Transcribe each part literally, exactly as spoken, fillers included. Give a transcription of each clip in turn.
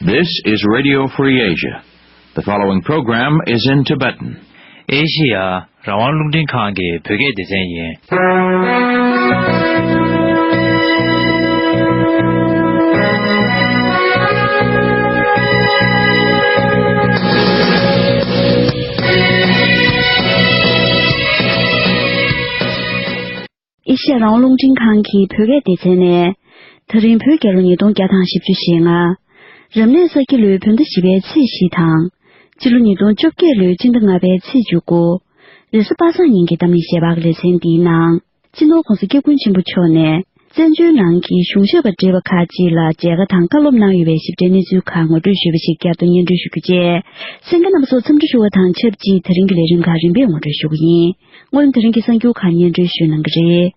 This is Radio Free Asia. The following program is in Tibetan. ཨེ་ཤི་ཡ་རང་དབང་རླུང་འཕྲིན་ཁང་གི་བོད་སྐད་སྡེ་ཚན་ཡིན། ཨེ་ཤི་ཡ་རང་དབང་རླུང་འཕྲིན་ཁང་གི་བོད་སྐད་སྡེ་ཚན་ནས། ད་རིང་བོད་རྒྱལ་ལོ་ཉིས་སྟོང་བརྒྱ་དང་བཞི་བཅུ་ཞེ་ལྔ། རབ་གནས་ས་ཁྱི་ལོའི་བོད་ཟླ་བཞི་པའི་ཚེས་བཞི་དང་། སྤྱི་ལོ་ཉིས་སྟོང་བཅོ་བརྒྱད་ལོའི་སྤྱི་ཟླ་ལྔ་པའི་ཚེས་བཅུ་དགུ། རེས་གཟའ་པ་སངས་ཉིན་གྱི་གཏམ་གླེང་ཞལ་པར་ལེ་ཚན་འདིའི་ནང་། སྤྱི་ནོར་༧གོང་ས་༧སྐྱབས་མགོན་ཆེན་པོ་མཆོག་ནས། བཙན་བྱོལ་ནང་གི་གཞུང་ཞབས་པ་བགྲེས་པ་ཁག་ཅིག་ལ་མཇལ་ཁ་དང་བཀའ་སློབ་གནང་ཡོད་པའི་ཞིབ་ཕྲའི་གནས་ཚུལ་ཁག་ངོ་སྤྲོད་ཞུས་པ་ཞིག་བསྐྱར་དུ་སྙན་སྒྲོན་ཞུ་རྒྱུ་བཅས། གསན་མཁན་རྣམ་པ་ཚོ་འཚམས་འདྲི་ཞུ་བ་དང་ཆབས་ཅིག་དེ་རིང་གི་ལས་རིམ་ཁག་རིམ་པས་ངོ་སྤྲོད་ཞུ་གི་ཡིན། སྔོན་དེ་རིང་གི་གསར་འགྱུར་ཁག་སྙན་སྒྲོན་ཞུ་གནང་གི་རེད།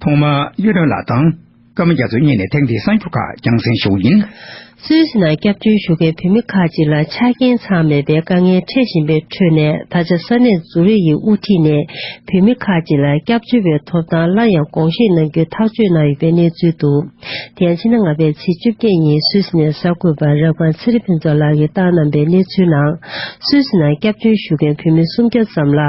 ཐོག་མར་གཡུ་སྒྲོན་ལགས་དང་། ཀརྨ་རྒྱ་མཚོ་གཉིས་ནས་ཐེངས་འདིའི་གསར་འགྱུར་ཁག་རྒྱང་སྲིང་ཞུ་གི་ཡིན། སུད་སི་ནང་སྐྱབས་བཅོལ་ཞུ་མཁན་བོད་མི་ཁག་ཅིག་ལ་ཆ་རྐྱེན་ཚང་མེད་པའི་དཀའ་ངལ་འཕྲད་བཞིན་པའི་ཁྲོད་ནས། ད་ཆ་ས་གནས་ཛུ་རིག་ཡི་དབུ་ཁྲིད་ནས་བོད་མི་ཁག་ཅིག་ལ་སྐྱབས་བཅོལ་བའི་ཐོབ་ཐང་སླར་ཡང་དགོངས་བཞེས་གནང་རྒྱུའི་ཐག་གཅོད་གནང་ཡོད་པའི་གནས་ཚུལ་འདུག་དེ་ཡང་ཕྱི་ཟླ་ལྔ་པའི་ཚེས་བཅོ་བརྒྱད་ཉིན་སུད་སི་ནས་གསར་འགོད་པ་རབ་སྒང་ཚེ་རིང་ཕུན་ཚོགས་ལགས་ཀྱིས་བཏང་གནང་པའི་གནས་ཚུལ་ནང་། སུད་སི་ནང་སྐྱབས་བཅོལ་ཞུ་མཁན་བོད་མི་སུམ་བརྒྱ་ཙམ་ལ།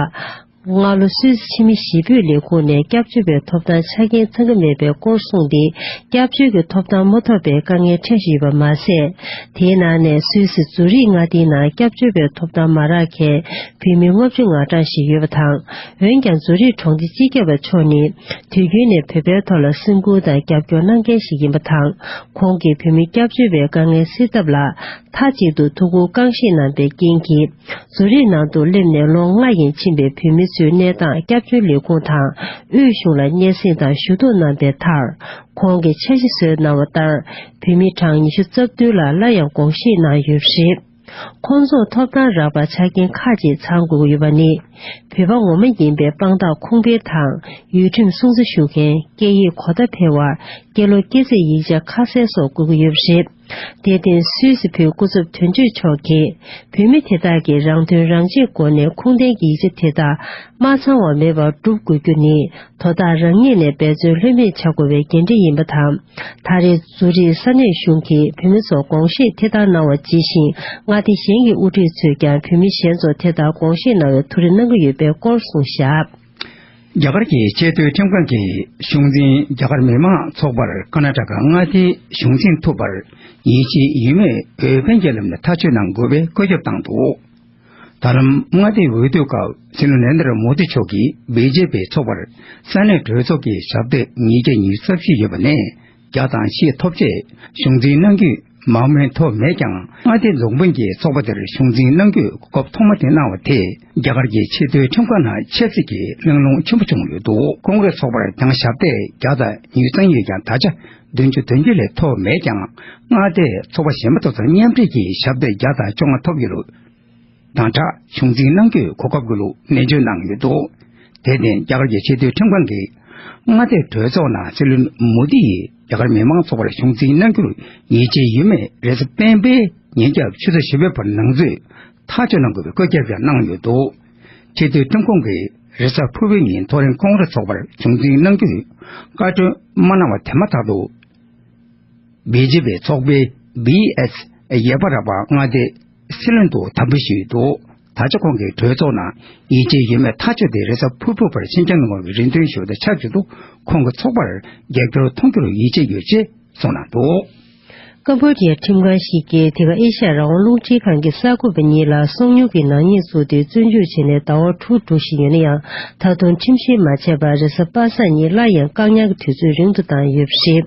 སྔ་ལོ་སུད་སི་ཕྱི་མི་ཞི་གྲོས་ལས་ཁུངས་ནས་སྐྱབས་བཅོལ་བའི་ཐོབ་ཐང་ཆ་རྐྱེན་ཚང་གི་མེད་པའི་སྐོར་གསུངས་ཏེ། སྐྱབས་བཅོལ་གྱི་ཐོབ་ཐང་མ་ཐོབ་པའི་དཀའ་ངལ་འཕྲད་བཞིན་ཡོད་པ་མ་ཟད། དེའི་ནང་ནས་སུད་སི་ཛུ་རིག་མངའ་སྡེའི་ནང་སྐྱབས་བཅོལ་བའི་ཐོབ་ཐང་མ་རག་མཁན་བོད་མི་ལྔ་བཅུ་ང་གྲངས་ཤིག་ཡོད་པ་དང་། འོན་ཀྱང་ཛུ་རིག་གྲོང་སྡེ་སྤྱི་ཁྱབ་པ་མཆོག་ནི། དུས་རྒྱུན་ནས་བོད་པའི་ཐོག་ལ་སེམས་ཁུར་དང་རྒྱབ་སྐྱོར་གནང་མཁན་ཞིག་ཡིན་པ་དང་། ཁོང་གིས་བོད་མི་སྐྱབས་བཅོལ་བའི་དཀའ་ངལ་སེལ་ཐབས་ལ། མཐའ་གཅིག་ཏུ་ཐུགས་ཁུར་རྐང་བཞེས་གནང་པའི་རྐྱེན་གྱིས། ཛུ་རིག་ནང་དུ་སླེབས་ནས་ལོ་ལྔ་ཡན་ཕྱིན་པའི་བོད་མི་ཚོའི་གནས་སྟངས་སྐྱབས་བཅོལ་ལས་ཁུངས་དང་། དབུས་གཞུང་ལ་སྙན་སེང་དང་ཞུ་གཏུག་གནང་པའི་མཐར། ཁོང་གིས་འཆར་གཞི་བཟོས་གནང་བ་ལྟར། བོད་མི་གྲངས་ཉི་ཤུ་རྩ་བདུན་ལ་སླར་ཡང་དགོངས་བཞེས་གནང་ཡོད་པ་རེད། ཁོང་ཚོར་ཐོབ་ཐང་རག་པར་ཆ་རྐྱེན་ཁག་ཅིག་ཚང་དགོས་ཀྱི་ཡོད་པ་ནི། བོད་པ་ངོ་མ་ཡིན་པའི་དཔང་རྟགས་ཁུངས་སྤེལ་དང་། ཡུལ་ཁྲིམས་སྲུང་བརྩི་ཞུ་མཁན། སྐད་ཡིག་གོ་བརྡ་འཕེར་བ། སྐྱེས་ལོ་སྐྱེས་ཚེས་ཡིག་ཆ་ཁ་གསལ་སོགས་དགོས་ཀྱི་ཡོད་པ་རེད། དེར་བརྟེན་སུད་སི་བོད་སྐུ་ཚབ་དོན་གཅོད་མཆོག་གིས། བོད་མི་དེ་དག་གིས་རང་དོན་རང་གཅེས་སྒོ་ནས་ཁུངས་ལྡན་གྱི་ཡིག་ཆ་དེ་དག་མ་ཚང་བ་མེད་པར་སྒྲུབ་དགོས་རྒྱུ་ནི། དོ་བདག་རང་ཉིད་ནས་འབད་བརྩོན་ལྷོད་མེད་བྱ་དགོས་པའི་འགན་འཁྲི་ཡིན་པ་དང་། ད་རེས་ཛུ་རིག་ས་གནས་གཞུང་གིས་བོད་མི་ཚོར་དགོངས་བཞེས་དེ་ལྟར་གནང་བ་ཇི་བཞིན། མངའ་སྡེ་གཞན་གྱི་དབུ་ཁྲིད་ཚོས་ཀྱང་བོད་མི་གཞན་ཚོར་དེ་ལྟར་དགོངས་བཞེས་གནང་བའི་ཐུགས་རེ་གནང་གི་ཡོད་པའི་སྐོར་གསུངས་བཞག་རྒྱ་གར་གྱི་ཆེས་མཐོའི་ཁྲིམས་ཁང་གིས་གཞུང་འཛིན་རྒྱ་གར་མི་མང་ཚོགས་པར་ཀར་ན་ཊ་ཀ་མངའ་སྡེའི་གཞུང་འཛིན་ཐུབ་པར་ཡིད་ཆེས་ཡོད་མེད་འོས་འཕེན་གྱི་ལམ་ནས་ཐག་གཅོད་གནང་དགོས་པའི་བཀོད་ཁྱབ་བཏང་འདུག་ད་ལམ་མངའ་སྡེའི་འོས་བསྡུ་སྐབས་སྲིད་བློན་ནན་དར་མོ་དི་མཆོག་གིས་བི་ཇེ་པི་ཚོགས་པར་ས་གནས་གྲོས་ཚོགས་ཀྱི་ཞབས་སྟེགས་ཉིས་བརྒྱ་ཉི་ཤུ་རྩ་བཞི་ཡོད་པ་ནས་བརྒྱ་དང་བཞི་ཐོབ་ཆེད་གཞུང་འཛིན་གནང་རྒྱུའི་མང་མོས་ཐོབ་མེད་ཀྱང་། མངའ་སྡེ་རྫོང་དཔོན་གྱི་ཚོགས་པ་དེར་གཞུང་འཛིན་གནང་རྒྱུའི་གོ་སྐབས་ཐོག་མ་དེ་གནང་བ་དེས་རྒྱ་གར་གྱི་ཆེས་མཐོའི་ཁྲིམས་ཁང་ནང་ཆབ་སྲིད་ཀྱི་གླེང་སློང་ཆེན་པོ་བྱུང་ཡོད་འདུག་ཀོང་རེས་ཚོགས་པར་ཀྱང་ཞབས་སྟེགས་བརྒྱ་དང་ཉི་ཤུ་ཙམ་ཡོད་ཀྱང་། ད་ཆ་བདུན་ཅུ་དོན་བརྒྱད་ལས་ཐོབ་མེད་ཀྱང་། མངའ་སྡེའི་ཚོགས་པ་གཞན་པ་དེ་དང་མཉམ་འབྲེལ་གྱིས་ཞབས་སྟེགས་བརྒྱ་དང་བཅོ་ལྔ་ཐོབ་ཡོད་ལུགས་དང་སྦྲགས། གཞུང་འཛིན་གནང་རྒྱུའི་གོ་སྐབས་ཀྱི་ལུགས་ནན་བརྗོད་གནང་ཡོད་འདུག་དེར་བརྟེན་རྒྱ་གར་གྱི་ཆེས་མཐོའི་ཁྲིམས་ཁང་གིས་མངའ་སྡེའི་གྲོས་ཚོགས་ནང་སྲིད་བློན་མོ་དི་ཡིས་རྒྱ་གར་མི་མང་ཚོགས་པར་གཞུང་འཛིན་གནང་རྒྱུར་ཡིད་ཆེས་ཡོད་མེད་རེས་གཟའ་སྤེན་པའི་ཉིན་རྒྱབ་ཆུ་ཚོད་བཞི་པའི་བར་ནང་ཚུད་ཐག་གཅོད་གནང་དགོས་པའི་བཀོད་ཁྱབ་ཀྱང་གནང་ཡོད་འདུག་ཆེས་མཐོའི་ཁྲིམས་ཁང་གིས་རེས་གཟའ་ཕུར་བུའི་ཉིན་མཐོ་རིམ་ཀོང་རེས་ཚོགས་པར་གཞུང་འཛིན་གནང་རྒྱུའི་བཀའ་འཁྲོལ་མ་གནང་བ་དེ་མ་ཐག་ཏུ། བི་ཇེ་པི་ཚོགས་པའི་བི་ཨེས་ཡེ་པ་ར་པ་མངའ་སྡེའི་སྲིད་བློན་དུ་དམ་འབུལ་ཞུས་འདུག་ད་ཆ་ཁོང་གིས་གྲོས་ཚོགས་ནང་ཡིད་ཆེས་ཡོད་མེད་ཐག་གཅོད་དེ་རེས་གཟའ་ཕུར་བུ་བར་ཕྱིན་ཆད་གནང་བའི་རེ་འདུན་ཞུ་བ་དང་ཆབས་ཅིག་ཏུ། ཁོང་གི་ཚོགས་པར་རྒྱབ་སྐྱོར་མཐོང་རྒྱུར་ཡིད་ཆེས་ཡོད་ཅེས་གསུངས་གནང་འདུག་ཀམ་པོ་ཌི་ཡའི་ཁྲིམས་ཁང་ཞིག་གིས་དེ་ག་ཨེ་ཤ་ཡ་རང་དབང་རླུང་འཕྲིན་ཁང་གི་གསར་འགོད་པ་གཉིས་ལ་སོ་ཉུལ་གྱི་ནག་ཉེས་བཙུགས་ཏེ་བཙོན་འཇུག་བྱས་ནས་ཟླ་བ་དྲུག་འགྲོ་བཞིན་ཡོད་ན་ཡང་། ད་དུང་ཁྲིམས་བཤེར་མ་བྱས་པར་རེས་གཟའ་པ་སངས་ཉིན་སླར་ཡང་བཀག་ཉར་གྱི་དུས་ཚོད་རིང་དུ་བཏང་ཡོད་པ་རེད།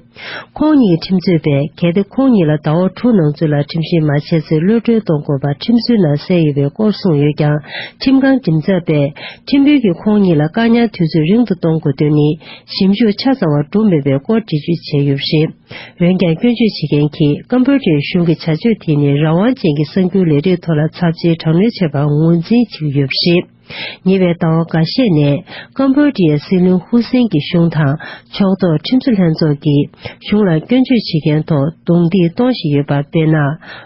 ཁོང་གཉིས་ཀྱི་ཁྲིམས་རྩོད་པས། གལ་ཏེ་ཁོང་གཉིས་ལ་ཟླ་བ་དྲུག་ནང་ཚུད་ལ་ཁྲིམས་བཤེར་མ་བྱས་ཚེ་གློད་གྲོལ་གཏོང་དགོས་པ་ཁྲིམས་སྲོལ་ནང་གསལ་ཡོད་པའི་སྐོར་གསུངས་ཡོད་ཀྱང་། ཁྲིམས་ཁང་འདི་ཚོ་པས་ཁྲིམས་དཔོན་གྱིས་ཁོང་གཉིས་ལ་བཀག་ཉར་དུས་ཚོད་རིང་དུ་གཏོང་དགོས་དོན་ནི་ཞིབ་འཇུག་ཆ་ཚང་བ་གྲུབ་མེད་པའི་སྐོར་འགྲེལ་བརྗོད་བྱས་ཡོད་པ་རེད། འོན་ཀྱང་སྐྱོན་བརྗོད་བྱེད་མཁན་གྱིས་ཀམ་པོ་ཌི་ཡའི་གཞུང་གི་བྱ་སྤྱོད་དེ་ནི་རང་དབང་ཅན་གྱི་གསར་འགྱུར་ལས་རིགས་ཐོག་ལ་ཚབས་ཆེའི་དྲག་གནོན་བྱས་པར་ངོས་འཛིན་བྱེད་ཀྱི་ཡོད་པ་རེད། ཉེ་བའི་ཟླ་བ་འགའ་ཤས་ནས་ཀམ་པོ་ཌི་ཡའི་སྲིད་བློན་ཧུ་སེན་གྱི་གཞུང་དང་ཕྱོགས་གཏོགས་ཁྲིམས་བཟོ་ལྷན་ཚོགས་ཀྱིས་གཞུང་ལ་སྐྱོན་བརྗོད་བྱེད་མཁན་ཐོག་རྡུང་རྡེག་གཏོང་བཞིན་ཡོད་པ། དཔེར་ན།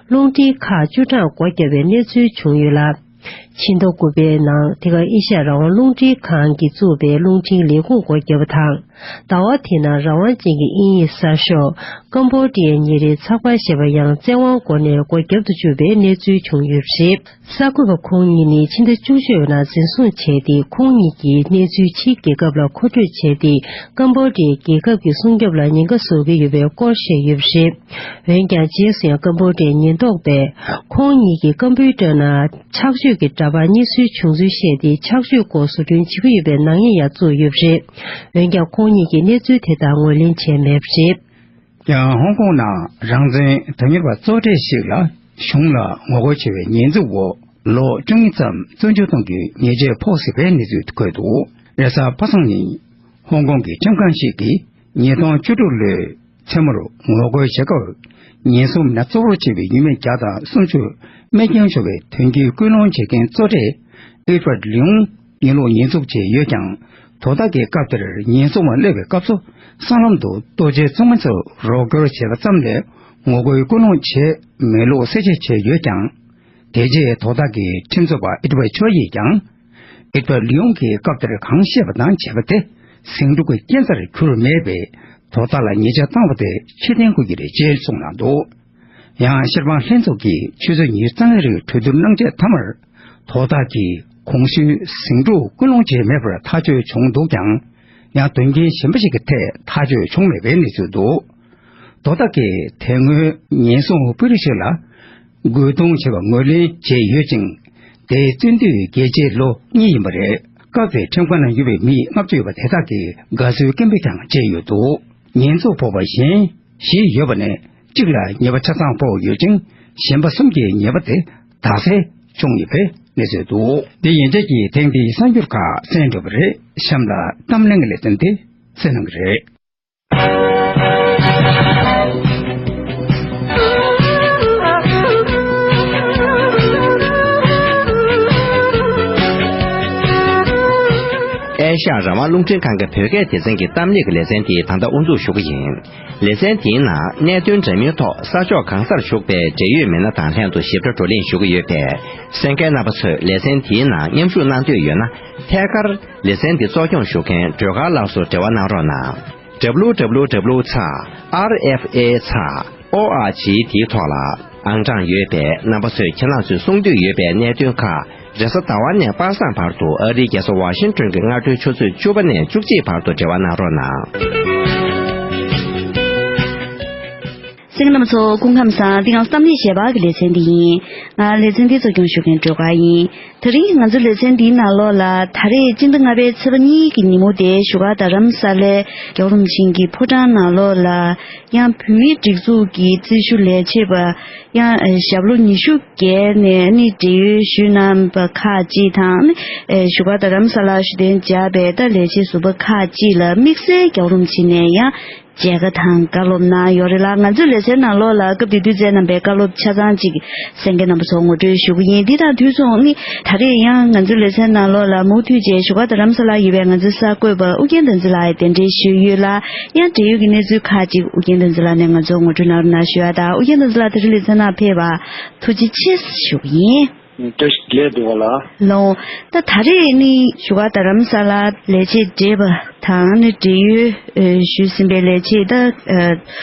རླུང་འཕྲིན་ཁག་བཅུ་གྲངས་སྒོ་བརྒྱབ་པའི་གནས་ཚུལ་བྱུང་ཡོད་ལ། ཕྱི་ཟླ་དགུ་པའི་ནང་དེ་ག་ཨེ་ཤ་ཡ་རང་དབང་རླུང་འཕྲིན་ཁང་གིས་བཙུགས་པའི་རླུང་འཕྲིན་ལས་ཁུངས་སྒོ་བརྒྱབ་པ་དང་ ཟླ་བ་དེའི་ནང་རང་དབང་ཅན་གྱི་དབྱིན་ཡིག་གསར་ཤོག་ཀམ་བོ་ཌི་ཡའི་ཉིན་རེའི་ཚགས་པར་ཞེས་པ་ཡང་བཙན་དབང་སྒོ་ནས་སྒོ་བརྒྱབ་ཏུ་བཅུག་པའི་གནས་ཚུལ་བྱུང་ཡོད་པ་རེད། གསར་འགོད་པ་ཁོང་གཉིས་ནི་ཕྱི་ཟླ་བཅུ་གཅིག་པའི་ནང་འཛིན་བཟུང་བྱས་ཏེ། ཁོང་གཉིས་ཀྱིས་གནས་ཚུལ་ཕྱིའི་རྒྱལ་ཁབ་ལ་མཁོ་སྤྲོད་བྱས་ཏེ། ཀམ་བོ་ཌི་ཡའི་རྒྱལ་ཁབ་ཀྱི་སྲུང་སྐྱོབ་ལ་ཉེན་ཁ་བཟོ་གི་ཡོད་པའི་སྐོར་བཤད་ཡོད་པ་རེད། འོན་ཀྱང་རྗེས་སུ་ཡང་ཀམ་བོ་ཌི་ཡའི་ཉེན་རྟོག་པས་ཁོང་གཉིས་ཀྱིས་ཀམ་པུའུ་ཊར་ནང་ཆགས་སྤྱོད་ཀྱི་འདྲ་པར་རྙེད་སོན་བྱུང་ཚུལ་བཤད་དེ། ཆགས་སྤྱོད་སྐོར་བཟོ་སྐྲུན་བྱེད་ཀྱི་ཡོད་པའི་ནག་ཉེས་ཡང་བཙུགས་ཡོད་པ་རེད། འོན་ཀྱང་ཁོང་གཉིས་ཀྱིས་གནས་ཚུལ་དེ་དག་ངོས་ལེན་བྱས་མེད་པ་རེད། ཡང་ཧོང་ཀོང་ནང་རང་བཙན་དོན་གཉེར་བ་གཙོ་གྲས་ཤིག་ལ་གཞུང་ལ་ངོ་རྒོལ་བྱེད་པའི་ཉེས་འཛུགས་འོག་ལོ་བཅུ་གཉིས་ཙམ་བཙོན་འཇུག་གཏོང་རྒྱུའི་ཉེས་ཆད་ཕོག་སྲིད་པའི་གནས་ཚུལ་འཁོད་འདུག་རེས་གཟའ་པ་སངས་ཉིན་ཧོང་ཀོང་གི་ཁྲིམས་ཁང་ཞིག་གིས་ཉིས་སྟོང་བཅུ་དྲུག་ལོའི་མཚན་མོར་ངོ་རྒོལ་བྱེད་སྐབས། ཉེན་སྲུང་མི་སྣ་གཙོ་བོར་བྱས་པའི་ཡུལ་མི་བརྒྱ་དང་སུམ་ཅུ་རྨས་སྐྱོན་བྱུང་བའི་དོན་རྐྱེན་སྐུལ་སློང་བྱེད་མཁན་གཙོ་གྲས་ཨེ་ཌི་ཝར་ཌི་ལིའུང་གཉིད་ལོག་ཉེས་འཛུགས་བྱས་ཡོད་ཀྱང་། དོ་བདག་གིས་སྐབས་དེར་ཉེན་སྲུང་བ་སླེབས་པའི་སྐབས་སུ་སྲང་ལམ་དུ་རྡོ་རྗེ་བཙུན་མ་ཚོར་རོགས་སྐྱོར་བྱས་པ་ཙམ་ལས་ངོ་རྒོལ་སྐུལ་སློང་བྱས་མེད་ལུགས་གསལ་བཤད་བྱས་ཡོད་ཀྱང་། དེ་རྗེས་དོ་བདག་གིས་ཁྲིམས་རྩོད་པ་ཨེ་ཌི་ཝར་ཆོ་ཡིས་ཀྱང་། ཨེ་ཌི་ཝར་ལིའུང་གིས་སྐབས་དེར་གང་བཤད་པ་དང་བྱས་པ་དེ་ཟིང་འཁྲུག་གི་རྐྱེན་རྩར་གྱུར་མེད་པས། དོ་བདག་ལ་ཉེས་ཆད་བཏང་བ་དེ་ཕྱིར་འཐེན་དགོས་ཀྱི་རེད་ཅེས་གསུངས་གནང་འདུག་ཡང་ཤེར་ཕང་ལྷན་ཚོགས་ཀྱིས་ཆུ་ཚོད་ཉི་ཤུ་རྩ་ལྔའི་རིང་གྲོས་བསྡུར་གནང་རྗེས་མཐའ་མར་དོ་བདག་གིས་གོང་ཞུས་ཟིང་འཁྲུག་སྐུལ་སློང་བྱས་མེད་པར་ཐག་གཅོད་བྱུང་འདུག་ཀྱང་། ཡང་དོན་རྐྱེན་གཞན་པ་ཞིག་གི་ཐད་ཐག་གཅོད་བྱུང་མེད་པའི་གནས་ཚུལ་འདུག་དོ་བདག་གིས་དེ་སྔོན་ཉེན་སྲུང་དཔོན་རིགས་ཤིག་ལ་རྒོལ་རྡུང་བྱས་པ་ངོས་ལེན་བྱས་ཡོད་ཅིང་། དེའི་བཙོན་དུས་རྒྱལ་སྤྱིའི་ལོ་གཉིས་ཡིན་པ་རེད། སྐབས་དེར་ཁྲིམས་ཁང་ནང་ཡོད་པའི་མི་ལྔ་བཅུ་ཡོད་པ་དེ་དག་གིས་དགའ་བསུའི་སྐད་འབོད་ཀྱང་བྱས་ཡོད་འདུག་ཉེན་འཛུགས་ཕོག་པ་གཞན་བཞི་ཡོད་པ་ནས་གཅིག་ལ་ཉེས་པ་ཆ་ཚང་ཕོག་ཡོད་ཅིང་། གཞན་པ་གསུམ་གྱི་ཉེས་པ་དེ་དག་སེལ་བྱུང་ཡོད་པའི་གནས་ཚུལ་འདུག་འདི་ཡན་ཆད་ཀྱིས་ཐེངས་འདིའི་གསར་འགྱུར་ཁག་གསན་གྲུབ་པ་རེད། གཤམ་ལ་གཏམ་གླེང་གི་ལེ་ཚན་དེ་གསན་གནང་གི་རེད། ཨེ་ཤ་ཡ་རང་དབང་རླུང་འཕྲིན་ཁང་གི་བོད་སྐད་སྡེ་ཚན་གྱི་གཏམ་གླེང་གི་ལེ་ཚན་དེ་ད་ལྟ་དབུ་འཛུགས་ཞུ་གི་ཡིན། ལེ་ཚན་དེའི་ནང་གནད་དོན་འདྲ་མིན་ཐོག་ས་ཕྱོགས་གང་སར་བཞུགས་པའི་འབྲེལ་ཡོད་མི་སྣ་དང་ལྷན་དུ་ཞིབ་ཕྲ་བགྲོ་གླེང་ཞུ་གི་ཡོད་པས། གསན་མཁན་རྣམ་པ་ཚོས་ལེ་ཚན་དེའི་ནང་མཉམ་ཞུགས་གནང་འདོད་ཡོད་ན། ཐད་ཀར་ལེ་ཚན་འདི་གཙོ་སྐྱོང་ཞུ་མཁན་སྒྲོལ་དཀར་ལགས་སུ་འབྲེལ་བ་གནང་རོགས་གནང་། W W W ཚེག་R F A ཚེག O R G དེའི་ཐོག་ལ་ཨང་གྲངས་ཡོད་པས། རྣམ་པ་ཚོས་ཁྱེད་རང་ཚོས་གསུང་འདོད་ཡོད་པའི་གནད་དོན་ཁག་རེས་གཟའ་ཟླ་བ་ནས་པ་སངས་བར་དུ་ཨ་རིའི་རྒྱལ་ས་ཝ་ཤིང་ཏོན་གྱི་སྔ་དྲོའི་ཆུ་ཚོད་བཅུ་པ་ནས་བཅུ་གཅིག་བར་དུ་འབྲེལ་བ་གནང་རོགས་གནང་། གསན་མཁན་རྣམ་པ་ཚོ་སྐུ་ཁམས་བཟང་། འདི་ང་ཚོ་གཏམ་གླེང་ཞལ་པར་གྱི་ལེ་ཚན་འདི་ཡིན། ང་ལེ་ཚན་འདི་གཙོ་སྐྱོང་ཞུ་མཁན་སྒྲོལ་དཀར་ཡིན། དེ་རིང་ང་ཚོའི་ལེ་ཚན་འདིའི་ནང་ལོགས་ལ་ད་རེས་སྤྱི་ཟླ་ལྔ་པའི་ཚེས་པ་གཉིས་ཀྱི་ཉིན་མོ་དེ་བཞུགས་སྒར་རྡ་རམ་ས་ལའི་རྒྱལ་བ་རིན་པོ་ཆེ་གི་ཕོ་བྲང་ནང་ལོགས་ལ་ཡང་བོད་མིའི་སྒྲིག་འཛུགས་ཀྱི་རྩིས་ཞུ་ལས་བྱེད་པ་ཡང་ཞབས་ལོ་ཉི་ཤུ་བརྒལ་ནས་ནི་བགྲེས་ཡོལ་ཞུས་གནང་བ་ཁག་ཅིག་དང་ནི་བཞུགས་སྒར་རྡ་རམ་ས་ལར་བཞུགས་གདན་འཇགས་པའི་ད་ལས་བྱེད་ཟུར་པ་ཁག་ཅིག་ལ་དམིགས་བསལ་རྒྱལ་བ་རིན་པོ་ཆེ་ནས་ཡང་མཇལ་ཁ་དང་བཀའ་སློབ་གནང་ཡོད་རེད་ལ། ང་ཚོའི་ལེ་ཚན་ནང་ལོགས་ལ་སྐབས་དེ་དུས་བསྩལ་གནང་བའི་བཀའ་སློབ་ཆ་ཚང་གཅིག་གསན་མཁན་རྣམ་པ་ཚོར་ངོ་སྤྲོད་ཞུ་གི་ཡིན། འདི་དང་དུས་མཚུངས་ནི་ད་རེས་ཡང་ང་ཚོའི་ལེ་ཚན་ནང་ལོགས་ལ་མུ་མཐུད་བྱས་བཞུགས་སྒར་རྡ་རམ་ས་ལར་ཡོད་པའི་ང་ཚོའི་གསར་འགོད་པ་ཨུ་རྒྱན་བསྟན་འཛིན་ལགས་ཡང་གདན་འདྲེན་ཞུས་ཡོད་ལ། ཡང་འབྲེལ་ཡོད་ཀྱི་གནས་ཚུལ་ཁག་ཅིག་ཨུ་རྒྱན་བསྟན་འཛིན་ལགས་ནས་ང་ཚོར་ངོ་སྤྲོད་གནང་རོགས་གནང་ཞུ་ཡ་དང་། ཨུ་རྒྱན་བསྟན་འཛིན་ལགས་དེ་རིང་ལེ་ཚན་ནང་ཕེབས་པར་ཐུགས་རྗེ་ཆེ་ཞུ་གི་ཡིན། བཀྲ་ཤིས་བདེ་ལེགས་འདུག་བ་ལ། ལགས་འོང་། ད་ད་རེས་ནི་བཞུགས་སྒར་རྡ་རམ་ས་ལར་ལས་བྱེད་བགྲེས་པ་དང་ནི་འབྲེལ་ཡོད་ཨེ་ཞུས་ཟིན་པའི་ལས་བྱེད་ད་ཨེ་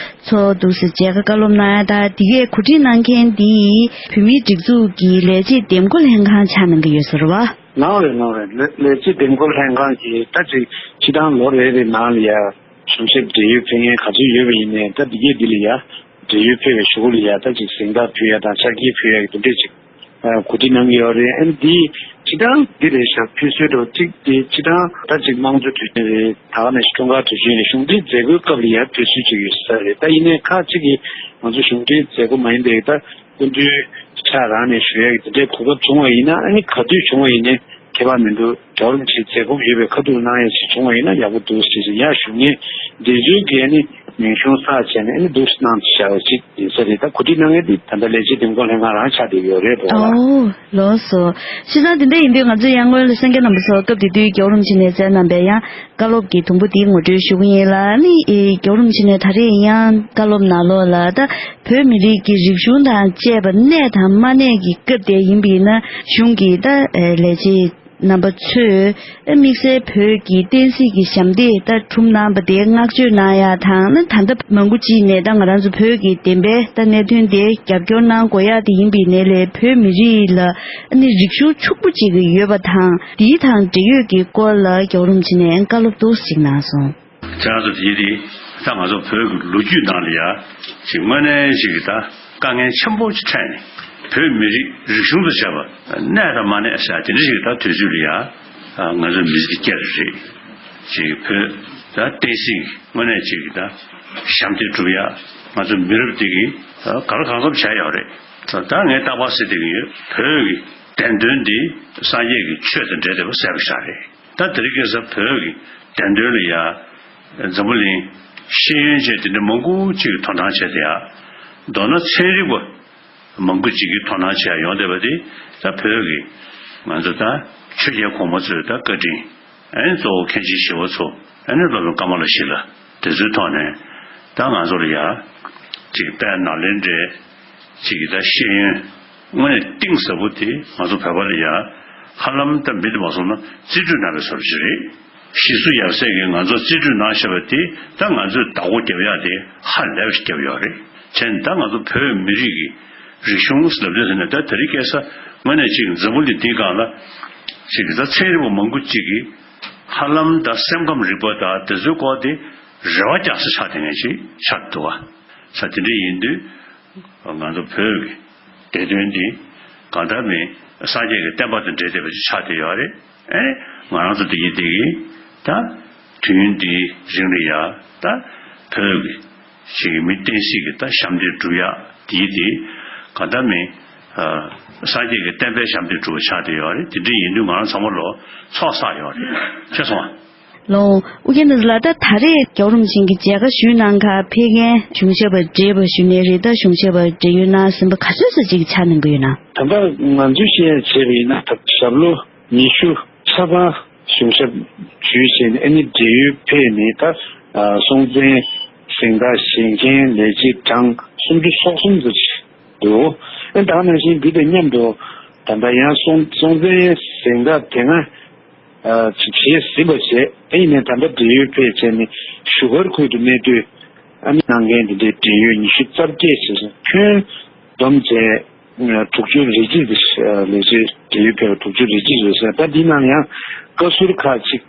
ཚོ་འདུག་སེ་མཇལ་ཁ་བཀའ་སློབ་གནང་ཡ་དང་། དེ་གའི་གོ་སྒྲིག་གནང་མཁན་འདི་བོད་མིའི་སྒྲིག་འཛུགས་ཀྱི་ལས་བྱེད་འདེམས་བསྐོ་ལྷན་ཁང་ཆགས་གནང་གི་ཡོད་ས་རེད་བ། གནང་རེད་གནང་རེད། ལས་ལས་བྱེད་འདེམས་བསྐོ་ལྷན་ཁང་གིས་ད་ཅིག་སྤྱི་བཏང་ལོ་རེ་རེ་ནང་ལ་ཡ་གཞུང་ཞབས་འབྲེལ་ཡོད་ཕེབས་མཁན་ག་ཚོད་ཡོད་པ་ཡིན་ནའི་ད་འདི་གས་འདི་ལ་ཡ་འབྲེལ་ཡོད་ཕེབས་པའི་གཞུག་ལ་ཡ་ད་ཅིག་གཟེངས་རྟགས་ཕུལ་ཡ་དང་ཆ་རྐྱེན་ཕུལ་ཡ་གི་དེ་འདྲས་ཅིག་གོ་སྒྲིག་གནང་གི་ཡོད་རེད། ཨ་ནི་འདི་སྤྱི་བཏང་འདི་རེད་ཤག་ཕུལ་སྲོལ་འགྲོ་གཅིག་དེ་སྤྱི་བཏང་ད་ཅིག་དམངས་གཙོའི་དུས་ཆེན་རེད། ད་ག་ནང་བཞིན་འཁྲུངས་སྐར་དུས་ཆེན་རེད། གཞུང་འབྲེལ་མཛད་སྒོའི་སྐབས་ལ་ཡང་ཕུལ་སྲོལ་ཅིག་ཡོད་ས་རེད། ད་ཡིན་ནའི་ཁག་ཅིག་གིས་ང་ཚོ་གཞུང་འབྲེལ་མཛད་སྒོ་མ་ཡིན་པའི་ད་སྐུ་མདུན་ཕྱག་རང་ནས་ཞུ་ཡ་གི་དེ་འདྲའི་གོ་སྐབས་བྱུང་བ་ཡིན་ན། ཨ་ནི་ག་དུས་བྱུང་བ་ཡིན་ནའི་ཁྱད་པར་མི་འདུག་རྒྱལ་བ་རིན་པོ་ཆེའི་མཛད་སྒོ་ཡོད་པའི་ཁ་ཐུག་གནང་ཡ་ཞིག་བྱུང་བ་ཡིན་ན་ཡག་པོ་འདུག་ཟེར་ཞིང་། ཡང་གཞུང་གཉེར་འབྲེལ་མཛོད་ཀྱིས་ནི་མིང་གཞུང་གསར་བྱས་ནས་ནི་འདུག་སེ་གནང་བཞག་པ་ཅིག་ཡིན་ས་རེད། ད་གོ་སྒྲིག་གནང་མཁན་དེ་ད་ལྟ་ལས་བྱེད་འདེམས་བསྐོ་ལྷན་ཁང་རང་ཆགས་བསྡད་ཡོད་རེད་འགྲོ་བ་ལ། ཨོ་ལགས་སོ། བྱས་ཙང་དེ་འདྲ་ཡིན་དུས་ང་ཚོས་ཡང་སྔོན་ལ་གསན་མཁན་རྣམ་པ་ཚོ་སྐབས་དེ་དུས་རྒྱལ་བ་རིན་པོ་ཆེ་ནས་བསྩལ་གནང་པའི་ཡང་བཀའ་སློབ་ཀྱི་དུམ་བུ་དེ་ངོ་སྤྲོད་ཞུ་གི་ཡིན་ལ། ཨ་ནི་རྒྱལ་བ་རིན་པོ་ཆེ་ནས་ད་རེས་ཡང་བཀའ་སློབ་ནང་ལོགས་ལ་ད་བོད་མི་རིགས་ཀྱི་རིག་གཞུང་དང་བཅས་པ་གནས་དང་མ་གནས་ཀྱི་སྐབས་དེ་ཡིན་པ་ཡིན་ན་གཞུང་གི་ད་ལས་བྱེད་ རྣམ་པ་ཚོས་དམིགས་བསལ་བོད་ཀྱི་བསྟན་སྲིད་ཀྱི་ཞབས་འདེགས་ད་གྲུབ་གནང་བ་དེ་བསྔགས་བརྗོད་གནང་ཡ་དང་། ད་ལྟ་མང་པོ་ཅིག་ནས་ད་ང་རང་ཚོ་བོད་ཀྱི་བདེན་པའི་ད་གནད་དོན་དེ་རྒྱབ་སྐྱོར་གནང་དགོས་ཡ་དེ་ཡིན་པའི་ནས་ལས། བོད་མི་རིགས་ལ་ཨ་ནི་རིག་གཞུང་ཕྱུག་པོ་ཅིག་ཡོད་པ་དང་། དེའི་དང་འབྲེལ་ཡོད་ཀྱི་སྐོར་ལ་རྒྱལ་བ་རིན་པོ་ཆེ་ནས་བཀའ་སློབ་ཏོག་ཙམ་ཅིག་གནང་སོང་། ཁྱེད་རང་ཚོ་དེ་ཡིན་དེ། ད་ང་ཚོ་བོད་ཀྱི་ལོ་རྒྱུས་ནང་ལ་ཡ་ཅིག་དངོས་གནས་ཅིག་གི་ད་དཀའ་ངལ་ཆེན་པོ་ཅིག་འཕྲད་ནས། བོད་མི་རིགས་རིག་གཞུང་དང་བཅས་པ་གནས་དང་མ་གནས་ཟེར་དེ་འདྲ་ཞིག་ད་དུས་ཚོད་ལ་ཡ་ང་ཚོ་མི་ཚེ་སྐྱེལ་རེད། ཅིག་བོད་ད་བསྟན་སྲིད་དངོས་གནས་ཅིག་གི་ད་ཞབས་འདེགས་སྒྲུབ་ཡ་ང་ཚོ་མི་རབས་འདི་གིས་ག་ལ་གང་འཚམ་བྱས་ཡོད་རེད། ད་ངས་རྟག་པར་ཟེར་བསྡད་ཀྱི་ཡོད། བོད་ཀྱི་བདེན་དོན་འདི་སངས་རྒྱས་ཀྱི་ཆོས་དང་འབྲེལ་བསྡད་པ་གསལ་པོ་ཤར་རེད། ད་དེ་རིང་ཁ་སང་བོད་ཀྱི་བདེན་དོན་ལ་ཡ་འཛམ་བུ་གླིང་ཤེས་ཡོན་ཅན་དེ་འདྲ་མང་པོ་ཅིག་གིས་དོ་སྣང་བྱས་ཏེ་ཡ། མདོར་ན་ཚན་རིག་པ་མང་པོ་ཅིག་གིས་དོ་སྣང་བྱས་ཡོང་བསྡད་པ་དེ། ད་བོད་ཀྱི་ང་ཚོ་ད་ཆོས་རྒྱལ་གོང་མ་ཚོའི་ད་བཀའ་དྲིན། ཨ་ནི་གཙོ་བོ་མཁན་ཆེན་ཞི་བ་འཚོ། ཨ་ནི་སློབ་དཔོན་ཀ་མ་ལ་ཤཱི་ལ། དེ་ཚོའི་ཐོག་ནས་ད་ང་ཚོ་ལ་ཡ་ཅིག་དཔལ་ནཱ་ལེནྡྲའི་ཅིག་གི་ད་ཤེས་ཡོན་དངོས་གནས་གཏིང་ཟབ་པོ་དེ་ང་ཚོ་བོད་པ་ལ་ཡ་ཧ་ལམ་ད་མི་དེ་མ་སོང་ན་རྩིས་སྤྲོད་གནང་བའི་བཟོ་འདྲ་ཅིག་རེད། གཞིས་སུ་ཡབ་སྲས་ཀྱིས་ང་ཚོར་རྩིས་སྤྲོད་གནང་བཞག་པ་དེ་ད་ང་ཚོས་བདག་པོ་རྒྱབ་ཡག་དེ་ཧ་ལས་པ་ཞིག་བརྒྱབ་ཡོད་རེད། བྱས་ནས་ད་ང་ཚོ་བོད་མི་རིགས་ཀྱི་རིག་གཞུང་ཟེར་ལབ་དུས་ཟེར་ནས། ད་དེ་རིང་ཁ་སང་དངོས་གནས་ཅིག་འཛམ་བུ་གླིང་འདིའི་སྒང་ལ་ཅིག་ད་ཚན་རིག་པ་མང་པོ་ཅིག་གིས་ཧ་ལམ་ད་སེམས་ཁམས་རིག་པ་དང་དེ་ཚོའི་སྐོར་དེ་རེ་བ་རྒྱག་ས་ཆགས་བསྡད་མཁན་ཅིག་ཆགས་འདུག་བ། ས་དེ་འདྲ་ཡིན་དུས་ང་ཚོ་བོད་ཀྱི་བདེན་དོན་འདི་གང་ལྟར་མིན་སངས་རྒྱས་ཀྱི་བསྟན་པ་དང་འབྲེལ་བསྡད་པ་ཅིག་ཆགས་བསྡད་ཡོད་རེད། ཨེ། ང་རང་ཚོ་འདི་ཡིན་འདི་གིས་ད་དུས་ཡུན་འདིའི་རིང་ལ་ཡ་ད་བོད་ཀྱི་ཅིག་མི་བསྟན་སྲིད་ཀྱི་ད་ཞབས་འདེགས་སྒྲུབ་ཡག་དེ་དེ་གང་ལྟར་མིན། ཨ། སངས་རྒྱས་ཀྱི་བསྟན་པའི་ཞབས་འདེགས་སྒྲུབ་པ་ཆགས་བསྡད་ཡོད་རེད། དེ་འདྲ་ཡིན་དུས་ང་རང་ཚང་མ་ལོ་ཚོགས་བསགས་ཡོད་རེད། ཤེས་སོང་ཨ། ལོ། ཨོ་རྒྱན་ལགས། ད་ད་རེས་རྒྱལ་བ་རིན་པོ་ཆེ་གི་མཇལ་ཁ་ཞུས་གནང་ཁར་ཕེབས་མཁན་གཞུང་ཞབས་པ་བགྲེས་པ་ཞུ་ནས་རེད། ད་གཞུང་ཞབས་པ་བགྲེས་ཡོལ་གནང་ཟིན་པ་ག་ཚོད་ཙམ་ཅིག་ཆགས་གནང་གི་ཡོད་ན། ད་ལྟ་ང་ཚོས་བཤད་བྱས་པ་ཡིན་ན། ད་ཞབས་ལོ་ཉི་ཤུ་ཆ་ཚང་གཞུང་ཞབས་ཞུས་བྱས་ནས། ཨ་ནི་བགྲེས་ཡོལ་ཕེབས་ནས་ད་ཨ་སྲོང་བཙན་གཟེངས་རྟགས་བཞེས་མཁན་ལས་བྱེད་གྲངས་སུམ་ཅུ་སོ་གསུམ་ཙམ་ཞིག་འདུག་ཨ་ནི་ད་ག་ནང་བཞིན་འདི་དང་མཉམ་དུ་ད་ལྟ་ཡང་སྲོང་སྲོང་བཙན་གཟེངས་རྟགས་དེ་སྔ་ཨ་ཅིག་བཞེས་ཟིན་པ་བྱས། ཨ་ཡིན་ནའི་ད་ལྟ་བགྲེས་ཡོལ་ཕེབས་བྱས་ནས་བཞུགས་སྒར་ཁུལ་དུ་གནས་སྡོད་ཨ་ནི་གནང་མཁན་དེ་འདྲའི་བགྲེས་ཡོལ་ཉི་ཤུ་རྩ་བརྒྱད་བྱས་ཤིང་། ཁྱོན་བསྡོམས་བྱས་དྲུག་ཅུ་རེ་གཅིག་དེ་ལས་བྱེད་བགྲེས་ཡོལ་ཕེབས་པ་དྲུག་ཅུ་རེ་གཅིག་རེད་ཟེར། ད་འདི་ནང་ཡང་བཀའ་ཟུར་ཁག་ཅིག་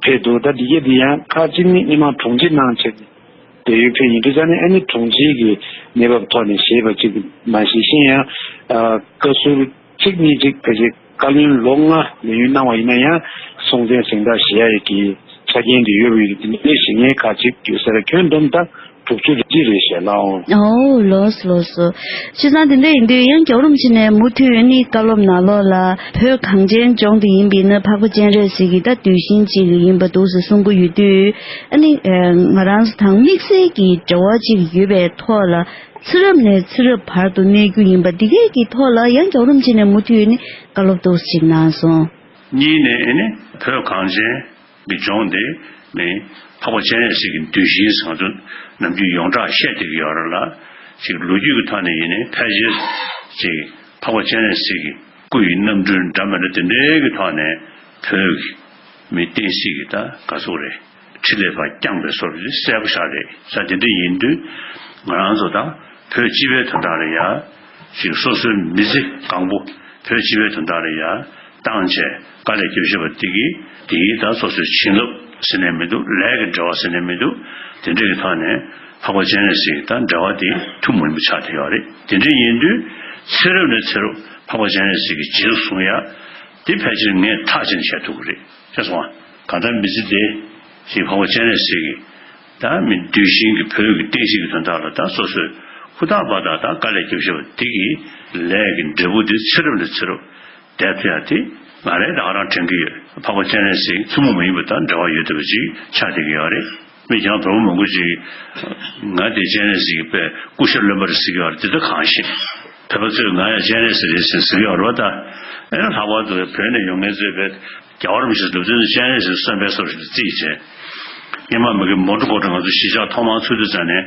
ཕེབས་འདུག་ད་འདི་གས་འདི་ཡང་ཁག་ཅིག་ནི་སྔོན་མ་དྲུང་ཆེ་གནང་བྱས་བགྲེས་ཡོལ་ཕེབས་ཡིན་དུས་ཙང་ནས། ཨ་ནི་དྲུང་ཆེ་གི་གནས་བབ་ཐོག་ནས་བཞེས་པ་ཅིག་མ་གཞི་ཤེས་ཡང་། ཨ། བཀའ་ཟུར་གཅིག་གཉིས་ཅིག་ཕལ་ཆེར་བཀའ་བློན་ལོ་ལྔ་ལས་ཡུན་གནང་བ་ཡིན་ན་ཡང་སྲོང་བཙན་གཟེངས་རྟགས་བཞེས་ཡ་ཡི་གི་ཆ་རྐྱེན་དེ་ཡོད་པ་ཡིན་དུས། དེ་འདྲའི་བཞེས་མཁན་ཁག་ཅིག་ཡོད་ས་རེད། ཁྱོན་བསྡོམས་ད་དྲུག་ཅུ་རེ་གཅིག་རེད་ཤག་ལགས། འོ། ལགས་སོ་ལགས་སོ། བྱས་ཙང་དེ་འདྲ་ཡིན་དུས་ཡང་རྒྱལ་བ་རིན་པོ་ཆེ་ནས་མུ་མཐུད་ནི་བཀའ་སློབ་ནང་ལོགས་ལ། བོད་གངས་ཅན་ལྗོངས་དེ་ཡིན་པས་ན་འཕགས་པ་སྤྱན་རས་གཟིགས་ཀྱི་ད་གདུལ་ཞིང་ཅིག་ཡིན་པ་འདུག་ཟེར་གསུང་གི་ཡོད་དུས། ཨ་ནི་ང་རང་ཚོ་དང་དམིགས་བསལ་གྱི་འབྲེལ་བ་ཅིག་ཡོད་པའི་ཐོག་ལ། ཚེ་རབས་ནས་ཚེ་རབས་བར་དུ་གནས་རྒྱུ་ཡིན་པ་འདི་གས་ཀྱི་ཐོག་ལ་ཡང་རྒྱལ་བ་རིན་པོ་ཆེ་ནས་མུ་མཐུད་ནས་བཀའ་སློབ་ཏོག་ཙམ་ཅིག་གནང་སོང་། གཉིས་ནས་ཨ་ནི་བོད་གངས་ཅན་གྱི་ལྗོངས་དེ་ནི་འཕགས་པ་སྤྱན་རས་གཟིགས་ཀྱི་གདུལ་ཞིང་ཟེར། ང་ཚོ་ནམ་རྒྱུན་ཡོངས་གྲགས་བཤད་བསྡད་ཀྱི་ཡོད་རེད་ལ། ཅིག་ལོ་རྒྱུས་ཀྱི་ཐོག་ནས་ཡིན་ནའི་ཕལ་ཆེར་ཅིག་འཕགས་པ་སྤྱན་རས་གཟིགས་ཀྱི་སྐུ་ཡི་རྣམ་སྤྲུལ་འདྲ་མི་འདྲ་དེ་འདྲའི་གི་ཐོག་ནས་བོད་ཀྱི་མི་བསྟན་སྲིད་ཀྱི་ད་ག་ཚོད་རེད། འཕྲིན་ལས་པ་བསྐྱངས་པའི་བཟོ་འདྲ་གསལ་པོ་ཤར་རེད་ཤག་དེ་འདྲ་ཡིན་དུས་ང་རང་ཚོ་དང་བོད་སྤྱི་པའི་དོན་དག་ལ་ཡ་ཅིག་སོ་སོའི་མི་ཚེ་གང་པོ་བོད་སྤྱི་པའི་དོན་དག་ལ་ཡ་བཏང་བྱས་དཀའ་ལས་བརྒྱབ་བཞག་པ་དེ་གིས། དེ་གིས་ད་སོ་སོའི་བྱིན་རླབས་ཟེར་ནས་མི་འདུག་ལས་ཀྱི་འབྲེལ་བ་ཟེར་ནས་མི་འདུག་དེ་འདྲ་གི་ཐོག་ནས་འཕགས་པ་སྤྱན་རས་གཟིགས་དང་འབྲེལ་བ་དེ་ཐུན་མོང་མ་ཡིན་པ་ཆགས་བསྡད་ཡོད་རེད། དེ་འདྲ་ཡིན་དུས་ཚེ་རབས་ནས་ཚེ་རབས་འཕགས་པ་སྤྱན་རས་གཟིགས་ཀྱི་རྗེས་སུ་བཟུང་ཡ་དེ་ཕལ་ཆེར་ངས་ཐག་བཅད་ནས་བཤད་ཐུབ་ཀྱི་རེད། ཤེས་སོང་ང་། གང་ལྟར་མི་ཚེ་འདི་ཞིག་འཕགས་པ་སྤྱན་རས་གཟིགས་ཀྱི་ད་མི་གདུལ་ཞིང་གི་བོད་ཀྱི་བསྟན་སྲིད་ཀྱི་དོན་དག་ལ་ད་སོ་སོས་ཧུར་ཐག་འབད་ཐག་ད་དཀའ་ལས་བརྒྱབ་བཞག་པ་འདི་གི་ལས་ཀྱི་འབྲས་བུ་འདི་ཚེ་རབས་ནས་ཚེ་རབས་བསྡད་ཐུབ་ཡ་དེ་ང་རང་ད་ག་རང་དྲན་གྱི་ཡོད། འཕགས་པ་སྤྱན་རས་གཟིགས་ཐུན་མོང་མ་ཡིན་པ་དང་འབྲེལ་བ་ཡོད་བསྡད་པ་ཅིག་ཆགས་བསྡད་ཀྱི་ཡོད་རེད། མི་རྒན་བོད་པ་མང་པོ་ཅིག་ང་དེ་སྤྱན་རས་གཟིགས་པའི་སྐུ་ཤ་རློན་པ་རེད་ཟེར་གྱི་ཡོད་རེད། དེ་ད་གང་ཤེས། བོད་པ་ཚོས་ང་ཡང་སྤྱན་རས་གཟིགས་རེད་ཟེར་ཟེར་གྱི་ཡོད་རེད་པ། ད་ཨེ་ན་ལྷག་པར་དུ་བོད་ནས་ཡོང་མཁན་ཚོས་བོད་རྒྱལ་བ་རིན་པོ་ཆེ་ལབ་དུས་ནི་སྤྱན་རས་གཟིགས་གསོན་པོའི་བཟོ་འདྲ་ཞིག་བརྩིས་བྱས། སྔོན་མ་མི་གི་མོ་ཊ་གོ་ཊ་ང་ཚོ་གཞིས་ཆགས་ཐོག་མར་ཚུགས་དུས་ཙམ་ནས་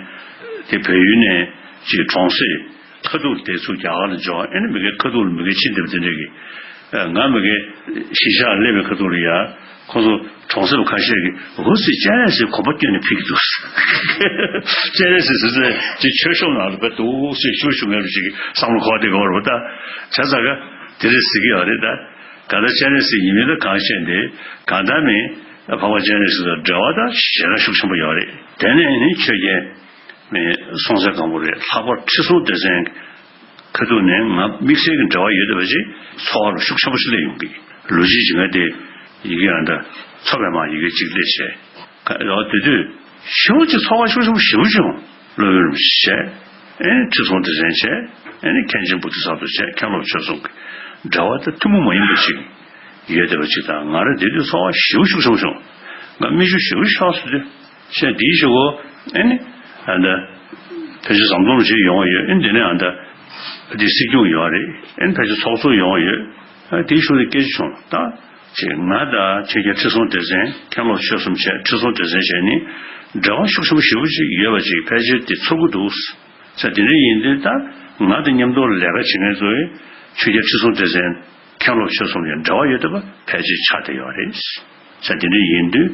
དེ་བལ་ཡུལ་ནས་ཅིག་གྲོང་གསེབ་ཁ་ཐུག་དེ་ཚུར་རྒྱ་གར་ལ་འབྱོར། ཨེ་ན་མི་གི་ཁ་ཐུག་ལ་མི་གི་ཕྱིན་བསྡད་པ་དེ་འདྲ་གི་ ང་མི་གེ་གཞིས་ཆགས་སླེབས་པའི་ཁ་ཐུག་ལ་ཡ། ཁོ་ཚོ་གྲོང་གསེབ་ཁ་ཤས་ཀྱིས་འུ་ཚོས་སྤྱན་རས་གཟིགས་གོམ་པ་བསྐྱོན་ནས་ཕུལ་གྱི་འདུག་སྤྱན་རས་གཟིགས་ཟེར་ཚེ་ཅིག་ཆོས་ཕྱོགས་ནང་ལ་བས་འདུག་སེ་ཞུ་ཞུ་མཁན་རུ་ཅིག་བསམ་བློ་འཁོར་བསྡད་ཀྱི་ཡོད་རེད་པ། ད་བྱས་ཙང་ཀ་དེ་རེད་ཟེར་གྱི་ཡོད་རེད། ད་ག་ད་སྤྱན་རས་གཟིགས་ཡིན་མིན་ད་གང་ཤེས་འདི་གང་ལྟར་མིན་འཕགས་པ་སྤྱན་རས་གཟིགས་དང་འབྲེལ་བ་ད་ཞེ་དྲག་ཤུགས་ཆེན་པོ་ཡོད་རེད། དེ་ནས་ནི་ཆོས་རྒྱལ་མི་སྲོང་བཙན་སྒམ་པོ་རེད། ལྷག་པར་ཁྲི་སྲོང་ལྡེ་བཙན་ཁ་ཐུག་ནས་ང་དམིགས་བསལ་གྱི་འབྲེལ་བ་ཡོད་བསྡད་པ་ཅིག་ཚོར་བ་ཤུགས་ཆེན་པོ་ཞིག་སླེབས་ཡོང་གི། ལོ་རྒྱུས་ཀྱི་ང་དེ་ཡི་གེ་ཨ་འདྲ་ཚོ་པའི་མ་ཡི་གེ་གཅིག་སླེབས་བྱས་ཡོད། དེ་དུས་ཞེ་པོ་ཅིག་ཚོར་བ་ཤུགས་ཆེན་པོ་ཞེ་པོ་བྱུང་། སློབ་དཔོན་རིན་པོ་ཆེ་བྱས། ཨེ་ནི་ཁྲི་སྲོང་ལྡེ་བཙན་བྱས། ཨེ་ནི་མཁན་ཆེན་བོ་དྷི་ས་ཏྭ་བྱས། མཁན་སློབ་ཆོས་གསུམ་གྱི་འབྲེལ་བ་དེ་ཐུན་མོང་མ་ཡིན་པ་ཅིག་ཡོད་བསྡད་པ་ཅིག་དང་། ང་རང་དེ་དུས་ཚོར་བ་ཞེ་པོ་ཤུགས་ཆེན་པོ་བྱུང་། ང་མིག་ཆུ་ཞེ་པོ་ཤོར་སོང་དུས། བྱས་དེའི་གཞུག་གུ་ཨེ་ནི་ཨ་ད་ཕལ་ཆེར་ཟམ་གདོང་རིན་པོ་ཆེ་ཡོང་བ་ཡོད། ཨེ་ནི་དེ་ནས་ཨ་ད་ཕ་དེ་སྲིད་སྐྱོང་ཡོང་བ་རེད། ཨེ་ནི་ཕལ་ཆེར་ཚོགས་གཙོ་ཡོང་བ་ཡོད། ཨ་དེའི་གཞུག་ནས་སྐད་ཆ་བྱུང་། ད་ཅེས་ང་དང་ཆོས་རྒྱལ་ཁྲི་སྲོང་ལྡེ་བཙན། མཁན་སློབ་ཆོས་གསུམ་བྱས། ཁྲི་སྲོང་ལྡེ་བཙན་བྱས་ནི་འབྲེལ་བ་ཤུགས་ཆེན་པོ་ཞེ་པོ་ཅིག་ཡོད་པ་ཅིག་ཕལ་ཆེར་དེ་ཚོར་གྱི་འདུག་ས་དེ་འདྲ་ཡིན་དུས་ད་ང་དང་མཉམ་དུ་ལས་ཀ་བྱེད་མཁན་ཚོས་ཆོས་རྒྱལ་ཁྲི་སྲོང་ལྡེ་བཙན། མཁན་སློབ་ཆོས་གསུམ་ལ་འབྲེལ་བ་ཡོད་བསྡད་པ་ཕལ་ཆེར་ཆགས་བསྡད་ཡོད་རེད། ས་དེ་འདྲ་ཡིན་དུས་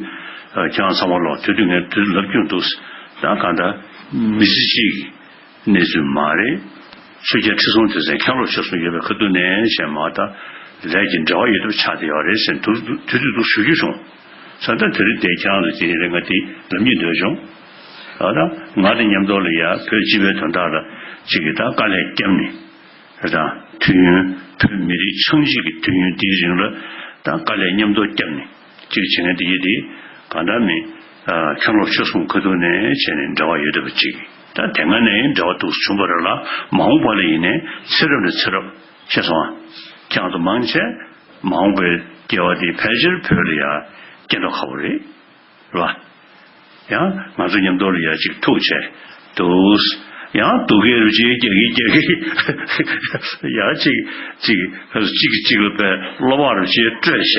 ཁྱེད་རང་ཚང་མ་ལོག་དེ་དུས་ངས་དུས་ལབ་རྒྱུ་འདུག་ད་གང་ལྟར་མི་ཚེ་གཅིག་གི་གནས་ཚུལ་མ་རེད། ཆོས་རྒྱལ་ཁྲི་སྲོང་ལྡེ་བཙན་མཁན་སློབ་ཆོས་གསུམ་ཡོད་པའི་ཁ་ཐུག་ནས་བྱས་མ་ད་ལས་ཀྱི་འབྲེལ་བ་ཡོད་བསྡད་པ་ཆགས་བསྡད་ཡོད་རེད་ཟེར་དུས་དུས་དུས་དུ་ཞུ་རྒྱུ་བྱུང་། ས་ད་དེ་རིང་དེ་ཁྱེད་རང་ཚོ་དེ་རིང་ང་དེ་ལབ་སྙིང་འདོད་བྱུང་། ཨ་ད་ང་དང་མཉམ་དུ་ལ་ཡ་བོད་སྤྱི་པའི་དོན་དག་ལ་གཅིག་གིས་ད་དཀའ་ལས་བརྒྱབ་ནས། ཨ་ད་དུས་ཡུན་བོད་མི་རིགས་ཆགས་འཇིག་གི་དུས་ཡུན་འདིའི་རིང་ལ་ད་དཀའ་ལས་མཉམ་དུ་བརྒྱབ་ནས་གཅིག་བྱེད་མཁན་དེ་ཡིན་དེ་གང་འདྲ་མིན། ཨ་མཁན་སློབ་ཆོས་གསུམ་ཁ་ཐུག་ནས་བྱས་ནས་འབྲེལ་བ་ཡོད་བསྡད་པ་གཅིག་ད་དེ་སྔ་ནས་འབྲེལ་བ་འདུག་བྱུང་བ་རེད་ལ། མ་འོངས་པ་ལ་ཡིན་ནའི་ཚེ་རབས་ནས་ཚེ་རབས་ཤེས་སོང་ཨ། ཁྱེད་རང་ཚོ་མང་ཆེ་མ་འོངས་པའི་སྐྱེ་བ་འདི་ཕལ་ཆེར་བོད་ལ་ཡ་སྐྱེ་འགྲོ་ཁག་པོ་རེད། རེད་པ། ཡང་ང་ཚོ་མཉམ་དུ་ལ་ཡ་གཅིག་ཐུག་བྱས་འདུག་ཡང་སྡུག་སྐད་རུ་ཅིག་རྒྱག་གི་རྒྱག་གི། ཡང་གཅིག་གཅིག་གཅིག་གིས་གཅིག་ལ་དཔེ་བློ་བག་རུ་ཅིག་སྤྲོད་བྱས་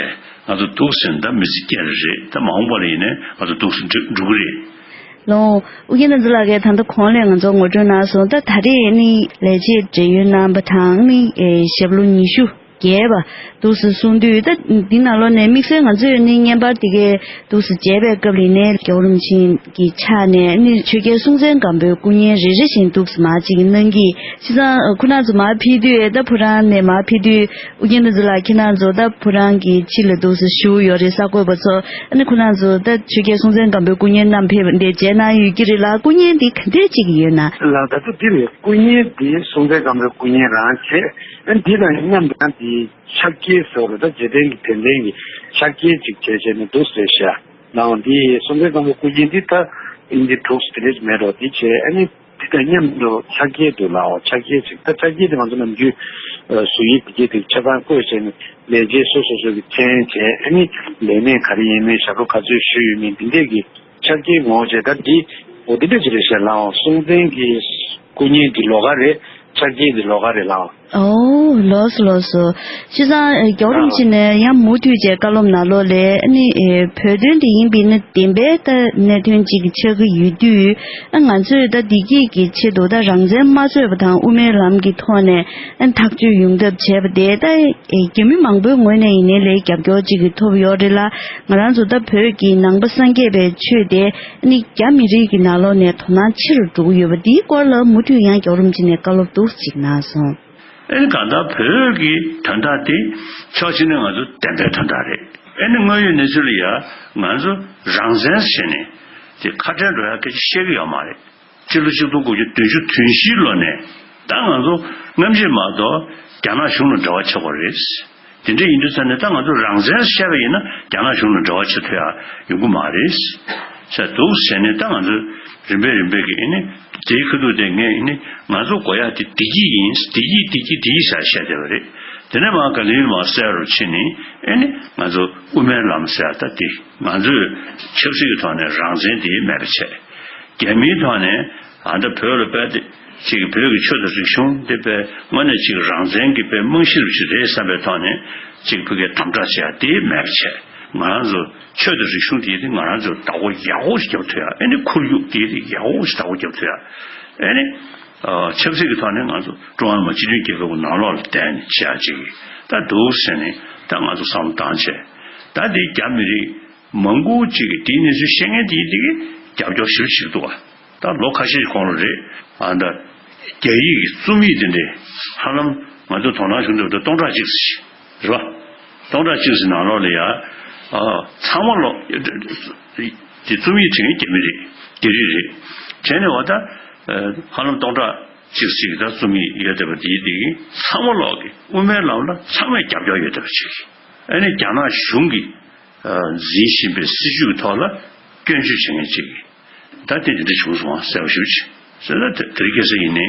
ང་ཚོ་འདུག་ཟེར་ན་ད་མི་ཚེ་སྐྱེལ་རེད། ད་མ་འོངས་པ་ལ་ཡིན་ནའི་ང་ཚོ་འདུག་ཟེར་འགྲོ་གི་རེད། ལོ། ཨུ་རྒྱན་བསྟན་འཛིན་ལགས་ཀྱིས་ད་ལྟ་གོང་ལ་ང་ཚོ་ངོ་སྤྲོད་གནང་སོང་། ད་ད་རེས་ནི་ལས་བྱེད་བགྲེས་ཡོལ་གནང་བ་དང་ནི་ཞབས་ལོ་ཉི་ཤུ་བརྒལ་བ་འདུག་ཟེར་གསུངས་དུས། ད་འདི་ནང་ལོགས་ནས་དམིགས་བསལ་ང་ཚོས་ནི་བརྙན་པར་དེ་གའི་འདུག་ཟེར་མཇལ་བའི་སྐབས་ལ་ནི་རྒྱལ་བ་རིན་པོ་ཆེ་གི་ཕྱག་ནས་ནི་ཆོས་རྒྱལ་སྲོང་བཙན་སྒམ་པོའི་སྐུ་བརྙན་རེ་རེ་བཞིན་འདུག་ཟེར་མར་ཅིག་གནང་གི། བྱས་ཙང་ཁོ་རང་ཚོ་མར་ཕེབས་དུས་ད་བུ་རང་ནས་མར་ཕེབས་དུས། ཨུ་རྒྱན་བསྟན་འཛིན་ལགས་ཁྱེད་རང་ཚོ་ད་བུ་རང་གི་ཕྱི་ལ་འདུག་ཟེར་ཞུ་ཡོད་རེད་གསར་འགོད་པ་ཚོ། ཨ་ནི་ཁོ་རང་ཚོ་ད་ཆོས་རྒྱལ་སྲོང་བཙན་སྒམ་པོའི་སྐུ་བརྙན་བསྣམས་ཕེབས་འདི་མཇལ་གནང་ཡོད་ཀྱི་རེད་ལ། སྐུ་བརྙན་འདི་ག་འདྲས་ཅིག་ཡོད་ན། ལགས་ད་ལྟ་འདི་རེད། སྐུ་བརྙན་འདི་སྲོང་བཙན་སྒམ་པོའི་སྐུ་བརྙན་རང་བྱས། ཨ་ནི་འདི་དང་མཉམ་དུ་ཡང་འདི་ཕྱག་འཁྱེར་ཟེར་བ་རེད། ད་རྗེས་དྲན་གྱི་དད་རྟེན་གྱི་ཕྱག་འཁྱེར་ཅིག་བྱས་བྱས་ནས་འདུག་ཟེར་ཤག་ལའང་འདི་སྲོང་བཙན་སྒམ་པོའི་སྐུ་བརྙན་འདི་ད་ཨིན་ཇི་དྲུག་ཙམ་དེ་འདྲས་མེད་འགྲོ། འདི་བྱས་ཨ་ནི། དེ་དང་མཉམ་དུ་ཕྱག་འཁྱེར་འདུག་ལའོ། ཕྱག་འཁྱེར་ཅིག་ད་ཕྱག་འཁྱེར་དེ་ང་ཚོ་ནམ་རྒྱུན་བཟོ་ཡིག་དེ་གྱད་དེ་ཆ་ཚང་བཀོད་བྱས་ནས་ལས་བྱེད་སོ་སོ་སོ་གི་མཚན་བྱས། ཨ་ནི་ལས་གནས་ག་རེ་ཡིན་མིན། ཞབས་བྲོ་ག་ཚོད་ཞུས་ཡོད་མིན་འདི་འདྲས་ཀྱི་ཕྱག་འཁྱེར་ངོ་བྱས། ད་འདི་འོ་འདི་འདྲས་ཅིག་རེད་ཤག་ལའོ། སྲོང་བཙན་གྱི་སྐུ་བརྙན་འདི་ལོགས་ཀ་རེད། ཕྱག་འཁྱེར་འདི་ལོགས་ཀ་རེད་ལའོ། ཨོ་ལགས་སོ་ལགས་སོ། བྱས་ཙང་རྒྱལ་བ་རིན་པོ་ཆེ་ནས་ཡང་མུ་མཐུད་བྱས་བཀའ་སློབ་ནང་ལོགས་ལ་ཨ་ནི་བོད་དོན་དེ་ཡིན་པའི་ནི་བདེན་པའི་ད་གནད་དོན་ཅིག་ཆགས་ཀྱི་ཡོད་དུས། ཨ་ང་ཚོས་ད་བདེ་སྐྱིད་ཀྱི་ཆེད་དུ་ད་རང་བཙན་མ་རྩོད་པ་དང་དབུ་མའི་ལམ་གྱི་ཐོག་ནས་ཨ་ཐག་གཅོད་ཡོང་ཐབས་བྱས་པ་དེ་ད་རྒྱ་མི་མང་པོའི་ངོས་ནས་ཡིན་ནའི་ལས་རྒྱབ་སྐྱོར་ཅིག་གི་ཐོབ་ཡོད་རེད་ལ། ང་རང་ཚོ་ད་བོད་ཀྱི་ནང་པ་སངས་རྒྱས་པའི་ཆོས་དེ་ཨ་ནི་རྒྱ་མི་རིགས་ཀྱི་ནང་ལོགས་ནས་དོ་སྣང་ཆེ་རུ་འགྲོ་གི་ཡོད་པ་འདིའི་སྐོར་ལ་མུ་མཐུད་ཡང་རྒྱལ་བ་རིན་པོ་ཆེ་ནས་བཀའ་སློབ་འདུག་ཅིག་གནང་སོང་། ཨེ་གང་ལྟར་བོད་ཀྱི་དོན་དག་དེ་ཕྱོགས་གཅིག་ནས་ང་ཚོ་བདེན་པའི་དོན་དག་རེད། ཨེ་ནི་དངོས་ཡོད་གནས་ཚུལ་ལ་ཡ་ང་ཚོ་རང་བཙན་ཟེར་ནས་དེ་ཁ་བྲལ་འགྲོ་ཡ་སྐད་ཆ་བཤད་ཀྱི་ཡོད་མ་རེད། སྤྱི་ལོ་ཆིག་སྟོང་དགུ་བརྒྱ་བདུན་ཅུ་དོན་བཞིའི་ལོ་ནས་ད་ང་ཚོ་སྔ་ཕྱི་མ་གཏོགས་རྒྱ་ནག་གཞུང་ལ་འབྲེལ་བ་ཆགས་པ་རེད། དེ་འདྲ་ཡིན་དུས་ཙ་ནས་ད་ང་ཚོ་རང་བཙན་བཤད་པ་ཡིན་ན་རྒྱ་ནག་གཞུང་ལ་འབྲེལ་བ་བྱེད་ཐུབ་ཡ་ཡོང་གི་མ་རེད། བྱས་འདུག་ཟེར་ནས་ད་ང་ཚོ་རིམ་པས་རིམ་པས་ཀྱི་ཨེ་ནི་དེའི་ཁ་ཐུག་དེ་ངས་ཨེ་ནི་ང་ཚོ་དགོས་ཡ་དེ་བདེ་སྐྱིད་ཡིན། བདེ་སྐྱིད་བདེ་སྐྱིད་བདེ་སྐྱིད་ཟེར་བཤད་བསྡད་པ་རེད། དེ་ནས་མར་ག་ལེར་མར་གསལ་རུ་ཕྱིན་ནས་ཨེ་ནི་ང་ཚོ་དབུ་མའི་ལམ་ཟེར་ཡ་ད་དེ་ང་ཚོས་ཆབ་སྲིད་ཀྱི་ཐོག་ནས་རང་བཙན་དེ་མེད་པ་བྱས། རྒྱ་མིའི་ཐོག་ནས་ཨ་ད་བོད་ལ་དཔེ་དེ་ཅིག་བོད་ཀྱི་ཆོས་དང་རིག་གཞུང་དེ་དཔེ་དངོས་གནས་ཅིག་རང་བཙན་གྱི་དཔེ་རྨང་གཞི་རུ་ཅིག་རེད་བསམ་པའི་ཐོག་ནས་ཅིག་ཕ་གིའི་དམ་དྲག་བྱེད་ཡ་དེ་མེད་པ་བྱས། ང་རང་ཚོ་ཆོས་དང་རིག་གཞུང་དེ་དེ་ང་རང་ཚོ་བདག་པོ་ཡག་པོ་ཞིག་རྒྱབ་ཐུབ་ཡ། ཨེ་ནི་ཁོར་ཡུག་དེ་དེ་ཡག་པོ་ཞིག་བདག་པོ་རྒྱབ་ཐུབ་ཡ། ཨེ་ནི་ ཆབ་སྲིད་ཀྱི་ཐོག་ནས་ང་ཚོ་ཀྲུང་ཧྭ་མི་དམངས་སྤྱི་མཐུན་རྒྱལ་ཁབ་ཀྱི་ནང་ལོགས་ལ་བསྡད་ནས་བྱེད་ཡ་ཅིག་ད་འདུག་ཟེར་ནས་ད་ང་ཚོ་བསམ་བློ་བཏང་བྱས། ད་འདི་རྒྱ་མི་རིགས་མང་པོ་ཅིག་གིས་དེའི་གནས་ཚུལ་ཤེས་མཁན་དེ་དེ་གིས་རྒྱབ་སྐྱོར་ཞེ་པོ་བྱེད་ཀྱི་འདུག་བ། ད་ལོ་ཁ་ཤས་ཤིག་གོང་ལ་རེད། ཨ་ད་རྒྱ་ཡིག་གི་རྩོམ་ཡིག་དེ་འདྲས་ཧ་ལམ་ང་ཚོ་དོ་སྣང་བྱུང་འདུག་ད་སྟོང་ཕྲག་གཅིག་ཙམ་ཞིག་རེད་བ། སྟོང་ཕྲག་གཅིག་ཙམ་ནང་ལོགས་ལ་ཡ། ཨ་ཚང་མ་ལོ་དེ་རྩོམ་ཡིག་བྲིས་མཁན་རྒྱ་མི་རེད། རྒྱ་རིགས་རེད། བྱས་ནས་འོ་ད་ཧ་ལམ་སྟོང་ཕྲག་གཅིག་ཙམ་ཞིག་ད་རྩོམ་ཡིག་ཡོད་བསྡད་པ་དེ་དེ་གིས་ཚང་མ་ལོག་གི་དབུ་མའི་ལམ་ལ་ཚང་མས་རྒྱབ་སྐྱོར་ཡོད་བསྡད་པ་ཅིག་ཨ་ནི་རྒྱ་ནག་གཞུང་གིས་འཛིན་བཞིན་པའི་སྲིད་བྱུས་ཀྱི་ཐོག་ལ་སྐྱོན་བརྗོད་བྱེད་མཁན་ཅིག་ད་དེ་འདི་འདྲ་བྱུང་སོང་བ་གསལ་པོ་ཞེ་པོ་ཅིག་ཟེར་ན་དེ་དེ་རིང་ཁ་སང་ཡིན་ནའི་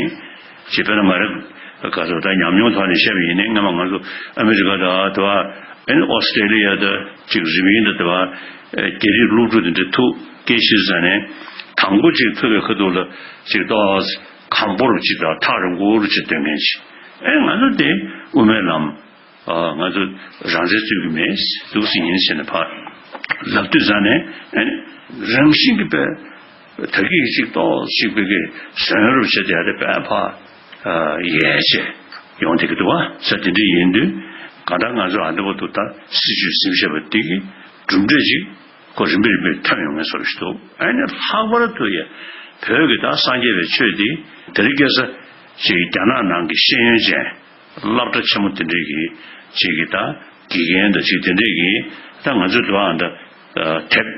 ཅིག་དཔེར་ན་ང་རང་ག་ཚོད་ད་ཉམས་མྱོང་ཐོག་ནས་བཤད་པ་ཡིན་ནའི་སྔ་མ་ང་ཚོ་ཨ་མི་རི་ཀ་དང་དེ་བ་ཨ་ནི་ཨོ་སི་ཀྲེ་ལི་ཡ་དང་ཅིག་རི་པིན་དང་དེ་བ་རྒྱ་རིགས་སློབ་ཕྲུག་དེ་འདྲ་ཐུག་སྐད་ཤེས་ཟ་ནས་དང་པོ་ཅིག་ཐུག་པའི་ཁ་ཐུག་ལ་ཅིག་ཏོག་གམ་པོ་རུ་ཅིག་དང་ཐག་རིང་པོ་རུ་ཅིག་སྟོན་མཁན་ཅིག་ཨེ་ང་ཚོ་དེ་དབུ་མའི་ལམ། ཨ་ང་ཚོ་རང་བཙན་རྩོད་ཀྱི་མེད། འདུག་སེ་ཡིན་ཟེར་ནས་ཕར་ལབ་དུས་ཙང་ནས་ཨ་ནི་རང་བཞིན་གྱིས་པས་ད་གིན་ཅིག་ཏོག་ཅིག་པའི་གི་བཟོ་རབས་བྱས་ཏེ་ཨ་རེ་པས་ཕར་ཡལ་བྱས་ཡོང་བསྡད་ཀྱི་འདུག་བ། ས་དེ་འདྲ་ཡིན་དུས་གང་ལྟར་ང་ཚོ་ཨ་འདྲ་པོ་འདུག་ད་སྲིད་བྱུས་ཟིན་བྱས་པ་འདི་གི་གྲུབ་འབྲས་ཅིག་ཁོ་རིམ་པས་རིམ་པས་ཐོན་ཡོང་ངེས་བཟོ་འདྲ་ཞིག་འདུག་ཨ་ནི་ལྷག་པར་དུ་ཡ་བོད་ཀྱི་ད་སངས་རྒྱས་པའི་ཆོས་འདི་དེ་རིང་ཁ་སང་ཅིག་རྒྱ་ནག་ནང་གི་ཤེས་ཡོན་ཅན། སློབ་གྲྭ་ཆེན་མོ་དེ་འདྲས་ཀྱི་ཅིག་གི་ད་དགེ་རྒན་དང་ཅིག་དེ་འདྲས་ཀྱི་ད་ང་ཚོའི་དུ་བ་ད་དེབ་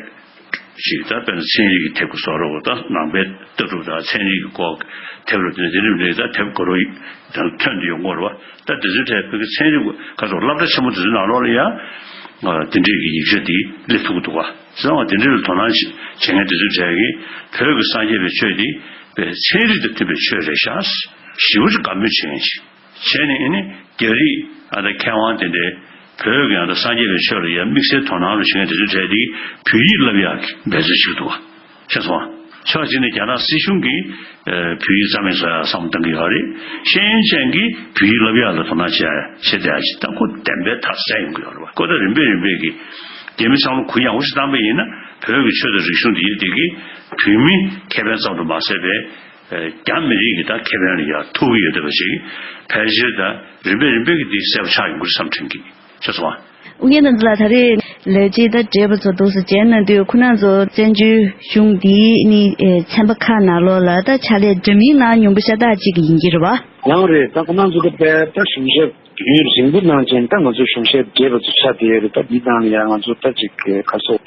ཅིག་ད་དཔེར་ན་ཚན་རིག་གི་དེབ་ཀྱི་བཟོ་རོགས་ད་ནང་པའི་ལྟ་གྲུབ་དང་ཚན་རིག་གི་སྐོར་དེབ་རུ་དེ་འདྲས་དེ་འདྲས་ད་དེབ་གོ་རོ་ད་ཐོན་དུ་ཡོང་གོ་ར་བ། ད་དེ་ཚོའི་གྲས་བོད་ཀྱི་ཚན་རིག་ཁ་སོགས་སློབ་གྲྭ་ཆེན་མོ་དེ་ཚོའི་ནང་ལོགས་ལ་ཡང་དེ་འདྲས་ཀྱི་ཡིག་ཆ་དེ་སླེབས་ཐུབ་ཀྱི་འདུག་བ། བྱས་ཙང་དེ་འདྲས་ལ་དོ་སྣང་བྱེད་མཁན་དེ་ཚོའི་གྲས་ཀྱིས་བོད་ཀྱི་སངས་རྒྱས་པའི་ཆོས་དེ་པའི་ཚན་རིག་དང་མཐུན་པའི་ཆོས་རེད་ཤག་ཞེ་པོ་ཅིག་དགའ་མོས་བྱེད་མཁན་ཞིག་བྱས་ནས་ཨ་ནི་རྒྱ་རིགས་ཨ་ད་མཁས་དབང་དེ་འདྲས་བོད་ཀྱི་ཨ་ད་སངས་རྒྱས་པའི་ཆོས་ལ་ཡང་དམིགས་བསལ་དོ་སྣང་རུ་བྱེད་མཁན་དེ་ཚོའི་གྲས་དེ་བོད་ཡིག་བསླབ་ཡག་གི་འབད་རྩོལ་བྱེད་ཀྱི་འདུག་བ། ཤེས་སོང་ཨ། ཕྱོགས་གཅིག་ནས་རྒྱ་ནག་སྲིད་གཞུང་གིས་བོད་ཡིག་རྩ་མེད་བཟོ་ཡག་བསམ་བློ་གཏོང་གི་ཡོད་རེད། ཤེས་ཡོན་ཅན་གྱིས་བོད་ཡིག་བསླབ་ཡག་ལ་དོ་སྣང་བྱེད་ཡག་བྱེད་བསྡད་ཡག་ཅིག་ད་ཁོ་བདེན་པའི་ཐག་བཅད་ཡོང་གི་ཡོད་རེད་བ། ཁོ་ད་རིམ་པས་རིམ་པས་ཀྱིས་རྒྱ་མི་ཚང་མ་གུ་ཡངས་པོ་ཞིག་བཏང་པ་ཡིན་ན་བོད་ཀྱི་ཆོས་དང་རིག་གཞུང་འདི་ཡིན་དེ་གིས་བོད་མི་ཁེ་ཕན་ཙམ་དུ་མ་ཟད་པའི། རྒྱ་མི་རིགས་ཀྱི་ད་ཁེ་ཕན་ལ་ཡང་ཐུག་གི་ཡོད་བསྡད་པ་ཞིག་ཕལ་ཆེར་ད་རིམ་པས་རིམ་པས་ཀྱི་འདི་གསལ་པོ་ཆགས་ཡོང་གི་རེད་བསམ་དྲན་གྱི་ཤེས་སོང་ཨ། ཨུ་རྒྱན་རྣམ་རྒྱལ་ལགས། ད་རེས་ལས་བྱེད་ད་བགྲེས་པ་ཚོ་འདུག་སེ་མཇལ་གནང་དུས་ཁོ་རང་ཚོ་བཙན་བྱོལ་གཞུང་འདིའི་ནི་ཚན་པ་ཁག་ནང་ལོགས་ལ་ད་ཕྱག་ལས་འདྲ་མིན་གནང་མྱོང་པ་ཤ་སྟག་ཅིག་ཡིན་གྱི་རེད་བ། ཡང་རེད། ད་ཁོ་རང་ཚོ་ད་དཔེ་ད་གཞུང་ཞབས་རྒྱུན་རིང་པོ་གནང་ཅིང་ད་ང་ཚོ་གཞུང་ཞབས་བགྲེས་པ་ཚོ་ཆགས་བསྡད་ཡོད་རེད། ད་འདི་ནང་ལ་ཡང་ང་ཚོ་ད་ཅིག་ག་སོགས།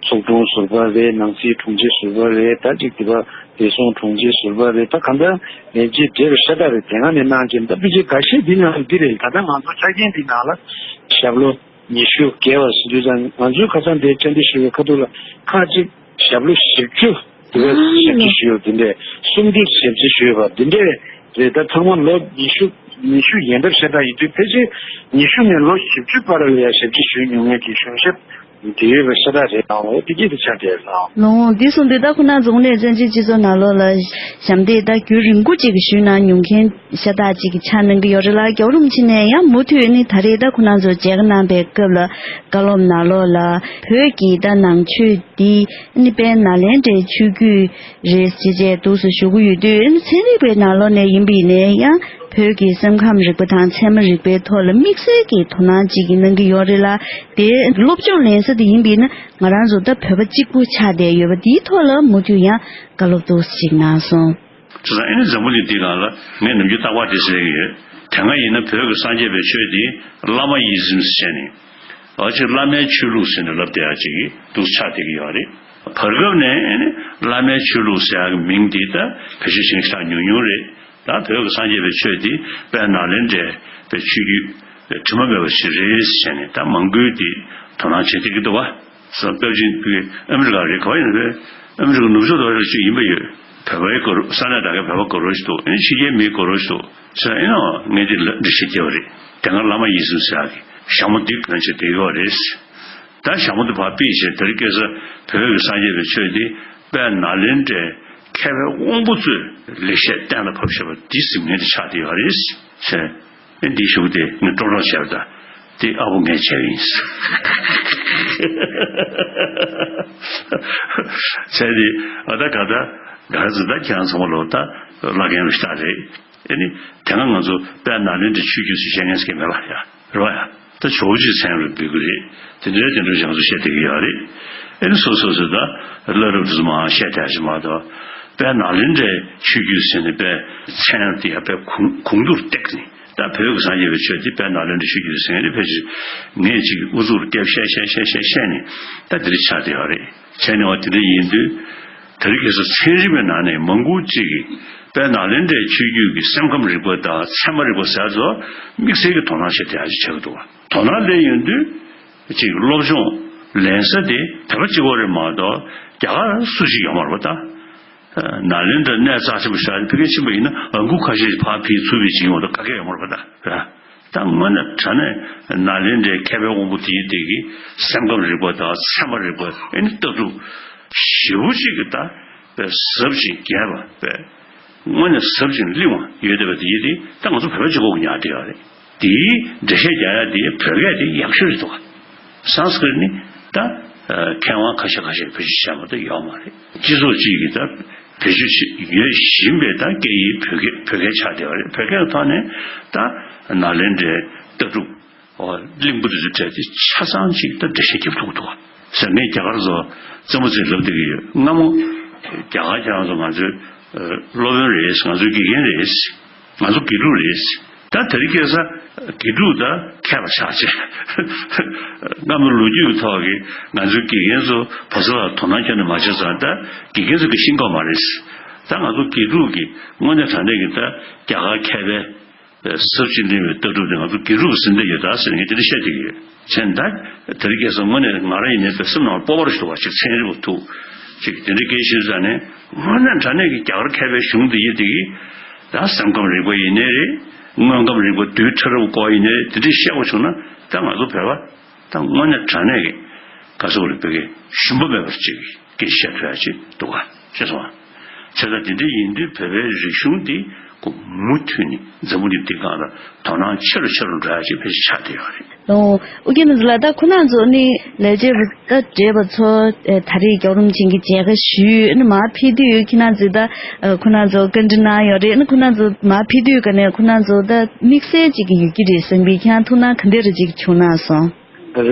ཚོགས་དྲུང་ཟུར་པ་རེད། ནང་སྲིད་དྲུང་ཆེ་ཟུར་པ་རེད། ད་ཅིག་དེ་པ་བདེ་སྲུང་དྲུང་ཆེ་ཟུར་པ་རེད། ད་གང་ལྟར་ལས་བྱེད་བགྲེས་པ་ཤ་སྟག་རེད། དེ་སྔ་ནས་གནང་མཁན་ད་ཕལ་ཆེར་འགའ་ཤས་འདི་ནང་འདི་རེད། ད་ལྟ་ང་ཚོ་ཆ་རྐྱེན་འདི་ནང་ལ་ཞབས་ལོ་ཉི་ཤུ་བརྒལ་བ་ཟེར་དུས་ཙང་ང་ཚོའི་ཁ་སང་དེ་བཅར་འདྲི་ཞུ་བའི་ཁ་ཐུག་ལ་ཁག་ཅིག་ཞབས་ལོ་བཞི་བཅུ་དེ་བས་ཞབས་ཕྱི་ཞུ་ཡོད་འདི་འདྲས། གསུམ་བཅུ་ཞབས་ཕྱི་ཞུ་ཡོད་པ་འདི་འདྲས་རེད། ད་ཚང་མ་ལོ་ཉི་ཤུ་ཉི་ཤུ་ཡན་འདབ་ཤ་སྟག་ཡིན་དུས་ཕལ་ཆེར་ཉི་ཤུ་ནས་ལོ་བཞི་བཅུ་བར་ལ་ཡང་ཞབས་ཕྱི་ཞུ་མྱོང་མཁན་གྱི་གཞུང་ཞབས་དེ་ཡོད་པ་ཤ་སྟག་རེད། ཨང་འོ་དེ་སྐད་དུ་ཆགས་བསྡད་ལ། ལོ་འདི་སོང་དུས་ད་ཁོ་ན་རྫོང་ནས་བཙན་བྱོལ་སྤྱི་ཚོགས་ནང་ལོགས་ལ་ཞབས་འདེགས་ད་རྒྱུན་རིང་པོ་ཅིག་གི་ཞུས་གནང་མྱོང་མཁན་ཤ་སྟག་ཅིག་གི་ཆགས་གནང་གི་ཡོད་རེད་ལ། རྒྱལ་བ་རིན་པོ་ཆེ་ནས་ཡང་མུ་མཐུད་ནི་ད་རེས་ད་ཁོ་ན་ཚོ་མཇལ་ཁ་གནང་པའི་སྐབས་ལ་བཀའ་སློབ་ནང་ལོགས་ལ་བོད་ཀྱི་ད་ནང་ཆོས་འདི་ནི་དཔལ་ནཱ་ལེནྡྲའི་ཆོས་བརྒྱུད་རེད་ཅེས་བཅས་འདུག་སེ་ཞུ་གི་ཡོད་དུས། ཚན་རིག་པའི་ནང་ལོགས་ནས་ཡིན་པ་ཡིན་ནའི་ཡང་བོད་ཀྱི་སེམས་ཁམས་རིག་པ་དང་ཚད་མ་རིག་པའི་ཐོག་ལ་དམིགས་བསལ་གྱི་དོ་སྣང་ཅིག་གནང་གི་ཡོད་རེད་ལ། དེ་སློབ་སྦྱོང་ལེན་ས་དེ་ཡིན་པ་ཡིན་ན་ང་རང་ཚོ་ད་བོད་པ་གཅིག་པུ་ཆགས་བསྡད་ཡོད་པ་དེའི་ཐོག་ལ་མུ་མཐུད་ཡང་བཀའ་སློབ་འདུག་སེ་ཅིག་གནང་སོང་། བྱས་ཙང་ཨེ་ནི་འཛམ་བུ་གླིང་འདིའི་སྒང་ལ་ངས་ནམ་རྒྱུན་རྟག་པར་དེ་ཟེར་གྱི་ཡོད། དེ་སྔ་ཡིན་ན་བོད་ཀྱི་སངས་རྒྱས་པའི་ཆོས་དེ་བླ་མ་ཡི་ཛིམ་ཟེར་ནས། ཨ་ཅིག་བླ་མའི་ཆོས་ལུགས་ཟེར་ནས་ལབ་བསྡད་ཡ་ཅིག་གི་འདུག་ཆགས་བསྡད་ཀྱི་ཡོད་རེད། བར་སྐབས་ནས་ཨེ་ནི་བླ་མའི་ཆོས་ལུགས་ཟེར་ཡ་གི་མིང་འདི་ད་བེད་སྤྱོད་བྱེད་མཁན་ཞེ་དྲག་ཉུང་ཉུང་རེད། ད་བོད་ཀྱི་སངས་རྒྱས་པའི་ཆོས་འདི་དཔལ་ནཱ་ལེནྡྲའི་པའི་ཆོས་བརྒྱུད་དྲི་མ་མེད་པ་ཞིག་རེད་ཟེར་ནས་ད་མང་པོས་འདི་དོ་སྣང་བྱེད་བསྡད་ཀྱི་འདུག་བ། སྐབས་ཅིག་ཨ་མི་རི་ཀ་རེད། ག་བ་ཡིན་ན་རེད། ཨ་མི་རི་ཀ་ནུབ་ཕྱོགས་དེ་བ་ཅིག་ཡིན་པ་ཡོད། བོད་པའི་དགའ་རོགས་ས་གནས་ད་གའི་བོད་པ་དགའ་རོགས་ཤིག་འདུག་ཨེ་ཕྱི་རྒྱལ་མི་དགའ་རོགས་ཤིག་འདུག་ཟེར་ཨེ་ནོ་ངས་འདི་ལ་འདྲི་ཤེས་བསྐྱལ་བ་རེད། དེ་སྔ་བླ་མ་ཡི་ཛིམ་ཟེར་ཡག་གི་ཞྭ་མོ་འདི་ག་ནས་ཅིག་བསྡད་ཡོད་རེད། ད་ཞྭ་མོ་འདི་ཕར་ཕུད་བྱས་དེ་རིང་ཁ་སང་བོད་ཀྱི་སངས་རྒྱས་པའི་ཆོས་འདི་དཔལ་ནཱ་ལེནྡྲའི་མཁས་པའི་དབང་པོ་ཚོས་ལེགས་བཤད་གཏན་ལ་ཕབ་བཞག་པ་འདི་གཟིགས་མཁན་དེ་ཆགས་བསྡད་ཡོད་རེད་ཟེར། ཨེ་འདི་ཞུ་དེ་ངས་ཀྲོག་ཀྲོག་བྱས་པ་ད་དེ་ཨ་བོ་ངས་བྱས་པ་ཡིན་ཟེར། བྱས་ཏེ་ཨ་ད་ག་ད་ག་ཟེར་ད་ཁྱེད་རང་ཚང་མ་ལོ་ད། བླ་རྒན་རུ་ཞིག་རེད། ཨེ་ནི་དེ་སྔ་ང་ཚོ་དཔལ་ནཱ་ལེནྡྲའི་ཆོས་བརྒྱུད་ཟེར་བཤད་མཁན་ཟེར་མཁན་མེད་པ་ཡ་རེད་བ་ཡ། ད་ཇོ་བོ་རྗེའི་མཚན་རུ་འབོད་ཀྱི་རེད། དེ་འདྲའི་དེ་འདྲ་ཞིག་ང་ཚོ་བཤད་བསྡད་ཀྱི་ཡོད་རེད། ཨེ་ནི་སོ་སོ་སོ་ད་བླ་རབས་དུ་མ་བཤད་བསྡད་ཞིག་མ་གཏོགས་དཔལ་ནཱ་ལེནྡྲའི་ཆོས་བརྒྱུད་ཟེར་ནས་དཔེ་མཚན་དེ་ཡ་དཔེ་གུང་གུང་དུར་བཏེགས་ནས། ད་བོད་ཀྱི་སངས་རྒྱས་པའི་ཆོས་འདི་དཔལ་ནཱ་ལེནྡྲའི་ཆོས་བརྒྱུད་ཟེར་མཁན་དེ་ཕལ་ཆེར་ངས་ཅིག་ཨུ་ཚུགས་རྒྱབ་བཤད་བཤད་བཤད་བཤད་བཤད་ནས་ད་འདི་འདྲ་ཆགས་བསྡད་ཡོད་རེད། བྱས་ནས་བ་དེ་འདྲ་ཡིན་དུས། དེ་རིང་ཁ་སང་ཚན་རིག་པའི་ནང་ནས་མང་པོ་ཅིག་གིས་དཔལ་ནཱ་ལེནྡྲའི་ཆོས་བརྒྱུད་ཀྱི་སེམས་ཁམས་རིག་པ་དང་ཚད་མ་རིག་པ་ཟེར་ཚོ་དམིགས་བསལ་གྱི་དོ་སྣང་བྱེད་བསྡད་ཡག་ཅིག་ཆགས་ཀྱི་འདུག་བ། དོ་སྣང་སླེབས་ཡོང་དུས་ཅིག་སློབ་སྦྱོང་ལེན་ས་དེ་བོད་པ་གཅིག་པོ་རེད་མ་གཏོགས་རྒྱ་གར་སུ་ཞིག་ཡོད་མ་རེད་པ་ད། ནཱ་ལེནྡྲ་གནས་རྩ་ཆེན་པོ་ཞིག་ཕ་གིར་ཕྱིན་པ་ཡིན་ན་ཨང་ཀུ་ཁ་ཤས་ཕར་ཕུད་ཚུར་ཕུད་བྱེད་ཡོང་དུས་དཀའ་ཁག་ཡོད་མ་རེད་པ་ད། ད་དངོས་གནས་དྲང་གནས་ནཱ་ལེནྡྲའི་མཁས་པའི་དབང་པོ་དེའི་སྟེང་གི་སེམས་ཁམས་རིག་པ་དང་ཚད་མ་རིག་པ་ཨེ་ནི་ལྟ་གྲུབ་ཞེ་པོ་ཅིག་གི་ད་པའི་ཟབ་ཅིང་རྒྱས་པ་པའི་དངོས་གནས་ཟབ་ཅིང་བརླིང་བ་ཡོད་བསྡད་པ་དེའི་སྟེང་ད་ང་ཚོ་བོད་པ་གཅིག་པོ་གིས་ཉར་བསྡད་ཡོད་རེད། དེའི་འགྲེལ་བཤད་རྒྱག་ཡ་དེ་བོད་སྐད་དེ་ཡག་ཤོས་རེད་འདུག་ག་སཾ་སྐྲྀཏ་ནི་ད་མཁས་དབང་ཁ་ཤས་ཁ་ཤས་བེད་སྤྱོད་བྱས་མ་གཏོགས་ཡོད་མ་རེད། སྤྱི་ཚོགས་གཅིག་གིས་ད་བེད་སྤྱོད་བྱེད་ཡོད་བཞིན་པའི་ད་སྐད་ཡིག་བོད་སྐད་བོད་སྐད་ཆགས་བསྡད་པ་རེད། བོད་སྐད་ཐོག་ནས་ད་ནཱ་ལེནྡྲའི་ལྟ་གྲུབ་གླིང་བུ་དེ་ཚོའི་གྲས་དེ་ཆ་ཚང་ཅིག་ད་འགྲེལ་བཤད་རྒྱབ་ཐུབ་ཀྱི་འདུག་ག་ཟེར་ངས་རྒྱ་གར་ཚོ་རྩེད་མོ་རྩེ་ལབ་བསྡད་ཀྱི་ཡོད། སྔ་མོ་རྒྱ་གར་ཁྱེད་རང་ཚོ་ང་ཚོའི་སློབ་དཔོན་རེད། ང་ཚོའི་དགེ་རྒན་རེད། ང་ཚོ་དགེ་ཕྲུག་རེད། ད་དེ་རིང་ཁ་སང་དགེ་ཕྲུག་ད་མཁས་པ་ཆགས་བྱས། སྔ་མོ་ལོ་རྒྱུས་ཀྱི་ཐོག་གི་ང་ཚོའི་དགེ་རྒན་ཚོ་བ་ཚ་ལ་དོ་སྣང་ཁྱོན་ནས་མ་བྱས་ཙང་ད་དགེ་རྒན་ཚོ་གི་ཤེས་ཀྱི་ཡོད་མ་རེད། ད་ང་ཚོ་དགེ་ཕྲུག་གི་དངོས་གནས་དྲང་གནས་ཀྱི་ད་རྒྱ་གར་མཁས་པའི་ཟབ་ཅིང་བརླིང་བའི་ལྟ་གྲུབ་དེ་ང་ཚོ་དགེ་ཕྲུག་གིས་ཟིན་བསྡད་ཡོད་ད་ཟེར་ངས་དེ་འདྲ་བཤད་བསྡད་ཀྱི་ཡོད། བྱས་ན་ད་དེ་རིང་ཁ་སང་དངོས་གནས་ང་རང་ཡིན་ནའི་དཔེ་སེམས་ནང་ལ་སྤོབས་པ་རེ་ཞིག་འདུག་བ། ཅིག་ཚན་རིག་པ་ཐུག་ཅིག་དེ་འདྲའི་སྐད་ཆ་ཤོད་ཙང་ནས་དངོས་གནས་དྲང་གནས་ཀྱི་རྒྱ་གར་མཁས་པའི་གཞུང་འདི་ཡི་དེ་གི་ད་སེམས་ཁམས་རིག་པ་ཡིན་ནའི་རེད། དངོས་ཁམས་རིག་པ་རྡུལ་ཕྲ་རབ་སྐོར་ཡིན་ནའི་རེད། དེ་འདྲའི་བཤད་དགོས་བྱུང་ན་ད་ང་ཚོ་བོད་པ་ད་དངོས་གནས་དྲང་གནས་ཀྱི་ག་ཚོད་རེད་བོད་སྐད་ཞུམ་པ་མེད་པར་ཅིག་སྐད་ཆ་བཤད་ཐུབ་ཡ་ཅིག་འདུག་ག་ཤེས་སོང་ང་། བྱས་ཙང་དེ་འདྲ་ཡིན་དུས་བོད་པའི་རིག་གཞུང་འདི་ཁོ་མུ་མཐུད་ནས་འཛམ་བུ་གླིང་འདི་སྒང་ལ་དོ་སྣང་ཆེ་རུ་ཆེ་རུ་འགྲོ་ཡ་ཅིག་ཕལ་ཆེར་ཆགས་བསྡད་ཡོད་རེད། ཨོ། ཨོ་རྒྱན་རྣམ་གྲོལ་ལགས། ད་ཁོང་རྣམ་ཚོ་ནི་ལས་བྱེད་པ་ད་བགྲེས་པ་ཚོ་ཨེ་ད་རེས་རྒྱལ་བ་རིན་པོ་ཆེ་གི་མཇལ་ཁ་ཞུས་ནི་མར་ཕེབས་དུས་ཁྱེད་རྣམ་ཚོས་ད་ཨ་ཁོང་རྣམ་ཚོ་བཀའ་འདྲི་གནང་ཡོད་རེད། ནི་ཁོང་རྣམ་ཚོ་མར་ཕེབས་དུས་ག་ནས་ཁོང་རྣམ་ཚོ་ད་དམིགས་བསལ་ཅིག་གི་ཡོད་ཀྱི་རེད་བསམ་པའི་ཁྱེད་རང་ཐུགས་སྣང་ག་འདྲ་རེ་ཅིག་བྱུང་གནང་སོང་།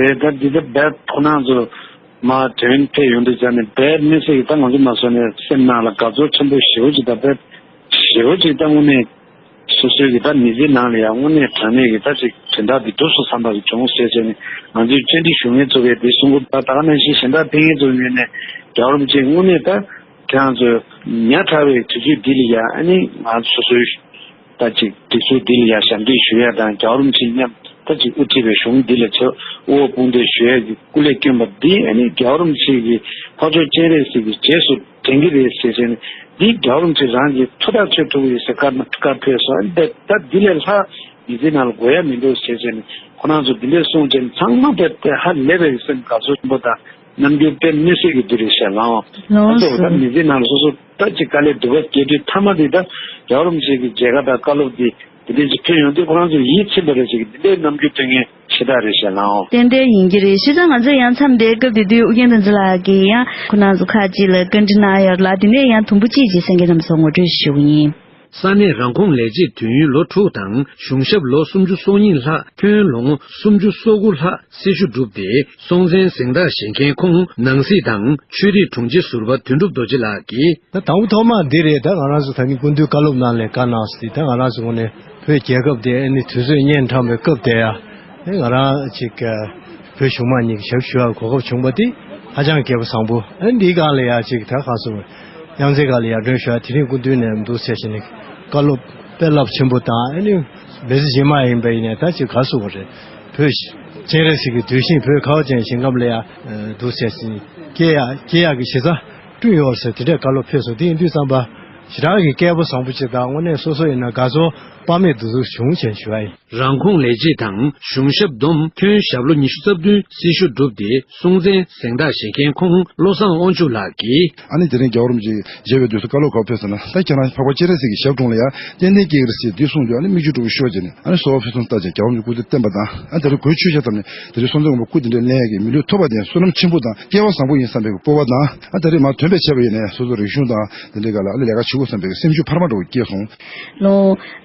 རེད། ད་འདི་ད་རྦད་ཁོང་རྣམ་ཚོ་མར་དོན་ཕེབས་ཡོང་དུས་ཙང་ནས་རྦད་དམིགས་བསལ་གྱི་ད་ང་ཚོ་མ་སོང་ནས་སེམས་ནང་ལ་དགའ་ཚོར་ཆེན་པོ་ཞེ་པོ་ཅིག་ད་རྦད་ཞེ་པོ་ཅིག་ད་དངོས་གནས། སོ་སོའི་གི་ད་མི་ཚེ་ནང་ལ་ཡང་དངོས་གནས་དྲང་གནས་ཀྱི་ད་ཅིག་དོན་དག་འདི་འགྲུབ་སོང་བསམ་པ་ཞིག་བྱུང་ཟེར་བྱས་ནས་ང་ཚོའི་བཅར་འདྲི་ཞུ་མཁན་ཚོ་གིས་འདི་གསུང་གི་འདུག་ད་ག་ནང་བཞིན་གཞན་དག་ཕེབས་མཁན་ཚོའི་ངོས་ནས་རྒྱལ་བ་རིན་པོ་ཆེ་དངོས་གནས་ད་ཁྱེད་རང་ཚོའི་ཉག་ཕྲ་བའི་དུས་ཚོད་འདི་ལ་ཡང་ཨ་ནི་ང་སོ་སོའི་ད་ཅིག་སྒྲིག་འཛུགས་འདི་ལ་ཡང་ཞབས་འདེགས་ཞུ་ཡ་དང་རྒྱལ་བ་རིན་པོ་ཆེ་མཉམ་ད་ཅིག་དབུ་ཁྲིད་པའི་གཞུང་འདི་ལ་ཆེ་དབུ་འོག་དཔུང་འདེགས་ཞུ་ཡ་གི་སྐུ་ལས་བསྐྱོན་པ་འདི་ཨ་ནི་རྒྱལ་བ་རིན་པོ་ཆེ་གི་འཕགས་མཆོག་སྤྱན་རས་གཟིགས་ཀྱི་རྗེས་སུ་དྲན་གྱི་རེད་ཟེར་བྱས་ནས་འདི་རྒྱལ་བ་རིན་པོ་ཆེ་རང་གིས་ཐུགས་ཐག་ཆོད་ཐུབ་ཀྱི་ཡོད་ཟེར་བཀའ་བཀའ་ཕེབས་སོང་། ཨ་ནི་ད་ད་འདི་ལས་ལྷག་མི་ཚེ་ནང་ལ་དགོས་ཡ་མི་འདུག་ཟེར་བྱས་ནས་ཁོ་རང་ཚོ་འདི་འདྲས་གསུངས་བྱས་ནས་ཚང་མ་དེ་དེ་ཧ་ལས་པའི་སེམས་དགའ་ཚོར་ཆེན་པོ་དང་རྣམ་འགྱུར་དཔེ་མི་སྲིད་ཀྱི་འདི་རེད་ཤག་ལགས། ལགས་ཨ་ཙོ་ད་སོ། མི་ཚེ་ནང་ལ་སོ་སོ་ད་ཅིག་དཀའ་ལས་སྡུག་པ་སྐྱེལ་དུས་མཐའ་མ་འདི་ད་རྒྱལ་བ་རིན་པོ་ཆེ་གི་མཇལ་ཁ་དང་བཀའ་སློབ་འདི་འདི་འདྲས་ཅིག་ཕེབས་ཡོང་དུས་ཁོ་རང་ཚོ་ཡིད་ཚིམ་པ་རེད་ཅིག་འདི་འདྲའི་རྣམ་འགྱུར་སྟོན་མཁན་ཞེ་དྲག་རེད་ཤག་ལགས། ཏན་ཏན་ཡིན་གྱི་རེད། བྱས་ཙང་ང་ཚོས་ཡང་མཚམས་འདིར་སྐབས་དེ་དུས་ཨོ་རྒྱན་བསྟན་འཛིན་ལགས་ཀྱིས་ཡང་ཁོང་རྣམ་ཚོ་ཁག་ཅིག་ལ་བཀའ་འདྲི་གནང་ཡོད་ལ། དེ་ནས་ཡང་དུམ་བུ་གཅིག་ཅིག་གསན་མཁན་རྣམ་ཚོར་ངོ་སྤྲོད་ཞུ་གི་ཡིན། ས་གནས་རང་ཁོངས་ལས་བྱེད་དུས་ཡུན་ལོ་དྲུག་དང་གཞུང་ཞབས་ལོ་སུམ་ཅུ་སོ་གཉིས་ལྷག་ཁྱོན་ལོ་ངོ་སུམ་ཅུ་སོ་དགུ་ལྷག་སྲི་ཞུ་བསྒྲུབས་ཏེ་སྲོང་བཙན་གཟེངས་རྟགས་བཞེས་མཁན་ཁོང་ནང་སྲིད་དང་ཆོས་རིག་དྲུང་ཆེ་ཟུར་པ་དོན་གྲུབ་རྡོ་རྗེ་ལགས་ཀྱིས། ད་དང་པོ་ཐོག་མ་འདི་རེད། ད་ང་རང་ཚོ་ད་ནི་སྐུ་མདུན་བཀའ་སློབ་གནང་ལས་བཀའ་གནང་སྟེ་ད་ང་རང་ཚོ་ངོས་ནས་བོད་རྒྱལ་ཁབ་དེ་ཨ་ནི་དུས་ཚོད་གཉན་འཕྲང་པའི་སྐབས་དེ་ཡ་ཨེ་ང་རང་ཅིག་བོད་གཞུང་མང་གཉིས་ཀྱི་ཞབས་ཞུ་བར་གོ་སྐབས་བྱུང་བ་དེ་ཧ་ཅང་དགའ་པོ་བཟང་པོ། ཨ་ནི་འདིའི་སྒང་ལ་ཡ་ཅིག་ད་ག་སོ་དབྱངས་འཛིན་སྒང་ལ་ཡར་ཐོན་ཞུ་བ་དེ་རིང་སྐུ་མདུན་ནས་འདུག་ཟེར་བྱས་ནས་བཀའ་སློབ་དཔེ་རླབས་ཆེན་པོ་དང་ཨ་ནི་མི་ཚེ་རྗེས་མ་ཡིན་པ་ཡིན་ནས་ད་ཅིག་ག་སོ་བ་རེད། བོད་སྤྱན་རས་གཟིགས་ཀྱི་གདུལ་ཞིང་བོད་ཁ་བ་ཅན་ཞིང་ཁམས་ལ་ཡ་འདུག་ཟེར་བྱས་ནས་སྐྱེ་ཡ་སྐྱེ་ཡག་གི་གཞི་རྩ། བསྐྲུན་ཡོད་ཟེར་དེ་འདྲའི་བཀའ་སློབ་ཕེབས་སོང་། དེ་ཡིན་དུས་ཙམ་པ་ཞེ་དྲག་གི་སྐལ་པ་བཟང་པོ་ཅིག་དང་དངོས་གནས་སོ་སོ་ཡིན་ན་དགའ་ཚོར་ དཔག་མེད་དུ་བྱུང་ཞེས་ཞུ་བ་ཡིན། རང་ཁོངས་ལས་བྱེད་དང་གཞུང་ཞབས་བསྡོམས་ཐོན་ཞབས་ལོ་ཉི་ཤུ་རྩ་བདུན་སྲི་ཞུ་བསྒྲུབས་ཏེ་སྲོང་བཙན་གཟེངས་རྟགས་བཞེས་མཁན་ཁོང་བློ་བཟང་དབང་ཕྱུག་ལགས་ཀྱིས། ཨ་ནི་དེ་རིང་རྒྱལ་བ་རིན་པོ་ཆེ་མཇལ་བའི་དུས་སུ་བཀའ་སློབ་ག་ཕེབས་ཟེར་ན། ད་ཁྱེད་རང་འཕགས་པ་སྤྱན་རས་གཟིགས་ཀྱི་ཞབས་དྲུང་ལ་ཡང་ཏན་ཏན་སྐྱེ་གི་རེད་ཟེར་འདི་གསུངས་དུས། ཨ་ནི་མིག་ཆུ་དྲུག་གིས་ཤོར་བྱས་ནས། ཨ་ནི་གསོལ་བ་ཕུན་སུམ་ཚོགས་ཅིག་རྒྱལ་བ་རིན་པོ་ཆེ་སྐུ་ཚེ་བརྟན་པ་དང་། ཨ་ནི་དེ་རིང་གོས་ཆོད་བྱས་བཏབ་ནས་དེ་རིང་སྲོང་བཙན་སྒམ་པོ་སྐུ་དེ་འདྲའི་ལེན་ཡག་གི་མི་ལུས་ཐོབ་པ་དེ་བསོད་ནམས་ཆེན་པོ་དང་སྐལ་བ་བཟང་པོ་ཡིན་བསམ་པའི་སྤོབས་པ་དང་། ཨ་ད་རེས་མར་ཐོན་པའི་ཆད་པ་ཡིན་ནའི་སོ་སོ་རིག་གཞུང་དང་དེ་འདྲའི་སྒང་ལ་ཨ་ལས་ཀ་བྱེད་དགོས་བསམ་པའི་སེམས་ཤུགས་འཕར་མ་འགྲོ་བ་སྐྱེས་སོང་། ལོ།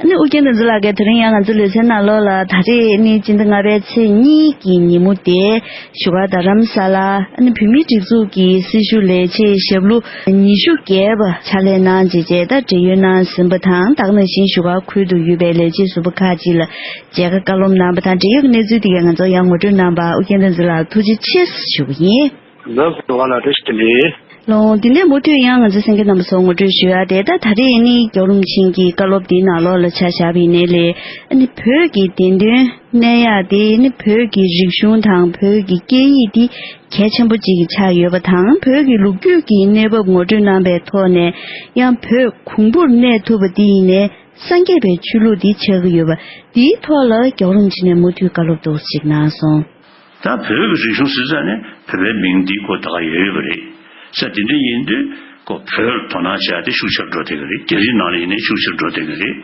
ཨ་ནི་ཨུ་རྒྱན་བསྟན་འཛིན་ལགས་ཀྱིས་དེ་རིང་ཡང་ང་ཚོའི་ལེ་ཚན་ནང་ལོགས་ལ་ད་རེས་ནི་སྤྱི་ཟླ་ལྔ་པའི་ཚེས་གཉིས་ཀྱི་ཉིན་མོ་དེ་བཞུགས་སྒར་རྡ་རམ་ས་ལ་ཨ་ནི་བོད་མིའི་སྒྲིག་འཛུགས་ཀྱི་སྲི་ཞུ་ལས་བྱེད་ཞབས་ལོ་ཉི་ཤུ་བརྒལ་བ་ཕྱག་ལས་གནང་བྱས་རྗེས་ད་བགྲེས་ཡོལ་གནང་ཟིན་པ་དང་། ད་ག་ནང་བཞིན་བཞུགས་སྒར་ཁུལ་དུ་ཡོད་པའི་ལས་བྱེད་ཟུར་པ་ཁག་ཅིག་ལ་མཇལ་ཁ་བཀའ་སློབ་གནང་བ་དང་འབྲེལ་ཡོད་ཀྱི་གནས་ཚུལ་དེ་གའི་ང་ཚོར་ཡང་ངོ་སྤྲོད་གནང་བར་ཨུ་རྒྱན་བསྟན་འཛིན་ལགས་ཐུགས་རྗེ་ཆེ་ཞུ་གི་ཡིན། ལགས་སོ། ལགས་ལགས། བཀྲ་ཤིས་བདེ་ལེགས། ལོ། འདི་ནས་མུ་མཐུད་ཡང་ང་ཚོ་གསན་མཁན་རྣམ་པ་ཚོར་ངོ་སྤྲོད་ཞུ་ཡ་དེ། ད་ད་རེས་ནི་རྒྱལ་བ་རིན་པོ་ཆེ་གི་བཀའ་སློབ་འདིའི་ནང་ལོགས་ལ་ཆ་བཞག་པ་ཡིན་ནའི་ལས། ཨ་ནི་བོད་ཀྱི་བདེན་དོན་གནད་ཡག་དེ་ནི་བོད་ཀྱི་རིག་གཞུང་དང་བོད་ཀྱི་སྐད་ཡིག་འདི་གལ་ཆེན་པོ་གཅིག་ཆགས་ཡོད་པ་དང་། བོད་ཀྱི་ལོ་རྒྱུས་ཀྱི་གནས་བབ་ངོ་སྤྲོད་གནང་པའི་ཐོག་ནས་ཡང་བོད་གོང་བུར་གནས་ཐུབ་པ་འདི་ཡིན་ནའི་སངས་རྒྱས་པའི་ཆོས་ལུགས་འདི་ཆགས་ཀྱི་ཡོད་པ་འདིའི་ཐོག་ལ་རྒྱལ་བ་རིན་པོ་ཆེ་ནས་མུ་མཐུད་བཀའ་སློབ་ཏོག་ཙམ་ཅིག་གནང་སོང་། ད་བོད་ཀྱི་རིག་གཞུང་ཟེར་ཙང་ནས་བོད་པའི་མིང་འདི་ཁོ་ད་ག་ཡོད་ཡོད་པ་རེད། ས་དེ་འདྲ་ཡིན་དུས་ཁོ་བོད་ལ་དོ་སྣང་བྱ་དེ་ཤུགས་ཆེར་འགྲོ་བསྡད་ཀྱི་རེད། རྒྱ་རིགས་ནང་ལ་ཡིན་ནའི་ཤུགས་ཆེར་འགྲོ་བསྡད་ཀྱི་རེད།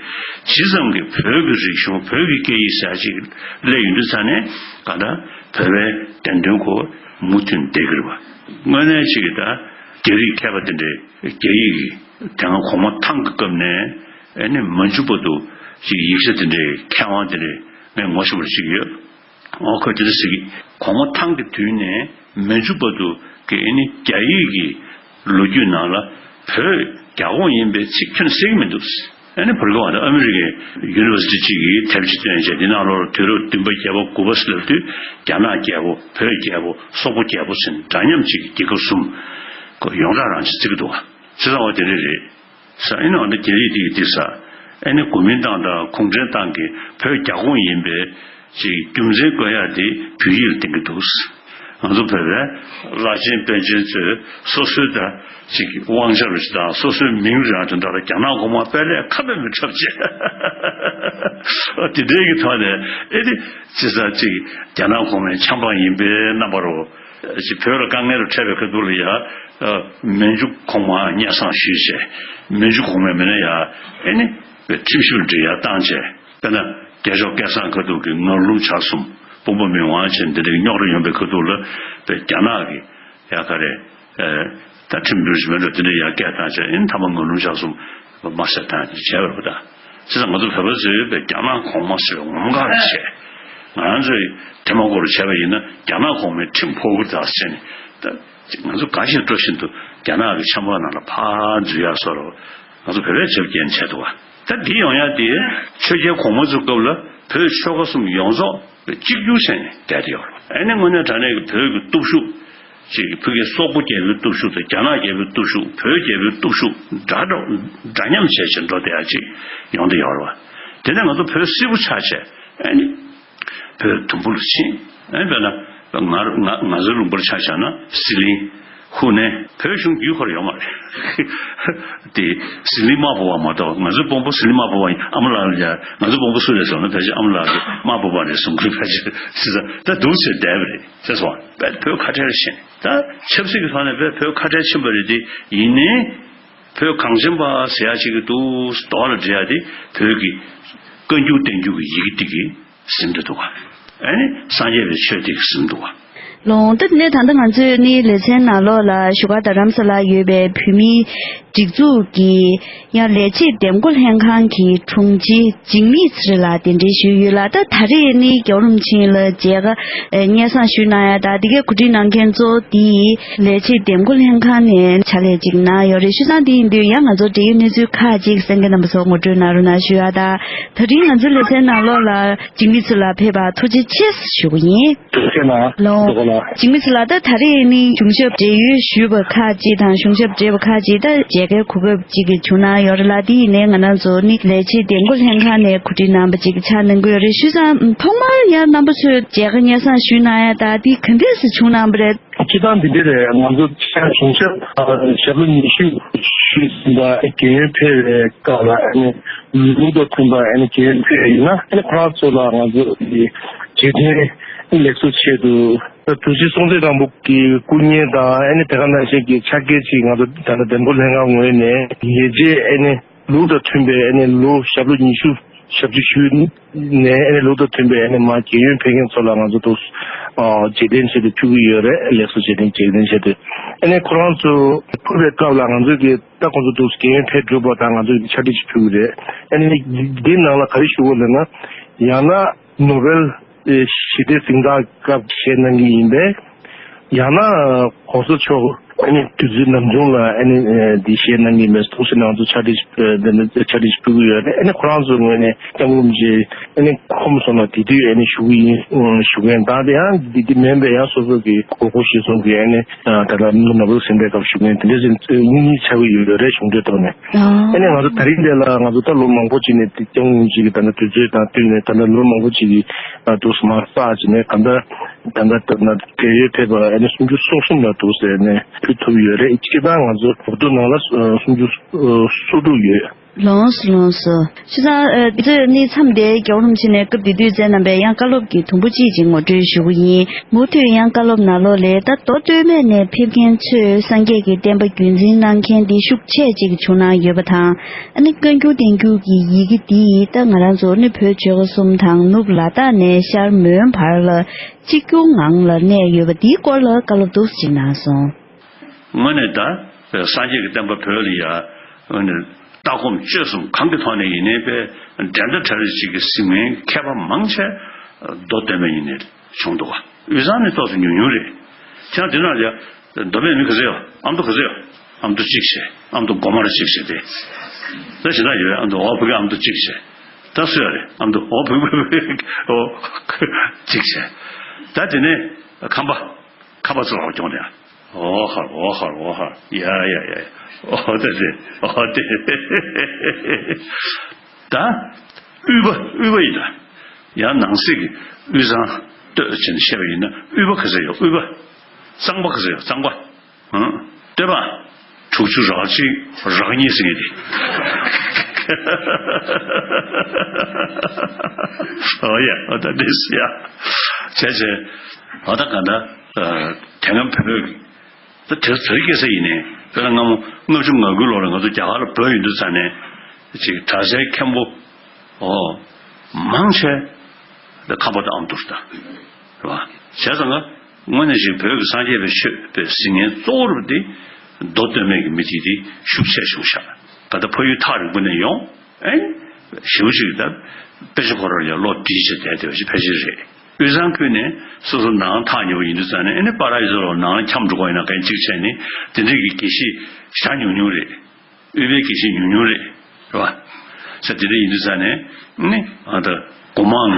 ཇི་ཙམ་གྱི་བོད་ཀྱི་རིག་གཞུང་བོད་ཀྱི་སྐད་ཡིག་ཟེར་ཡ་ཅིག་སླེབས་ཡོང་དུས་ཙང་ནས་ག་ད་བོད་པའི་བདེན་དོན་ཁོ་མུ་མཐུད་བསྡད་ཀྱི་རེད་བ། དངོས་གནས་ཅིག་གི་ད་རྒྱ་རིགས་མཁས་པ་དེ་འདྲས་རྒྱ་ཡིག་གི་དེ་སྔ་གོང་མ་ཐང་གི་སྐབས་ནས་ཨེ་ནི་མ་འཇུག་བར་དུ་ཅིག་ཡིག་ཆ་དེ་འདྲའི་མཁས་དབང་དེ་འདྲས་ངས་ངོ་ཤེས་པ་ཅིག་ཡོད། ཨོ་ཁོས་དེ་འདྲ་ཟེར་གི། གོང་མ་ཐང་གི་དུས་ནས་མན་ཇུ་བར་དུ་གི་ཨེ་ནི་རྒྱ་ཡིག་གི་ལོ་རྒྱུས་ནང་ལ་བོད་རྒྱ་ཁོངས་ཡིན་པའི་ཚིག་ཁྱོན་ནས་གསལ་གི་མི་འདུག་ཨེ་ནི་བར་སྐབས་ཨ་མི་རི་ཀའི་ཡུ་ནི་ཝར་སི་ཊི་གཅིག་གིས་དེབ་ཅིག་བཏོན་བྱས། དེ་ནང་ལོགས་ལ་དུས་རབས་བདུན་པ་བརྒྱད་པ་དགུ་པ་ཟེར་ལབ་དུས་རྒྱ་ནག་རྒྱལ་པོ། བོད་རྒྱལ་པོ། སོག་པོ་རྒྱལ་པོ་ཟེར་ནས་འདྲ་མཉམ་གཅིག་གི་རྒྱལ་ཁབ་གསུམ་ཁོ་ཡོངས་གྲགས་རང་ཅིག་བརྩི་གི་འདུག་བ། བྱས་ཙང་བ་དེ་འདྲ་རེད། ས་ཨེ་ནི་འོ་ན་རྒྱ་ཡིག་དེ་ཡིག་དེ་ས་ཨེ་ནི་གོ་མིན་ཏང་དང་གུང་ཁྲན་ཏང་གིས་བོད་རྒྱ་ཁོངས་ཡིན་པའི་ཅིག་རྒྱུ་མཚན་བཀོད་ཡག་དེ་བོད་ཡིག་ལ་བསྟན་གྱི་འདུག་ང་ཚོ་བོད་པའི་བླ་ཆེན་པཎ་ཆེན་ཚོས་སོ་སོའི་ད་ཅིག་དབང་ཆ་རུ་ཅིག་དང་སོ་སོའི་མིང་རུ་ཡང་དེ་འདྲ་ལ་རྒྱ་ནག་གོང་མ་དཔལ་ལས་ཁ་མེད་མི་འཁྲབ་བྱས། དེ་འདྲའི་གི་ཐོག་ནས་ཨེ་ནི་ཅི་ས་ཅིག་རྒྱ་ནག་གོང་མའི་ཆབ་འབངས་ཡིན་པའི་རྣམ་པ་རུ། ཅིག་བོད་ལ་དཀའ་ངལ་རུ་འཕྲད་པའི་ཁ་ཐུག་ལ་ཡ། མན་ཇུ་གོང་མ་སྙན་སེང་ཞུས་བྱས། མན་ཇུ་གོང་མས་མིན་ན་ཡ། ཨེ་ནི། ཁྲིམས་ཞིབ་འབྲི་ཡ་བཏང་བྱས། དཔེར་ན། རྒྱལ་མཆོག་སྐལ་བཟང་ཁ་ཐུག་གི་ངར་ལུམ་བྱ་གསུམ། དཔོན་པོ་མི་དབང་བྱས་འདི་འདྲའི་རྙོག་དྲ་ཡོང་པའི་ཁ་ཐུག་ལ། དཔེ་རྒྱ་ནག་གི། ཡ་ག་རེ། ད་ཁྲིམས་འབྲི་ཞིབ་འབྲི་འདི་འདྲ་ཡ་སྐད་བཏང་བྱས། ཨེ་ནི་མཐའ་མ་ངར་ལུམ་བྱ་གསུམ། མ་ཟེར་བཏང་བྱས་བྱས་པ་རེད་པ་ད། བྱས་ཙང་ང་ཚོ་བོད་པ་ཚོས་དཔེ་རྒྱ་ནག་གོང་མ་ཟེར་བའི་ངོ་མ་ག་རེ་བྱས། ང་རང་ཚོས་དེ་མ་གོ་རུ་བྱས་པ་ཡིན་ན་རྒྱ་ནག་གོང་མའི་ཁྲིམས་ཕོག་གི་རེད་ཟེར་ནས། ད་ང་ཚོ་དགའ་བཞིན་སྤྲོ་བཞིན་དུ་རྒྱ་ནག་གི་ཆབ་འབངས་ནང་ལ་ཕར་འཛུལ་ཡག་བཟོ་འདྲ་ང་ཚོ་བོད་པས་བྱས་པ་རྐྱེན་བྱས་འདུག་བ། ད་འདི་ཡོང་ཡག་དེ་ཆོས་རྒྱལ་གོང་མ་ཚོའི་སྐབས་ལ་བོད་ཆོལ་ཁ་གསུམ་ཡོངས་རྫོགས་གཅིག་གྱུར་བྱས་ནས་བསྡད་དེ་ཡོད་རེད། ཨེ་ནི་དངོས་གནས་དྲང་གནས་ཀྱི་བོད་ཀྱི་སྟོབས་ཤུགས་ཅིག་ཕ་གིའི་སོག་པོ་རྒྱལ་པོའི་སྟོབས་ཤུགས་དང་རྒྱ་ནག་རྒྱལ་པོའི་སྟོབས་ཤུགས། བོད་རྒྱལ་པོའི་སྟོབས་ཤུགས་འདྲ་འདྲ་འདྲ་མཉམ་བྱས་བྱས་འགྲོ་བསྡད་ཡག་ཅིག་ཡོང་བསྡད་ཡོད་རེད་བ། དེ་ནས་ང་ཚོ་བོད་སིལ་བུ་ཆགས་བྱས། ཨེ་ནི། བོད་དུམ་བུ་ལ་ཕྱིན། ཨེ་དཔེར་ན། ང་ང་ང་ཚོའི་ལུང་པར་ཆ་བཞག་ན་ཟི་ལིང་། ཧུ་ནན། བོད་གཞུང་བརྒྱུད་ཁོ་ར་ཡོད་མ་རེད། དེ་ཟི་ལིང་དམར་པོ་བ་མ་གཏོགས། ང་ཚོའི་དཔོན་པོ་ཟི་ལིང་དམར་པོ་བ་ཡིན། ཨ་མ་ལགས་ལ་ཡ། ང་ཚོའི་དཔོན་པོ་སུ་རེད་ཟེར་ན་ཕལ་ཆེར་ཨ་མ་ལགས་ཀྱི་དམར་པོ་བ་རེད་གསུང་གི་རེད། ཕལ་ཆེར་སི་ས་ད་འདུག་ཟེར་བསྡད་པ་རེད། ཟེར་སོང་བ། བོད་ཁ་བྲལ་ཕྱིན། ད་ཆབ་སྲིད་ཀྱི་ཐོག་ནས་བོད་ཁ་བྲལ་ཕྱིན་པ་རེད་དེ། ཡིན་ནའི་བོད་གངས་ཅན་པ་ཟེར་ཡ་ཅིག་གི་འདུག་དོ་ལ་འབྲི་ཡ་དེ་བོད་ཀྱི་བཀའ་འགྱུར་བསྟན་འགྱུར་གྱི་ཡི་གེ་དེ་གི་ཟིན་འདུག་བ། ཨ་ནི་སངས་རྒྱས་པའི་ཆོས་དེ་གི་ཟིན་འདུག་བ། ལོ། ད་ནས་ད་ལྟ་ང་ཚོས་ནི་ལེ་ཚན་ནང་ལོགས་ལ་བཞུགས་སྒར་རྡ་རམ་ས་ལར་ཡོད་པའི་བོད་མིའི་སྒྲིག་འཛུགས་ཀྱི་ཡང་ལས་བྱེད་འདེམས་བསྐོ་ལྷན་ཁང་གི་དྲུང་ཆེ་འཇིགས་མེད་ཚེ་རིང་ལགས་གདན་འདྲེན་ཞུས་ཡོད་ལ། ད་ད་རེས་ནི་རྒྱལ་བ་རིན་པོ་ཆེ་ལ་མཇལ་ཁ་སྙན་སེང་ཞུས་གནང་ཡ་ད་འདི་གའི་གོ་སྒྲིག་གནང་མཁན་གཙོ་བོ་དེ་ལས་བྱེད་འདེམས་བསྐོ་ལྷན་ཁང་ནས་ཕྱག་ལས་ཅིག་གནང་ཡོད་རེད། བྱས་ཙང་དེ་ཡིན་དུས་ཡང་ང་ཚོ་འབྲེལ་ཡོད་གནས་ཚུལ་ཁག་ཅིག་གསན་མཁན་རྣམ་པ་ཚོ་ངོ་སྤྲོད་གནང་རོགས་གནང་ཞུ་ཡ་ད། ད་རིང་ང་ཚོའི་ལེ་ཚན་ནང་ལོགས་ལ་འཇིགས་མེད་ཚེ་རིང་ལགས་ཕེབས་པར་ཐུགས་རྗེ་ཆེ་ཞུ་གི་ཡིན། ཐུགས་རྗེ་གནང་། ལོ། འཇིགས་མེད་ཚེ་རིང་ལགས། ད་ད་རེས་ནི་གཞུང་ཞབས་བགྲེས་ཡོལ་ཞུས་པ་ཁག་ཅིག་དང་གཞུང་ཞབས་བགྲེས་པ་ཁག་ཅིག་ད་མཇལ་ཁའི་གོ་སྐབས་ཅིག་གི་བྱུང་གནང་ཡོད་རེད་ལ། དེ་ཡིན་ནའི་ང་རང་ཚོ་ནི་ལས་བྱེད་འདེམས་བསྐོ་ལྷན་ཁང་ནས་གོ་སྒྲིག་གནང་པ་ཅིག་ཆགས་གནང་གི་ཡོད་རེད། བྱས་ཙང་ཐོག་མར་ཡང་རྣམ་པ་ཚོས་མཇལ་ཁ་སྙན་སེང་ཞུས་གནང་ཡ་ད་དེ་ག་འདྲས་སེ་བྱུང་གནང་པ་རེད། སྤྱིར་བཏང་འདི་འདྲ་རེད། ང་ཚོ་གཞུང་ཞབས་ཞབས་ལོ་ཉི་ཤུ་ཞུས་ཟིན་པ་རྒན་ཡོལ་ཕེབས་པའི་སྐབས་ལ་ཨ་ནི། ལུགས་དང་མཐུན་པ་ཨ་ནི་འགན་འཁྱེར་ཡིན་ན་ཨ་ནི་ཁོ་རང་ཚོ་ལ་ང་ཚོ་གི་རྗེས་དྲན་ལེགས་གསོ་ཆེད་དུ་དྲུག་རྩེ་སྲོང་བཙན་སྒམ་པོ་གི་སྐུ་བརྙན་དང་ཨ་ནི་དེ་ག་ནང་བཞིན་གྱི་ཕྱག་འཁྱེར་ཅིག་ང་ཚོ་ད་ལྟ་འདེམས་བསྐོ་ལྷན་ཁང་ངོས་ནས་ཉེ་རྗེས་ཨ་ནི་ལུགས་དང་མཐུན་པའི་ཨ་ནི་ལོ་ཞབས་ལོ་ཉི་ཤུ་ཞབས་ཕྱི་ཞུས་ནས་ཨ་ནི་ལུགས་དང་མཐུན་པའི་ཨ་ནི་མར་རྒས་ཡོལ་ཕེབས་མཁན་ཚོ་ལ་ང་ཚོ་དུ་རྗེས་དྲན་ཆེད་དུ་ཕུལ་གྱི་ཡོད་རེད། ལེགས་གསོ་རྗེས་དྲན་རྗེས་དྲན་ཆེད་དུ་ཨ་ནི་ཁོ་རང་ཚོ་ཕུལ་བའི་སྐབས་ལ་ང་ཚོ་གི་ད་ཁོང་ཚོ་དུ་རྒས་ཡོལ་ཕེབས་གྲུབ་པ་དང་ང་ཚོ་གི་ཕྱག་བྲིས་ཅིག་ཕུལ་གྱི་རེད། ཨ་ནི་འདི་ནང་ལ་ག་རེ་ཞུ་དགོས་ལབ་ན་ཡང་ན་ནོ་བེལ་ཞི་བདེ་གཟེངས་རྟགས་སྐབས་བཞེས་གནང་གི་ཡིན་པས། ཡང་ན་གོང་ས་མཆོག་ཨ་ནི་དུས་ཚོད་ནམ་བྱུང་ལ་ཨ་ནི་འདི་བཞེས་གནང་གི་མེད་ཐུགས་སེམས་ནང་དུ་ཕྱག་བྲིས་འདི་ནི་ཕྱག་བྲིས་ཕུལ་གྱི་ཡོད་རེད། ཨ་ནི་ཁོ་རང་ཚོའི་ངོས་ནས་སྐྱབས་མགོན་རིན་པོ་ཆེ་ཨ་ནི་ཁོམ་སོང་ན་དེ་དུས་ཨ་ནི་ཞུ་གི་ཡིན་ཞུ་མཁན་དང་དེ་ཡང་འདི་འདི་མིན་པའི་ཡང་སོ་སོ་གི་དགོས་མཁོ་གཞིར་བཟུང་གི་ཨ་ནི་ད་ལྟ་ནོ་བེལ་གཟེངས་རྟགས་སྐབས་ཞུ་མཁན་དེ་འདྲ་ཞིག་གཉིས་གཉིས་ཆགས་ཀྱི་ཡོད་རེད་གཞུང་འབྲེལ་ཐོག་ནས། ཨ་ནི་ང་ཚོ་ད་རིང་འདི་ལ་ང་ཚོ་ད་ལོ་མང་པོ་ཅིག་ནས་དེ་སྐྱབས་མགོན་རིན་པོ་ཆེ་གི་ད་ལྟ་དུས་ཚོད་དང་བསྟུན་ནས་ད་ལྟ་ལོ་མང་པོ་ཅིག་གི་དུས་སུ་མར་བསགས་བྱས་ནས་ད་ལྟ་ད་ལྟ་ལྟར་ན་རྒས་ཡོལ་ཕེབས་པ་ཨ་ནི་སུམ་ཅུ་སོ་གསུམ་ལ་འདུག་ཟེར་ནས་ཕུལ་ཐུབ་ཡོད་རེད། སྤྱིར་བཏང་ང་ཚོ་བོད་ཐོག་ནང་ལ་སུམ་ཅུ་སོ་དྲུག་ཡོད། ལོངས་སུ་ལོངས་སུ། ཕྱི་ཚང་ཨ་ཚོས་ནི་མཚམས་དེ་རྒྱལ་བ་རིན་པོ་ཆེ་ནས་སྐབས་དེ་དུས་བསྩལ་གནང་པའི་ཡང་བཀའ་སློབ་ཀྱི་དུམ་བུ་གཅིག་ཅིག་ངོ་སྤྲོད་ཞུ་གི་ཡིན། མུ་མཐུད་ཡང་བཀའ་སློབ་ནང་ལོགས་ལས་ད་མདོ་སྟོད་སྨད་ནས་ཕེབས་མཁན་ཚོས་སངས་རྒྱས་ཀྱི་བསྟན་པ་རྒྱུན་འཛིན་གནང་མཁན་འདི་ཤུགས་ཆེ་ཅིག་བྱུང་གནང་ཡོད་པ་དང་། ཨ་ནི་བཀའ་འགྱུར་བསྟན་འགྱུར་གྱི་ཡི་གེ་འདི་ད་ང་རང་ཚོ་ནི་བོད་ཆོལ་ཁ་གསུམ་དང་ནུབ་ལ་དྭགས་ནས་ཤར་མོན་བར་ལ་གཅིག་གྱུར་ངང་ལ་གནས་ཡོད་པ་འདིའི་སྐོར་ལ་བཀའ་སློབ་འདུག་ཅིག་གནང་སོང་། དངོས་གནས་ད་སངས་རྒྱས་ཀྱི་བསྟན་པ་བོད་ལ་ཡ་ལྟ་སྒོམ་སྤྱོད་གསུམ་གང་གི་ཐོག་ནས་ཡིན་ནའི་པའི་འགྲན་ཟླ་བྲལ་ཅིག་གི་གཟིགས་མཁན་མཁས་པ་མང་ཆེ་མདོ་སྟོད་སྨད་ཡིན་ནའི་བྱུང་འདུག་བ། དབུས་གཙང་ནི་ཏོག་ཙམ་ཉུང་ཉུང་རེད། ཁྱེད་རང་དེ་ན་ཡ། མདོ་སྨད་མི་ག་ཚོད་ཡོད། ཨ་མདོ་ག་ཚོད་ཡོད། ཨ་མདོ་གཅིག་བྱས། ཨ་མདོ་སྒོ་མར་གཅིག་བྱས་ཏེ། ད་ཞེ་དྲག་ཡོད། ཨ་མདོ་འོ་ཕ་གི་ཨ་མདོ་གཅིག་བྱས། ད་སུ་ཡོད་རེད། ཨ་མདོ་འོ་ཕ་གི་ཕ་གི་འོ་གཅིག་བྱས། ད་དེ་ནས་ཁམས་པ། ཁམས་པ་ཚོ་ལ་སྐྱོང་དེ། འོ་ཧར་འོ་ཧར་འོ་ཧར་ཡ་ཡ་ཡ་ཡ། འོ་དེ་དེ་འོ་དེ། ད་དབུས་པ་དབུས་པ་ཡིན་ད། ཡང་ནང་གསེས་ཀྱི་དབུས་གཙང་སྟོད་ཅན་བཤད་པ་ཡིན་ན་དབུས་པ་ག་ཚོད་ཡོད། དབུས་པ། གཙང་པ་ག་ཚོད་ཡོད། གཙང་པ། ཨང་། སྟོད་པ། དྲུག་ཅུ་རེ་གཅིག་རེ་གཉིས་ཟེར་གྱི་འདི། ཨོ་ཡ་ཨོ་ད་འདི་སུ་ཡ། བྱས་བྱས། ཨོ་ད་ག་འདྲ། དེ་སྔ་བོད་ཀྱི། ད་དེ་དེ་རིང་ཁ་སང་ཡིན་ནའི་དཔེར་ན་སྔ་མོ་ལྔ་བཅུ་ང་དགུ་ལོ་ལ་ང་ཚོ་རྒྱ་གར་ལ་བོད་ཡོད་དུས་ཙ་ནས་ཅིག་གྲྭ་སའི་མཁན་པོ་ཨོ་མང་ཆེ་ད་ཁམས་པ་དང་ཨ་མདོ་ད་རེད་བ། བྱས་ཙང་ང་དངོས་གནས་ཅིག་བོད་ཀྱི་སངས་རྒྱས་པའི་ཆོས་པའི་གཟིགས་མཁན་གཙོ་བོར་དེ་མདོ་སྟོད་སྨད་ཀྱི་མི་དེ་དེ་ཤུགས་ཆེ་བྱུང་ཤག་ད་ལྟ་ཕ་ཡུལ་ཐག་རིང་པོ་ནས་ཡོང་། ཨེ། ཞེ་པོ་ཅིག་ད་དཔེ་ཆ་ཁོ་རང་ཡང་ཀློག་བྲིས་བྱས་བསྡད་བསྡད་པ་ཞིག་ཕལ་ཆེར་རེད། དབུས་གཙང་ཁུལ་ནས་སོ་སོ་ནང་ཐག་ཉེ་བོ་ཡིན་དུས་ཙང་ནས་ཨེ་ནི་པ་ར་ཡི་ཚོ་ལ་ནང་འཁྱམས་འགྲོ་གི་ཡིན་ན་གན་གཅིག་བྱས་ནས་དེ་འདྲས་ཀྱི་དགེ་བཤེས་ཞེ་དྲག་ཉུང་ཉུང་རེད། དབུས་པའི་དགེ་བཤེས་ཉུང་ཉུང་རེད། རེད་བ། ས་དེ་འདྲས་ཡིན་དུས་ཙང་ནས་ནི་ཨ་ད་སྒོ་མང་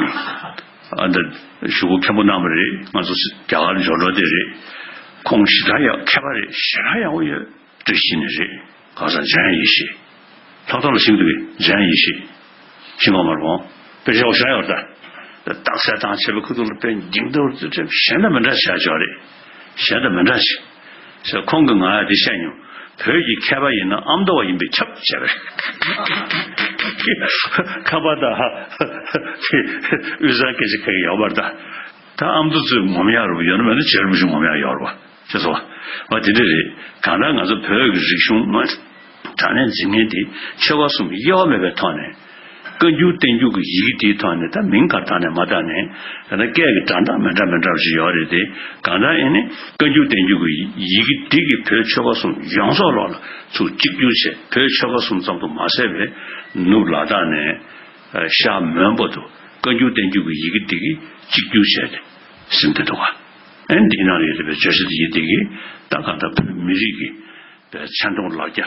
ཨ་ད་གཞུག་གུ་མཁན་པོ་གནང་བ་རེད། ང་ཚོ་རྒྱ་གར་འབྱོར་འགྲོ་དེ་རེད། ཁོང་ཞེ་དྲག་ཡག་མཁས་པ་རེད། ཞེ་དྲག་ཡག་པོ་ཡོད། བཀྲ་ཤིས་ནས་རེད། གང་ཟག་འཇམ་ཡེ་ཤེས། ལྷག་ཐོག་ལ་ཤིང་འདུག་གི་འཇམ་ཡེ་ཤེས། ཤིང་གོང་མར་འོང་། དཔེ་ཆ་འོ་ཤ་ཡོད་ད། རྟགས་གསལ་དང་བྱས་པའི་ཁུ་ཐུག་ལ་དཔེ་འགྱིང་ལྟ་བུར་ཙི་ཙི་གཞན་དང་མི་འདྲ་བྱ་ཆོག་རེད། གཞན་དང་མི་འདྲ་ཞིག་ཟེར་ཁོང་གིས་ང་ཡ་དེ་བཤད་མྱོང་། བོད་ཀྱི་མཁས་པ་ཡིན་ན་ཨ་མདོ་བ་ཡིན་པས་ཁྱབ་བྱས་པས། ཁམས་པ་དང་དབུས་གཙང་སྐད་ཆ་ཁ་གི་ཡོད་པར་ད། ད་ཨ་མདོ་ཚོས་ངོམ་ཡག་རུ་ཡོད་ན་མེད་ན་རྗེ་རིན་པོ་ཆེ་ངོམ་ཡག་ཡོད་རེད་བ། ཅེས་སོ། བ་དེ་འདྲ་རེད། གང་ལྟར་ང་ཚོ་བོད་ཀྱི་རིག་གཞུང་དངོས་དྲང་གནས་འཛིན་མཁན་དེ་ཆོལ་ཁ་གསུམ་དབྱེ་བ་མེད་པའི་ཐོག་ནས། བཀའ་འགྱུར་བསྟན་འགྱུར་གྱི་ཡི་གེ་དེའི་ཐོག་ནས་ད་མིང་ག་བཏགས་ནས་མ་བཏགས་ནས་ད་ལྟ་སྐད་ཀྱི་སྒྲ་གདངས་མི་འདྲ་མི་འདྲ་བ་ཞིག་ཡོད་རེད་དེ། གང་ལྟར་ཨེ་ནི་བཀའ་འགྱུར་བསྟན་འགྱུར་གྱི་ཡི་གེ་འདི་གིས་བོད་ཆོལ་ཁ་གསུམ་ཡོངས་རྫོགས་ལོག་ལ་ཚུར་གཅིག་གྱུར་བྱས། བོད་ཆོལ་ཁ་གསུམ་ཙམ་དུ་མ་ཟད་པའི་ནུབ་ལ་དྭགས་ནས་ཤར་མོན་བར་དུ་བཀའ་འགྱུར་བསྟན་འགྱུར་གྱི་ཡི་གེ་འདི་གིས་གཅིག་གྱུར་བྱས་ཏེ་ཟིན་བསྡད་འདུག་ག་ཨེ་འདིའི་ནང་ལ་ཡོད་པའི་བརྗོད་བྱ་འདི་ཡི་འདི་གིས་ད་གང་ལྟར་བོད་མི་རིགས་ཀྱི་པའི་མཚན་མཐོང་ལག་རྒྱ་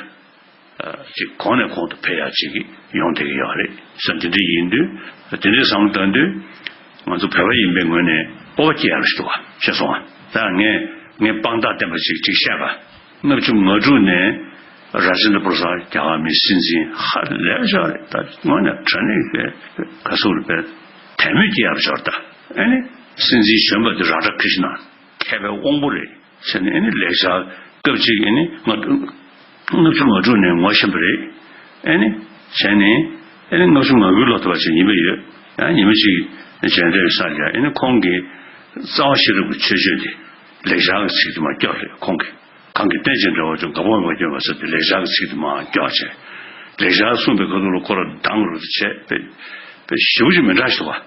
ཅིག་གོང་ནས་གོང་དུ་འཕེལ་ཡག་ཅིག་ཡོང་བསྡད་ཀྱི་ཡོད་རེད་ཟེར། འདི་འདྲ་ཡིན་དུས་དེ་འདྲའི་བསམ་བློ་བཏང་དུས་ང་ཚོ་བོད་པ་ཡིན་པའི་ངོས་ནས་སྤོབས་པ་སྐྱེ་ཡག་ཞིག་འདུག་ག་ཤེས་སོང་ང་། ད་ངས་ངས་དཔང་རྟགས་བསྟན་པ་ཅིག་ཅིག་བཤད་པ། ལྔ་བཅུ་ང་དྲུག་ནས་ར་ཇེན་དྲ་པུར་སར་རྒྱ་གར་མི་སྲིད་འཛིན་ཧ་ལས་ཤག་རེད། ད་དངོས་གནས་དྲང་གནས་པའི་ག་ཚོད་རེད་པས་དད་མོས་སྐྱེ་ཡག་ཞོར་ད་ཨེ་ནི་སྲིད་འཛིན་གཞོན་པ་དེ་རཱ་ཌ་ཀྲིཤ་ན་མཁས་པའི་དབང་པོ་རེད་ཟེར་ནས་ཨེ་ནི་ལེགས་སྦྱར་སྐབས་གཅིག་ཨེ་ནི་ང་ལྔ་བཅུ་ང་དྲུག་ནས་ངོ་ཤེས་པ་རེད། ཨེ་ནི་བྱས་ནས་ ཨ་ནི་ལྔ་བཅུ་ང་དགུའི་ལོ་ཐོབ་པ་ཞིག་ཡིན་པ་ཡོད། ཡང་ཉི་མ་གཅིག་བྱོན་འདྲ་ཡོད་ས་རེད། ཨ་ནི་ཁོང་གིས་རྩ་བ་ཤེས་རབ་ཀྱི་མཆོད་བརྗོད་དེ་ལེགས་སྦྱར་གྱི་ཚིག་དེ་མར་སྐྱོར་རེད། ཁོང་གིས་གང་གི་རྟེན་ཅན་འདྲ་བ་ཅུང་དགའ་པོ་མ་སྐྱོན་པ་ཟེར་ཏེ་ལེགས་སྦྱར་གྱི་ཚིག་དེ་མར་སྐྱོར་བྱས། ལེགས་སྦྱར་གསུངས་པའི་ཁ་ཐུག་ལ་ཁོ་རང་སྡང་རུ་བྱས་པའི་པའི་ཞེ་པོ་ཅིག་མི་འདྲ་ཞིག་འདུག་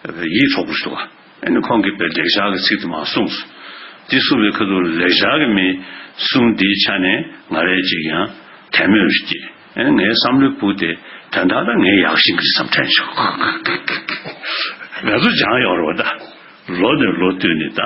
བ། ཡིད་འཕྲོག་པོ་ཞིག་འདུག་བ། ཨ་ནི་ཁོང་གིས་པའི་ལེགས་སྦྱར་གྱི་ཚིག་དེ་མར་གསུངས་སོང་། འདི་གསུངས་པའི་ཁ་ཐུག་ལ་ལེགས་སྦྱར་གྱི་མི་གསུམ་འདིའི་ཆ་ནས་ང་རས་ཅིག་ཡང་དད་མོས་ཤིག་སྐྱེས། ཨ་ནི་ངའི་བསམ་བློའི་བུ་དེ་དོན་དག་ད་ངས་ཡག་ཤིང་གི་བསམ་དྲན་བྱུང་། ང་ཚོ་སྦྱངས་ཡོད་རེད་བ་ད། ལོ་ནས་ལོ་བསྟུད་ནས་ད་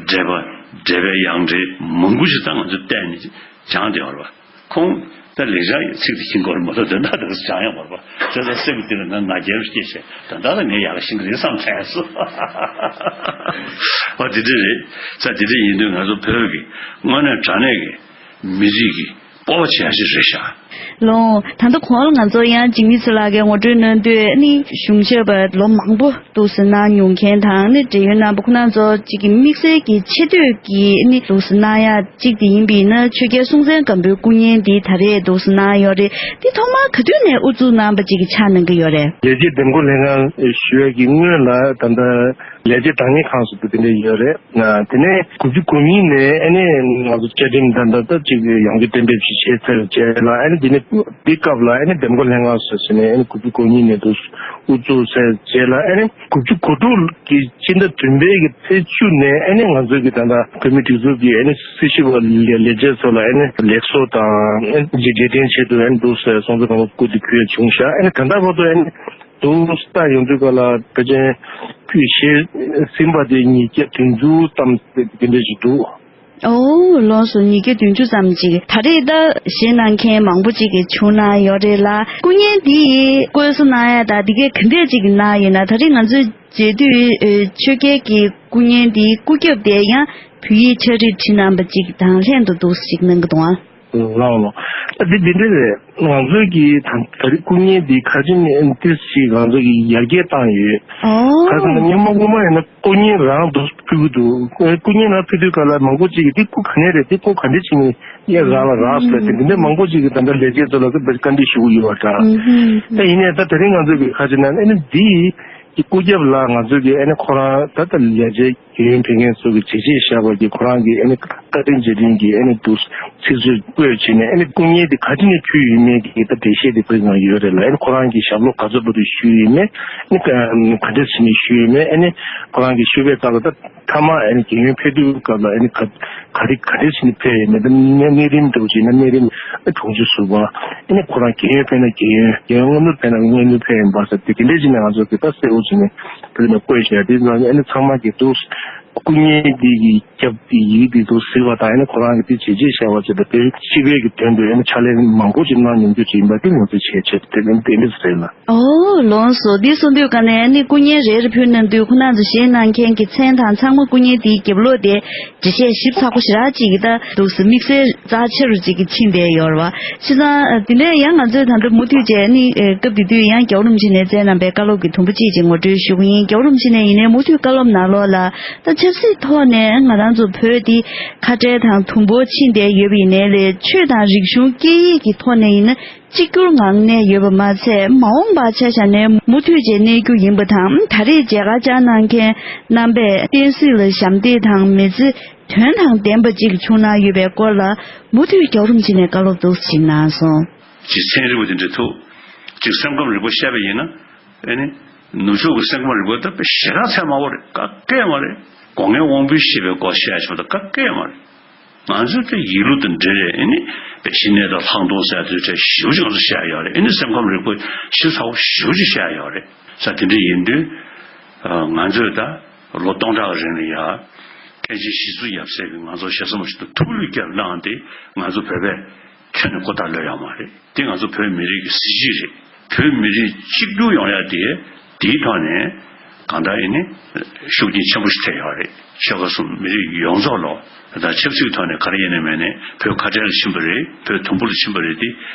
འགྲེལ་པ་འགྲེལ་པའི་ཡང་འགྲེལ་མང་པོ་ཞིག་ད་ང་ཚོ་བལྟས་ནས་སྦྱངས་བསྡད་ཡོད་རེད་བ། ཁོང་ད་ལེགས་སྦྱར་ཡི་ཚིག་དེ་ཤེས་ཀྱི་ཡོད་རེད་མ་གཏོགས་དོན་དག་དེ་ཚོ་སྦྱངས་ཡོད་མ་རེད་པ། བྱས་ཙང་སེམས་ཀྱི་གཏིང་ལ་ང་ང་རྒྱལ་སྐྱེས་བྱས་དོན་དག་ལ་ངས་ཡག་ཤིང་གི་རེད་བསམ་དྲན་སོང་། ཨོ་དེ་འདྲ་རེད། ས་དེ་འདྲ་ཡིན་དུས་ང་ཚོ་བོད་ཀྱི་དངོས་གནས་དྲང་གནས་ཀྱི་མི་རིགས་ཀྱི་སྤོབས་པ་བྱེད་ཡ་ཞིག་རེད་ཤག་ལོ། ད་ལྟ་གོང་ལ་ང་ཚོ་ཡང་འཇིགས་མེད་ཚེ་ལགས་ཀྱིས་ངོ་སྤྲོད་གནང་དུས་ནི་གཞུང་ཞབས་པ་ལོ་མང་པོ་འདུག་སེ་གནང་མྱོང་མཁན་དང་ནི་འབྲེལ་ཡོད་རྣམ་པ་ཁོ་རང་ཚོ་གཅིག་གི་དམིགས་བསལ་གྱི་ཆེ་བསྟོད་ཀྱི་ནི་འདུག་སེ་གནང་ཡ་གཅིག་དེ་ཡིན་པ་ཡིན་ན་ཆོས་རྒྱལ་སྲོང་བཙན་སྒམ་པོའི་སྐུ་བརྙན་འདི་ད་རེས་འདུག་སེ་གནང་ཡོད་རེད། འདི་ཐོག་མར་ག་དུས་ནས་དབུ་འཛུགས་གནང་པ་གཅིག་གི་ཆགས་གནང་གི་ཡོད་རེད། ལས་བྱེད་འདེམས་བསྐོ་ལྷན་ཁང་ཞུ་ཡ་གི་སྔོན་ལ་ད་ལྟ་ལས་བྱེད་དྲང་ངེས་ཁང་སོགས་དེ་འདྲ་ཡོད་རེད། དེ་ནས་དགུ་བཅུ་གོ་གཉིས་ནས་ཨ་ནི་ང་ཚོ་བཅའ་ཁྲིམས་ད་ལྟ་ད་ཅིག་ཡོངས་ཀྱི་གཏན་འབེབས་ཤིག་བྱས་ཚར་རྗེས་ལ་ཨ་ནི་འདི་ནས་འདི་སྐབས་ལ་ཨ་ནི་འདེམས་བསྐོ་ལྷན་ཁང་སོགས་ཟེར་ནས་ཨ་ནི་དགུ་བཅུ་གོ་གཉིས་ནས་དུ་དབུ་བཙུགས་ཚར་རྗེས་ལ་ཨ་ནི་དགུ་བཅུ་གོ་དྲུག་གི་སྤྱི་ཟླ་བདུན་པའི་གི་ཚེས་བཅུ་ནས་ཨ་ནི་ང་ཚོའི་གི་ད་ལྟ་བོད་མི་སྒྲིག་འཛུགས་ཀྱི་ཨ་ནི་སྲི་ཞུ་བ་ལས་ལས་བྱེད་ཚོ་ལ་ཨ་ནི་ལེགས་གསོལ་དང་ཨ་ནི་རྗེས་དྲན་ཆེད་དུ་ཨ་ནི་འདུག་སེ་སྲོང་བཙན་སྒམ་པོ་སྐུ་དེ་ཕུལ་ཡ་བྱུང་ཤག་ཨ་ནི་ད་ལྟ་བར་དུ་ཨ་ནི། དུ་ལྟ་ཡོང་དུས་ག་ལ་ཕལ་ཆེར་ཕུད་བཞེས་ཟིན་པ་དེ་ཉིས་བརྒྱ་བདུན་ཅུ་ཙམ་དེ་འདྲ་ཞིག་འདུག་ཨོ་ལགས་སོ། ཉིས་བརྒྱ་བདུན་ཅུ་ཙམ་ཅིག་ད་རེས་ད་བཞེས་གནང་མཁན་མང་པོ་ཅིག་གིས་བྱུང་གནང་ཡོད་རེད་ལ། སྐུ་བརྙན་འདི་བཀོད་བཟོ་གནང་ཡ་ད་འདི་གས་ག་འདྲས་ཅིག་གིས་གནང་ཡོད་ན། ད་རེས་ང་ཚོས་མཇལ་དུས་ཆོས་རྒྱལ་གྱི་སྐུ་བརྙན་འདིའི་སྐུ་རྒྱབ་དེ་ཡང་བོད་ཡིག་ཕྱག་བྲིས་བྲིས་གནང་པ་ཅིག་དང་ལྷན་དུ་འདུག་ཅིག་གནང་གི་འདུག་ཨ། ལགས་ལགས། ཨ་འདི་འདི་འདྲ་རེད། ང་ཚོས་ཀྱི་ད་ད་རེས་སྐུ་བརྙན་འདི་ཁ་ཅིག་ནས་ཏིས་ཞིག་ང་ཚོས་ཀྱི་ཡར་རྒྱས་བཏང་ཡོད། ཨོ། ཁ་སང་སྔོན་མ་སྔོན་མ་ཡིན་ན་སྐུ་བརྙན་རང་དུ་ཕུལ་གི་འདུག་སྐུ་བརྙན་རང་ཕུལ་དུས་ག་ལ་མང་པོ་ཅིག་གིས་འདི་སྐུ་ག་ནས་རེད། འདི་སྐུ་ག་འདྲ་ཅིག་ནས་ཡ་རང་ལ་རག་ཟེར་ཏེ་འདི་འདྲ་མང་པོ་ཅིག་གིས་ད་ལྟ་ལས་བྱེད་ཚོ་ལ་ཚོ་བཀའ་འདྲི་ཞུ་གི་ཡོད་པ་འདྲ། ད་ཡིན་ནའི་ད་ད་རིང་ང་ཚོས་ཀྱི་ཁ་ཅིག་ན་ཨ་ནི་འདི་ཀྱི་སྐུ་རྒྱབ་ལ་ང་ཚོས་ཀྱི་ཨ་ནི་ཁོ་རང་ད་ལྟ་ལས་བྱེད། རྒན་ཡོལ་ཕེབས་མཁན་ཚོ་གི་བྱས་རྗེས་བཞག་པ་གི་ཁོ་རང་གི་ཨ་ནི་བཀའ་དྲིན་རྗེས་དྲན་གྱི་ཨ་ནི་འདུག་ཚིག་མཛོད་བཀོད་བྱས་ནས་ཨ་ནི་སྐུ་བརྙན་དེ་ག་དུས་ནས་ཕུལ་ཡོད་མེད་ཀྱི་ད་འགྲེལ་བཤད་དེ་ཕུལ་གནང་ཡོད་རེད་ལ། ཨ་ནི་ཁོ་རང་གི་ཞབས་ལོ་ག་ཚོད་བར་དུ་ཞུས་ཡོད་མེད། ཨ་ནི་ག་ག་འདྲ་བྱས་ནས་ཞུས་ཡོད་མེད། ཨ་ནི་ཁོ་རང་གི་ཞུ་བའི་སྐབས་ལ་ད་མཐའ་མ་ཨ་ནི་རྒན་ཡོལ་ཕེབས་དུས་སྐབས་ལ་ཨ་ནི་ག་ག་རེ་ག་འདྲ་བྱས་ནས་ཕེབས་ཡོད་མེད། ད་གནས་གནས་རིམ་འདྲ་བོ་ཅིག་ན་གནས་རིམ་ཨ་དྲུང་ཆེ་ཟུར་པ། ཨ་ནི་ཁོ་རང་རྒན་ཡོལ་ཕེབས་ན་རྒན་ཡོལ་རྒན་ཡོལ་དངོས་གནས་ཕེབས་ན་དངོས་གནས་ཕེབས་ཡིན་པ་ཟེར་དེ་ག་འདྲ་བྱས་ནས་ང་ཚོ་གི་ད་གསལ་བོ་བྱས་ནས་བོད་ནས་བཀོད་བཞག་དེ་ཚོ་ཨ་ནི་ཚང་མ་གི་འདུག་སྐུ་བརྙན་འདི་གི་རྒྱབ་ཀྱི་ཡིག་འདི་ཚོ་གཟིགས་པ་དང་ཨ་ནི་ཁོ་རང་གི་དེ་བྱས་རྗེས་བཞག་པ་བྱས་ཏེ་དེ་སྤྱི་པའི་གི་དོན་དུ་ཨ་ནི་ཕྱག་ལས་མང་པོ་ཅིག་གནང་མྱོང་རྒྱུ་ཅིག་ཡིན་པ་དེ་ངོས་འཛིན་བྱས་བྱས་ཏེ་དེ་ནི་དེ་འདྲ་ཟེར་ལ། ཨོ་ལགས་སོ། འདི་གསུང་དུས་ག་ནས་ཨ་ནི་སྐུ་བརྙན་རེ་རེ་ཕུལ་གནང་དུས་ཁོ་རང་ཚོ་བཞེས་གནང་མཁན་གྱི་མཚན་དང་ཚང་མ་སྐུ་བརྙན་དེའི་རྒྱབ་ལོགས་དེ་འགྲེལ་བཤད་ཞིབ་ཚགས་པོ་ཞེ་དྲག་ཅིག་གི་ད་འདུག་སེ་དམིགས་བསལ་རྩ་ཆེ་རུ་ཅིག་གི་ཕྱིན་བསྡད་ཡོད་རེད་བ། བྱས་ཙང་དེ་ནས་ཡང་ང་ཚོས་ད་ལྟ་མུ་མཐུད་བྱས་ནི་སྐབས་དེ་དུས་ཡང་རྒྱལ་བ་རིན་པོ་ཆེ་ནས་བསྩལ་གནང་པའི་བཀའ་སློབ་ཀྱི་དུམ་བུ་གཅིག་ཅིག་ངོ་སྤྲོད་ཞུ་གི་ཡིན། རྒྱལ་བ་རིན་པོ་ཆེ་ནས་ཡིན་ནའི་མུ་མཐུད་བཀའ་སློབ་གནང་ལོག་ལ་ད་ཆབ་སྲིད་ཐོག་ནས་ང་རང་ཚོ་བོད་འདི་ཁ་བྲལ་དང་དུམ་བུ་ཕྱིན་བསྡད་ཡོད་པ་ཡིན་ནའི་ལས་ཆོས་དང་རིག་གཞུང་སྐད་ཡིག་གི་ཐོག་ནས་ཡིན་ན་གཅིག་གྱུར་ངང་གནས་ཡོད་པ་མ་ཚད་མ་འོངས་པ་ཆ་བཞག་ནས་མུ་མཐུད་བྱས་གནས་རྒྱུ་ཡིན་པ་དང་ད་རེས་མཇལ་ཁ་བཅར་གནང་མཁན་རྣམ་པས་བསྟན་སྲིད་ལ་ཞབས་འདེགས་དང་མི་ཚེ་དོན་དང་ལྡན་པ་ཅིག་བྱུང་གནང་ཡོད་པའི་སྐོར་ལ་མུ་མཐུད་རྒྱལ་བ་རིན་པོ་ཆེ་ནས་བཀའ་སློབ་ཏོག་ཙམ་ཅིག་གནང་སོང་། ཅིག་ཚན་རིག་པ་དེ་འདྲ་ཐུག་ཅིག་སེམས་ཁམས་རིག་པ་བཤད་པ་ཡིན་ན། ཨེ་ནི། ནུབ་ཕྱོགས་ཀྱི་སེམས་ཁམས་རིག་པ་ད་དཔེ་ཞེ་དྲག་ཚད་མང་པོ་རེད། ག་གེ་མ་རེད། སྒོ་ལྔའི་དབང་པོའི་ཤེས་པའི་སྐོར་བཤད་ཆོག་ད་ག་གེ་མ་རེད། ང་ཚོས་དེ་ཡིད་བློ་དང་འབྲེལ་རེད། ཨེ་ནི། དཔེ་ཕྱི་ནད་དང་ལྷག་མཐོང་ཟེར་དུས་དེ་ཞེ་པོ་ཅིག་ང་ཚོ་བཤད་ཡོད་རེད། ཨེ་ནི་སེམས་ཁམས་རིག་པ་ཞིབ་ཚགས་པོ་ཞེ་པོ་ཅིག་བཤད་ཡོད་རེད། ས་དེ་འདྲ་ཡིན་དུས། ང་ཚོས་ད་ལོ་སྟོང་ཕྲག་རིང་ལ་ཡ། མཁན་ཆེན་ཞི་འཚོ་ཡབ་སྲས་ཀྱིས་ང་ཚོ་ཞེ་ས་མ་ཞིག་ཏུ་ཐུགས་ལུས་བསྐྱར་གནང་སྟེ་ང་ཚོ་བོད་པས་ཁྱོན་ནས་ཁོ་ཐག་ལོས་ཡོད་མ་རེད། དེ་ང་ཚོ་བོད་མི་རིགས་ཀྱི་གཟི་བརྗིད་རེད། བོད་མི་རིགས་གཅིག་གྱུར་ཡོང་ཡ་དེ་དེའི་ཐོག་ནས་གང་ལྟར་ཡིན་ནི་ཤུགས་རྐྱེན་ཆེན་པོ་ཞིག་ཐེབས་ཡོད་རེད། ཆོལ་ཁ་གསུམ་མི་རིགས་ཡོངས་རྫོགས་ལ་ད་ཆབ་སྲིད་ཐོག་ནས་ག་རེ་ཡིན་ནའི་མིན་ནའི་བོད་ཁ་བྲལ་ལ་ཕྱིན་པ་རེད། བོད་དུམ་བུ་ལ་ཕྱིན་པ་རེད། དེ་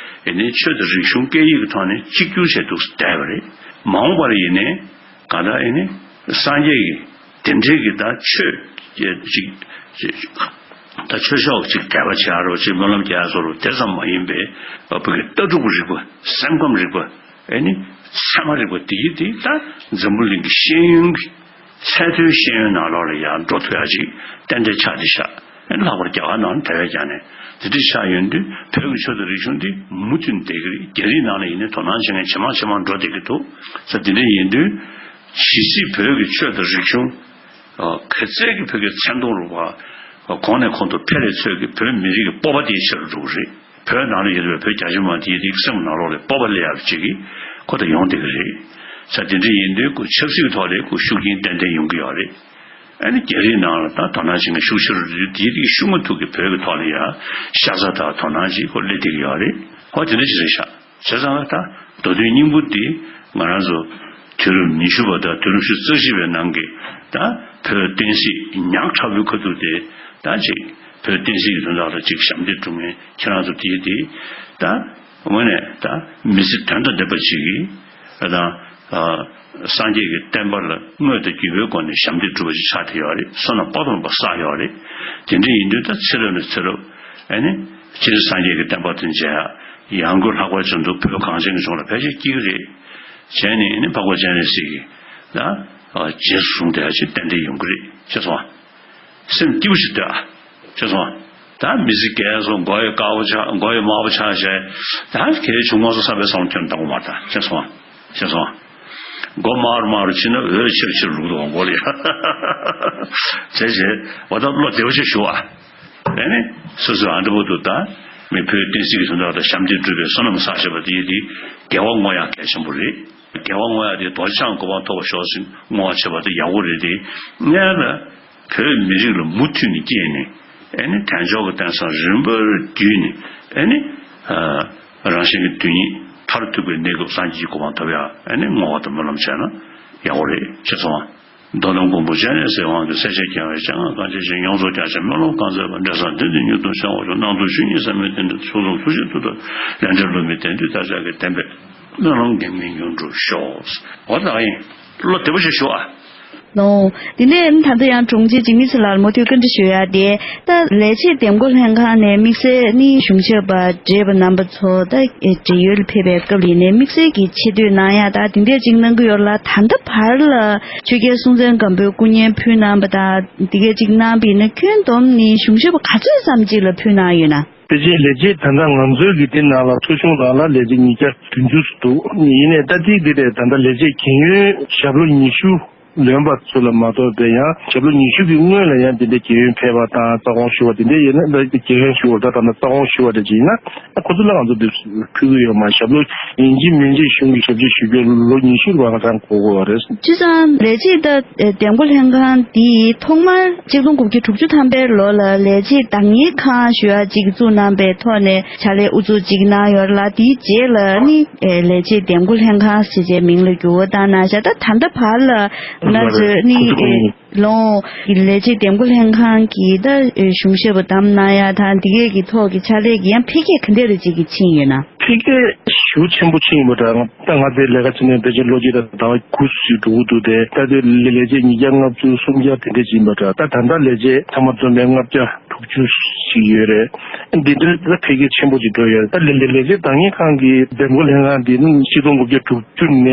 ཡིན་ནི་ཆོས་དང་རིག་གཞུང་སྐད་ཡིག་གི་ཐོག་ནས་གཅིག་གྱུར་བྱས་འདུག་བསྡད་པ་རེད། མ་འོངས་པར་ཡིན་ནའི་གང་ལྟར་ཡིན་ནི་སངས་རྒྱས་ཀྱི་དེ་འདྲའི་གི་ད་ཆོས་ཅིག་ཅིག་ད་ཆོས་ཕྱོགས་ཅིག་དད་པ་བྱེད་ཡ་རོ་ཅིག་སྨོན་ལམ་རྒྱག་ཡ་བཟོ་རོ་དེ་ཙམ་མ་ཡིན་པའི་བོད་ཀྱི་ལྟ་གྲུབ་རིག་པ་སེམས་ཁམས་རིག་པ་ ཨེ་ནི་ཚད་མ་རིག་པ་འདི་ཡིས་འདི་ད་འཛམ་བུ་གླིང་གི་ཤེས་ཡོན་གྱི་ཚད་མཐོའི་ཤེས་ཡོན་ནང་ལོགས་ལ་ཡང་འགྲོ་ཐུབ་ཡ་ཅིག་ཏན་ཏན་ཆགས་བསྡད་ཤག་ཨེ་ནི་ལྷག་པར་རྒྱ་གར་ནང་ནས་དེ་བས་ཀྱང་ནས་དེ་འདྲ་ཆགས་ཡོང་དུས་བོད་ཀྱི་ཆོས་དང་རིག་གཞུང་འདི་མུ་མཐུད་བསྡད་ཀྱི་རེད། རྒྱ་རིགས་ནང་ལ་ཡིན་ནའི་དོ་སྣང་བྱེད་མཁན་ཇེ་མང་ཇེ་མང་འགྲོ་བསྡད་ཀྱི་འདུག་ས་དེ་འདྲ་ཡིན་དུས་གལ་སྲིད་བོད་ཀྱི་ཆོས་དང་རིག་གཞུང་། ག་ཚད་ཀྱི་བོད་ཀྱི་མཚན་མཐོང་རུ་བ། གོང་ནས་གོང་དུ་འཕེལ་རེ་ཚོད་ཀྱི་བོད་མི་རིགས་ཀྱི་སྤོབས་པ་དེ་ཆེ་རུ་འགྲོ་གི་རེད། བོད་ནང་ལ་ཡོད་པའི་བོད་རྒྱ་ཆེ་མ་དེ་ཡི་རིགས་སེམས་ནང་ལོགས་ལ་སྤོབས་པ་སླེབས་ཡག་ཅིག་གི་ཁོ་ད་ཡོང་བསྡད་ཀྱི་རེད། ས་དེ་འདྲ་ཡིན་དུས་ཁོ་ཆབ་སྲིད་ཀྱི་ཐོག་ལ་ཁོ་ཤུགས་རྐྱེན་ཏན་ཏན་ཡོང་གི་ཡོད་རེད། ཨ་ནི་རྒྱ་རིགས་ནང་ལ་ད་དོ་སྣང་བྱེད་མཁན་ཤུགས་ཆེ་རུ་འགྲོ་དུས་དེ་ཡི་རིགས་ཤུགས་མ་ཐུག་གི་བོད་ཀྱི་ཐོག་ལ་ཡང་ཤ་ཚ་དང་དོ་སྣང་ཅིག་ཁོ་སླེབས་བསྡད་ཀྱི་ཡོད་རེད། ཧོ་དེ་འདྲ་ཅིག་རེད་ཤག་བྱས་ཙང་ད་མདོ་དོན་སྙིང་པོ་འདི་ང་རང་ཚོ་དུས་རབས་ཉི་ཤུ་པ་དང་དུས་རབས་ཉི་ཤུ་རྩ་གཅིག་པའི་ནང་གི་ད་བོད་བསྟན་སྲིད་ཉག་ཕྲ་བོའི་ཁ་ཐུག་དེ་ད་ཅིག་བོད་བསྟན་སྲིད་ཀྱི་དོན་དག་ལ་ཅིག་ཞབས་འདེགས་སྒྲུབ་མཁན་ཁྱེད་རང་ཚོ་དེ་དེ་ད་དངོས་གནས་ད་མི་ཚེ་དོན་དང་ལྡན་པ་ཅིག་གིས་ད་སངས་རྒྱས་ཀྱི་བསྟན་པ་ལ་དངོས་དང་བརྒྱུད་པའི་སྒོ་ནས་ཞབས་འདེགས་སྒྲུབ་པ་ཅིག་ཆགས་བསྡད་ཡོད་རེད། བསོད་ནམས་དཔག་ཏུ་མེད་པ་བསགས་ཡོད་རེད། དེ་འདྲ་ཡིན་དུས་ད་ཚེ་རབས་ནས་ཚེ་རབས་ཨ་ནི་སྤྱིར་སངས་རྒྱས་ཀྱི་བསྟན་པ་དང་མཇལ་ཡག་ཡང་སྒོས་ལྷག་པར་དུ་བོད་གངས་ཅན་གྱི་ལྗོངས་ལ་ཕལ་ཆེར་སྐྱེ་གི་རེད། བྱས་ནས་ནི་འཕགས་པ་སྤྱན་རས་གཟིགས་ཀྱིས་ད་རྗེས་སུ་བཟུང་བསྡད་ཡག་ཅིག་ཏན་ཏན་ཡོང་གི་རེད། ཤེས་སོང་ཨ། སེམས་སྐྱིད་པོ་ཞིག་སྡོད་ཨ། ཤེས་སོང་ཨ། ད་མི་ཚེ་རྒས་སོང་། མགོ་ཡི་དཀར་པོ་ཆགས། མགོ་ཡི་དམར་པོ་ཆགས་བྱས། ད་གལ་བྱུང་མ་སོང་བསམ་པའི་བསམ་བློ་ཁྱོན་བཏང་གི་མ་རེད་ད། ཤེས་སོང་ཨ། ཤེས་སོང་ཨ། མགོ་དམར་རུ་དམར་རུ་ཕྱིན་ན་འོད་ཆེ་རུ་ཆེ་རུ་འགྲོ་གི་འདུག་མགོ་ལ་ཡ། བྱས་བྱས་འོ་ད་བློ་བདེ་པོ་ཞིག་ཞུ་ཨ། ཨེ་ནི། སོ་སོའི་ཨ་འདྲ་པོ་འདུག་ད། མི་བོད་བསྟན་སྲིད་ཀྱི་དོན་དག་ལ་ཞབས་འདེགས་སྒྲུབ་པའི་བསོད་ནམས་བསགས་བྱས་པ་དེ་ཡིན་དེ། དགེ་བ་བསྔོ་ཡག་གལ་ཆེན་པོ་རེད། དགེ་བ་བསྔོ་ཡག་དེ་རྡོ་རྗེ་འཆང་གི་གོ་འཕང་ཐོབ་པར་ཤོག་ཟེར་བསྔོ་བ་བྱེད་པ་དེ་ཡག་པོ་རེད་དེ། སྔོན་ལ་བོད་མི་རིགས་ལ་མུ་མཐུད་ནས་སྐྱེས་ནས། ཨེ་ནི་དལ་འབྱོར་གྱི་རྟེན་བཟང་རིམ་པར་བརྒྱུད་ནས། ཨེ་ནི། རང་གཞན་གྱི་དོན་གཉིས་མཐར་ཐུག་པའི་གནས་སྐབས་སངས་རྒྱས་ཀྱི་གོ་འཕང་ཐོབ་ཡག་ཨེ་ནི་བསྔོ་བ་དང་སྨོན་ལམ་བྱས་ན་ཡག་པོ་རེད། ཤེས་སོང་ཨ། མདོ་ལམ་མགོན་པོ་སྤྱན་རས་གཟིགས་དབང་གིས། སྲས་བཅས་རྒྱལ་བའི་སྤྱན་སྔར་གང་བྱས་ཤིང་། ཡོངས་རྫོགས་རྒྱ་ཆེན་སྨོན་ལམ་གང་མཛད་པ། འབྲས་བཟང་དོན་དུ་མྱུར་དུ་བྱོན་པར་ཤོག། གནང་སྟོང་ཆོས་ཉིད་ཟབ་མོའི་བདེན་བྲལ་ཚུལ་ཁྲིམས་ཐུགས་རྗེའི་མཐུ་སྟོབས། ལས་འབྲས་བསླུ་མེད་བདེན་མཐུ་བདག་ཅག་གི། བདེན་པའི་སྨོན་ལམ་འགལ་མེད་མྱུར་འགྲུབ་ཤོག། འོ་ད་ཡིན། བློ་བདེ་པོ་ཞིག་ཞུ་ཨ། ལོ། དེ་ནས་ད་ལྟ་ཡང་དྲུང་ཆེ་འཇིགས་མེད་ཚེ་ལགས་ལ་མུ་མཐུད་བཀའ་འདྲི་ཞུ་ཡ་དེ། ད་ལས་བྱེད་འདེམས་བསྐོ་ལྷན་ཁང་ནས་དམིགས་བསལ་ནི་གཞུང་ཞབས་པ་བགྲེས་པ་རྣམ་པ་ཚོ་ད་བགྲེས་ཡོལ་ལ་ཕེབས་པའི་སྐབས་ཡིན་ནའི་དམིགས་བསལ་གྱི་ཆེ་བསྟོད་གནང་ཡ་ད་དེ་འདྲས་ཅིག་གནང་གི་ཡོད་ལ། ད་ལྟ་བར་ལ་ཆོས་རྒྱལ་སྲོང་བཙན་སྒམ་པོའི་སྐུ་བརྙན་ཕུལ་གནང་བ་དང་དེ་གས་ཅིག་གནང་བ་ཡིན་ན་ཁྱོན་བསྡོམས་ནི་གཞུང་ཞབས་པ་ག་ཚོད་ཙམ་ཅིག་ལ་ཕུལ་གནང་ཡོད་ན། དེ་རྗེས་ལས་བྱེད་ད་ལྟ་ང་ཚོའི་གི་དེ་ནང་ལ་ཐོ་གཞུང་རང་ལ་ལས་བྱེད་ཉིས་བརྒྱ་བདུན་ཅུ་ཙམ་འདུག་ཡིན་ནའི་ད་ཐེངས་འདི་ལས་ད་ལྟ་ལས་བྱེད་རྒན་ཡོལ་ཞབས་ལོ་ཉི་ཤུ་ལོན་པ་ཚོ་ལ་མ་གཏོགས་པའི་ཡང་ཞབས་ལོ་ཉི་ཤུ་གི་སྔོན་ལ་ཡང་དེ་འདྲའི་རྒན་ཡོལ་ཕེབས་པ་དང་རྩ་དགོངས་ཞུ་བ་དེ་འདྲའི་ཡོད་ན། ད་རྒན་ཡོལ་ཞུ་བ་ད་ད་ལྟ་རྩ་དགོངས་ཞུ་བ་དེ་ཅིག་ཡིན་ན་ཁོ་ཚོ་ལ་ང་ཚོ་འདི་ཕུལ་གི་ཡོད་མ། ཞབས་ལོ་ཡིན་གཅིག་མིན་གཅིག་གཞུང་གི་ཞབས་ཕྱི་ཞུ་རྒྱུ་ལོ་ཉི་ཤུ་ལ་ང་ཚང་གོ་དགོས་པ་རེད། བྱས་ཙང་ལས་བྱེད་ད་འདེམས་བསྐོ་ལྷན་ཁང་འདིས་ཐོག་མར་གཅིག་སྟོང་དགུ་བརྒྱ་དྲུག་ཅུ་ཐམ་པའི་ལོ་ལ་ལས་བྱེད་བདག་གཉེར་ཁང་ཞུ་ཡ་གཅིག་བཙུགས་གནང་པའི་ཐོག་ནས་ཕྱག་ལས་དབུ་འཛུགས་གཅིག་གནང་ཡོད་ལ། དེའི་རྗེས་ལ་ནི་ལས་བྱེད་འདེམས་བསྐོ་ལྷན་ཁང་ཞེས་བྱའི་མིང་ལ་འགྱུར་བ་བཏང་གནང་ཤག་ད་ད་ལྟ་བར་ལ་ང་ཚོས་ནི་ལོ་ལས་བྱེད་འདེམས་བསྐོ་ལྷན་ཁང་གི་ད་གཞུང་ཞབས་པ་བདམས་གནང་ཡ་དང་དེ་གས་ཀྱི་ཐོག་གི་ཕྱག་ལས་ཀྱི་ཡང་འཕེལ་རྒྱས་ག་འདྲ་རེ་ཅིག་གི་ཕྱིན་ཡོད་ན། འཕེལ་རྒྱས་ཞེ་པོ་ཆེན་པོ་ཕྱིན་ཡོད་པ་འདྲ། ད་ང་ཚོའི་ལས་ཀ་བྱེད་མཁན་ཕལ་ཆེར་ལོ་གཅིག་དང་ཟླ་བ་དགུ་ཙམ་འགྲོ་གི་འདུག་སྟེ། ད་དེ་ལས་ལས་བྱེད་ཉིས་བརྒྱ་ལྔ་བཅུ་སུམ་བརྒྱ་དེ་འདྲ་ཅིག་ཡིན་པ་འདྲ། ད་ད་ལྟ་ལས་བྱེད་ཚང་མ་འཛོམས་པའི་ལྔ་བརྒྱ་དྲུག་ཅུ་ཞིག་ཡོད་རེད། འདི་འདྲ་ད་འཕེལ་རྒྱས་ཆེན་པོ་ཅིག་འགྲོ་ཡོད་རེད། ད་ལས་ལས་ལས་བྱེད་བདག་གཉེར་ཁང་གི་འདེམས་བསྐོ་ལྷན་ཁང་འདི་ནི་ཆིག་སྟོང་དགུ་བརྒྱ་དྲུག་ཅུ་ནས་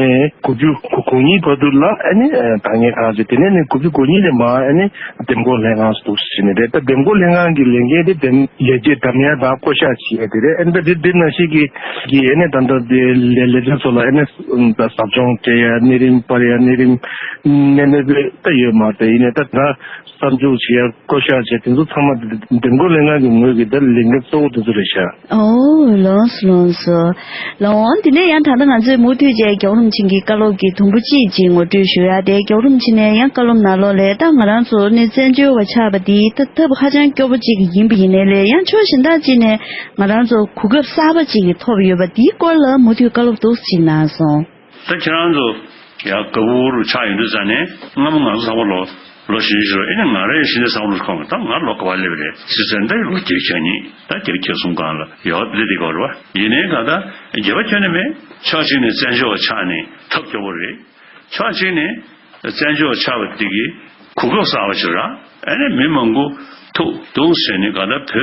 དགུ་བཅུ་གོ་གཉིས་བར་དུ་ལ་ཨ་ནི་བདག་གཉེར་ཁང་ཅིག་དེ་ནས་ནི་དགུ་བཅུ་གོ་གཉིས་ནས་མར་ཨ་ནི་འདེམས་བསྐོ་ལྷན་ཁང་ཟེར་འདུག་ཟེར་ནས་རེད། ད་འདེམས་བསྐོ་ལྷན་ཁང་གི་ལས་འགན་དེ་འདེམས་ལས་བྱེད་འདེམས་ཡ་དང་བསྐོ་གཞག་བྱེད་ཡ་དེ་རེད། ཨ་ནི་ད་དེ་དེ་ནང་བཞིན་གྱི་གི་ཨ་ནི་ད་ལྟ་དེ་ལས་ལས་བྱེད་ཚོ་ལ་ཨ་ནི་ད་ཟབ་སྦྱོང་སྤྲད་ཡ། གནས་རིམ་སྤར་ཡ། གནས་རིམ་གནས་གནས་སྤོས་ད་ཡོད་མ་རེད། ཡིན་ནའི་ད་ད་གསར་འཇུག་བྱེད་ཡ། བསྐོ་གཞག་བྱས་དེ་ཚོ་ཚང་མ་འདེམས་བསྐོ་ལྷན་ཁང་གི་ངོས་ཀྱི་ད་ལས་འགན་གཙོ་བོ་དེ་ཚོ་རེད་ཤག་ཨོ་ལགས་སོ་ལགས་སོ། ལགས་འོང་། དེ་ནས་ཡང་ད་ལྟ་ང་ཚོས་མུ་མཐུད་བྱས་རྒྱལ་བ་རིན་པོ་ཆེ་གི་བཀའ་སློབ་ཀྱི་དུམ་བུ་གཅིག་ཅིག་ངོ་སྤྲོད་ཞུ་ཡ་དེ། རྒྱལ་བ་རིན་པོ་ཆེ་ནས་ཡང་བཀའ་སློབ་ནང་ལོགས་ལས་ད་ང་རང་ཚོ་ནི་བཙན་བྱོལ་བ་ཆགས་པ་འདི་ད་ཐབས་ཧ་ཅང་སྐྱོ་པོ་ཅིག་ཡིན་པ་ཡིན་ནའི་ལས་ཡང་ཕྱོགས་གཞན་དག་ཅིག་ནས་ང་རང་ཚོ་གོ་སྐབས་གསར་པ་ཅིག་ཐོབ་ཡོད་པ་འདིའི་སྐོར་ལ་མུ་མཐུད་བཀའ་སློབ་འདུག་ཅིག་གནང་སོང་། ད་ཁྱེད་རང་ཚོ་ཡང་ག་བུར་ཆགས་ཡོང་དུས་ཙང་ནས་སྔ་མོ་ང་ཚོ་ཚང་མ་ལོ་ལོ་གཞོན་ཞིག་རེད། ཨེ་ནས་ང་རང་ཡང་གཞི་ནས་བསམ་བློ་ཁོང་གི་ད་ང་ལོ་ག་པར་སླེབས་རེད། སྲིད་ཚན་ད་ལོ་བརྒྱད་ཅུ་གྱ་གཉིས། ད་བརྒྱད་ཅུ་གྱ་གསུམ་སྒང་ལ་ཡོད་རེད། དེ་ག་རེད་པ། ཡིན་ནའི་ག་ད་འགྱོད་པ་ཁྱོན་ནས་མེད། ཕྱོགས་གཅིག་ནས་བཙན་བྱོལ་བ་ཆགས་ནས་ཐབས་སྐྱོ་པོ་རེད། ཕྱོགས་གཅིག་ནས་བཙན་བྱོལ་བ་ཆགས་པ་དེ་གི་གོ་སྐབས་གསར་པ་ཞིག་རག་ཨེ་ནས་མི་མང་པོ་ཐུག་འདུག་ཟེར་ནས་ག་ད་བོད་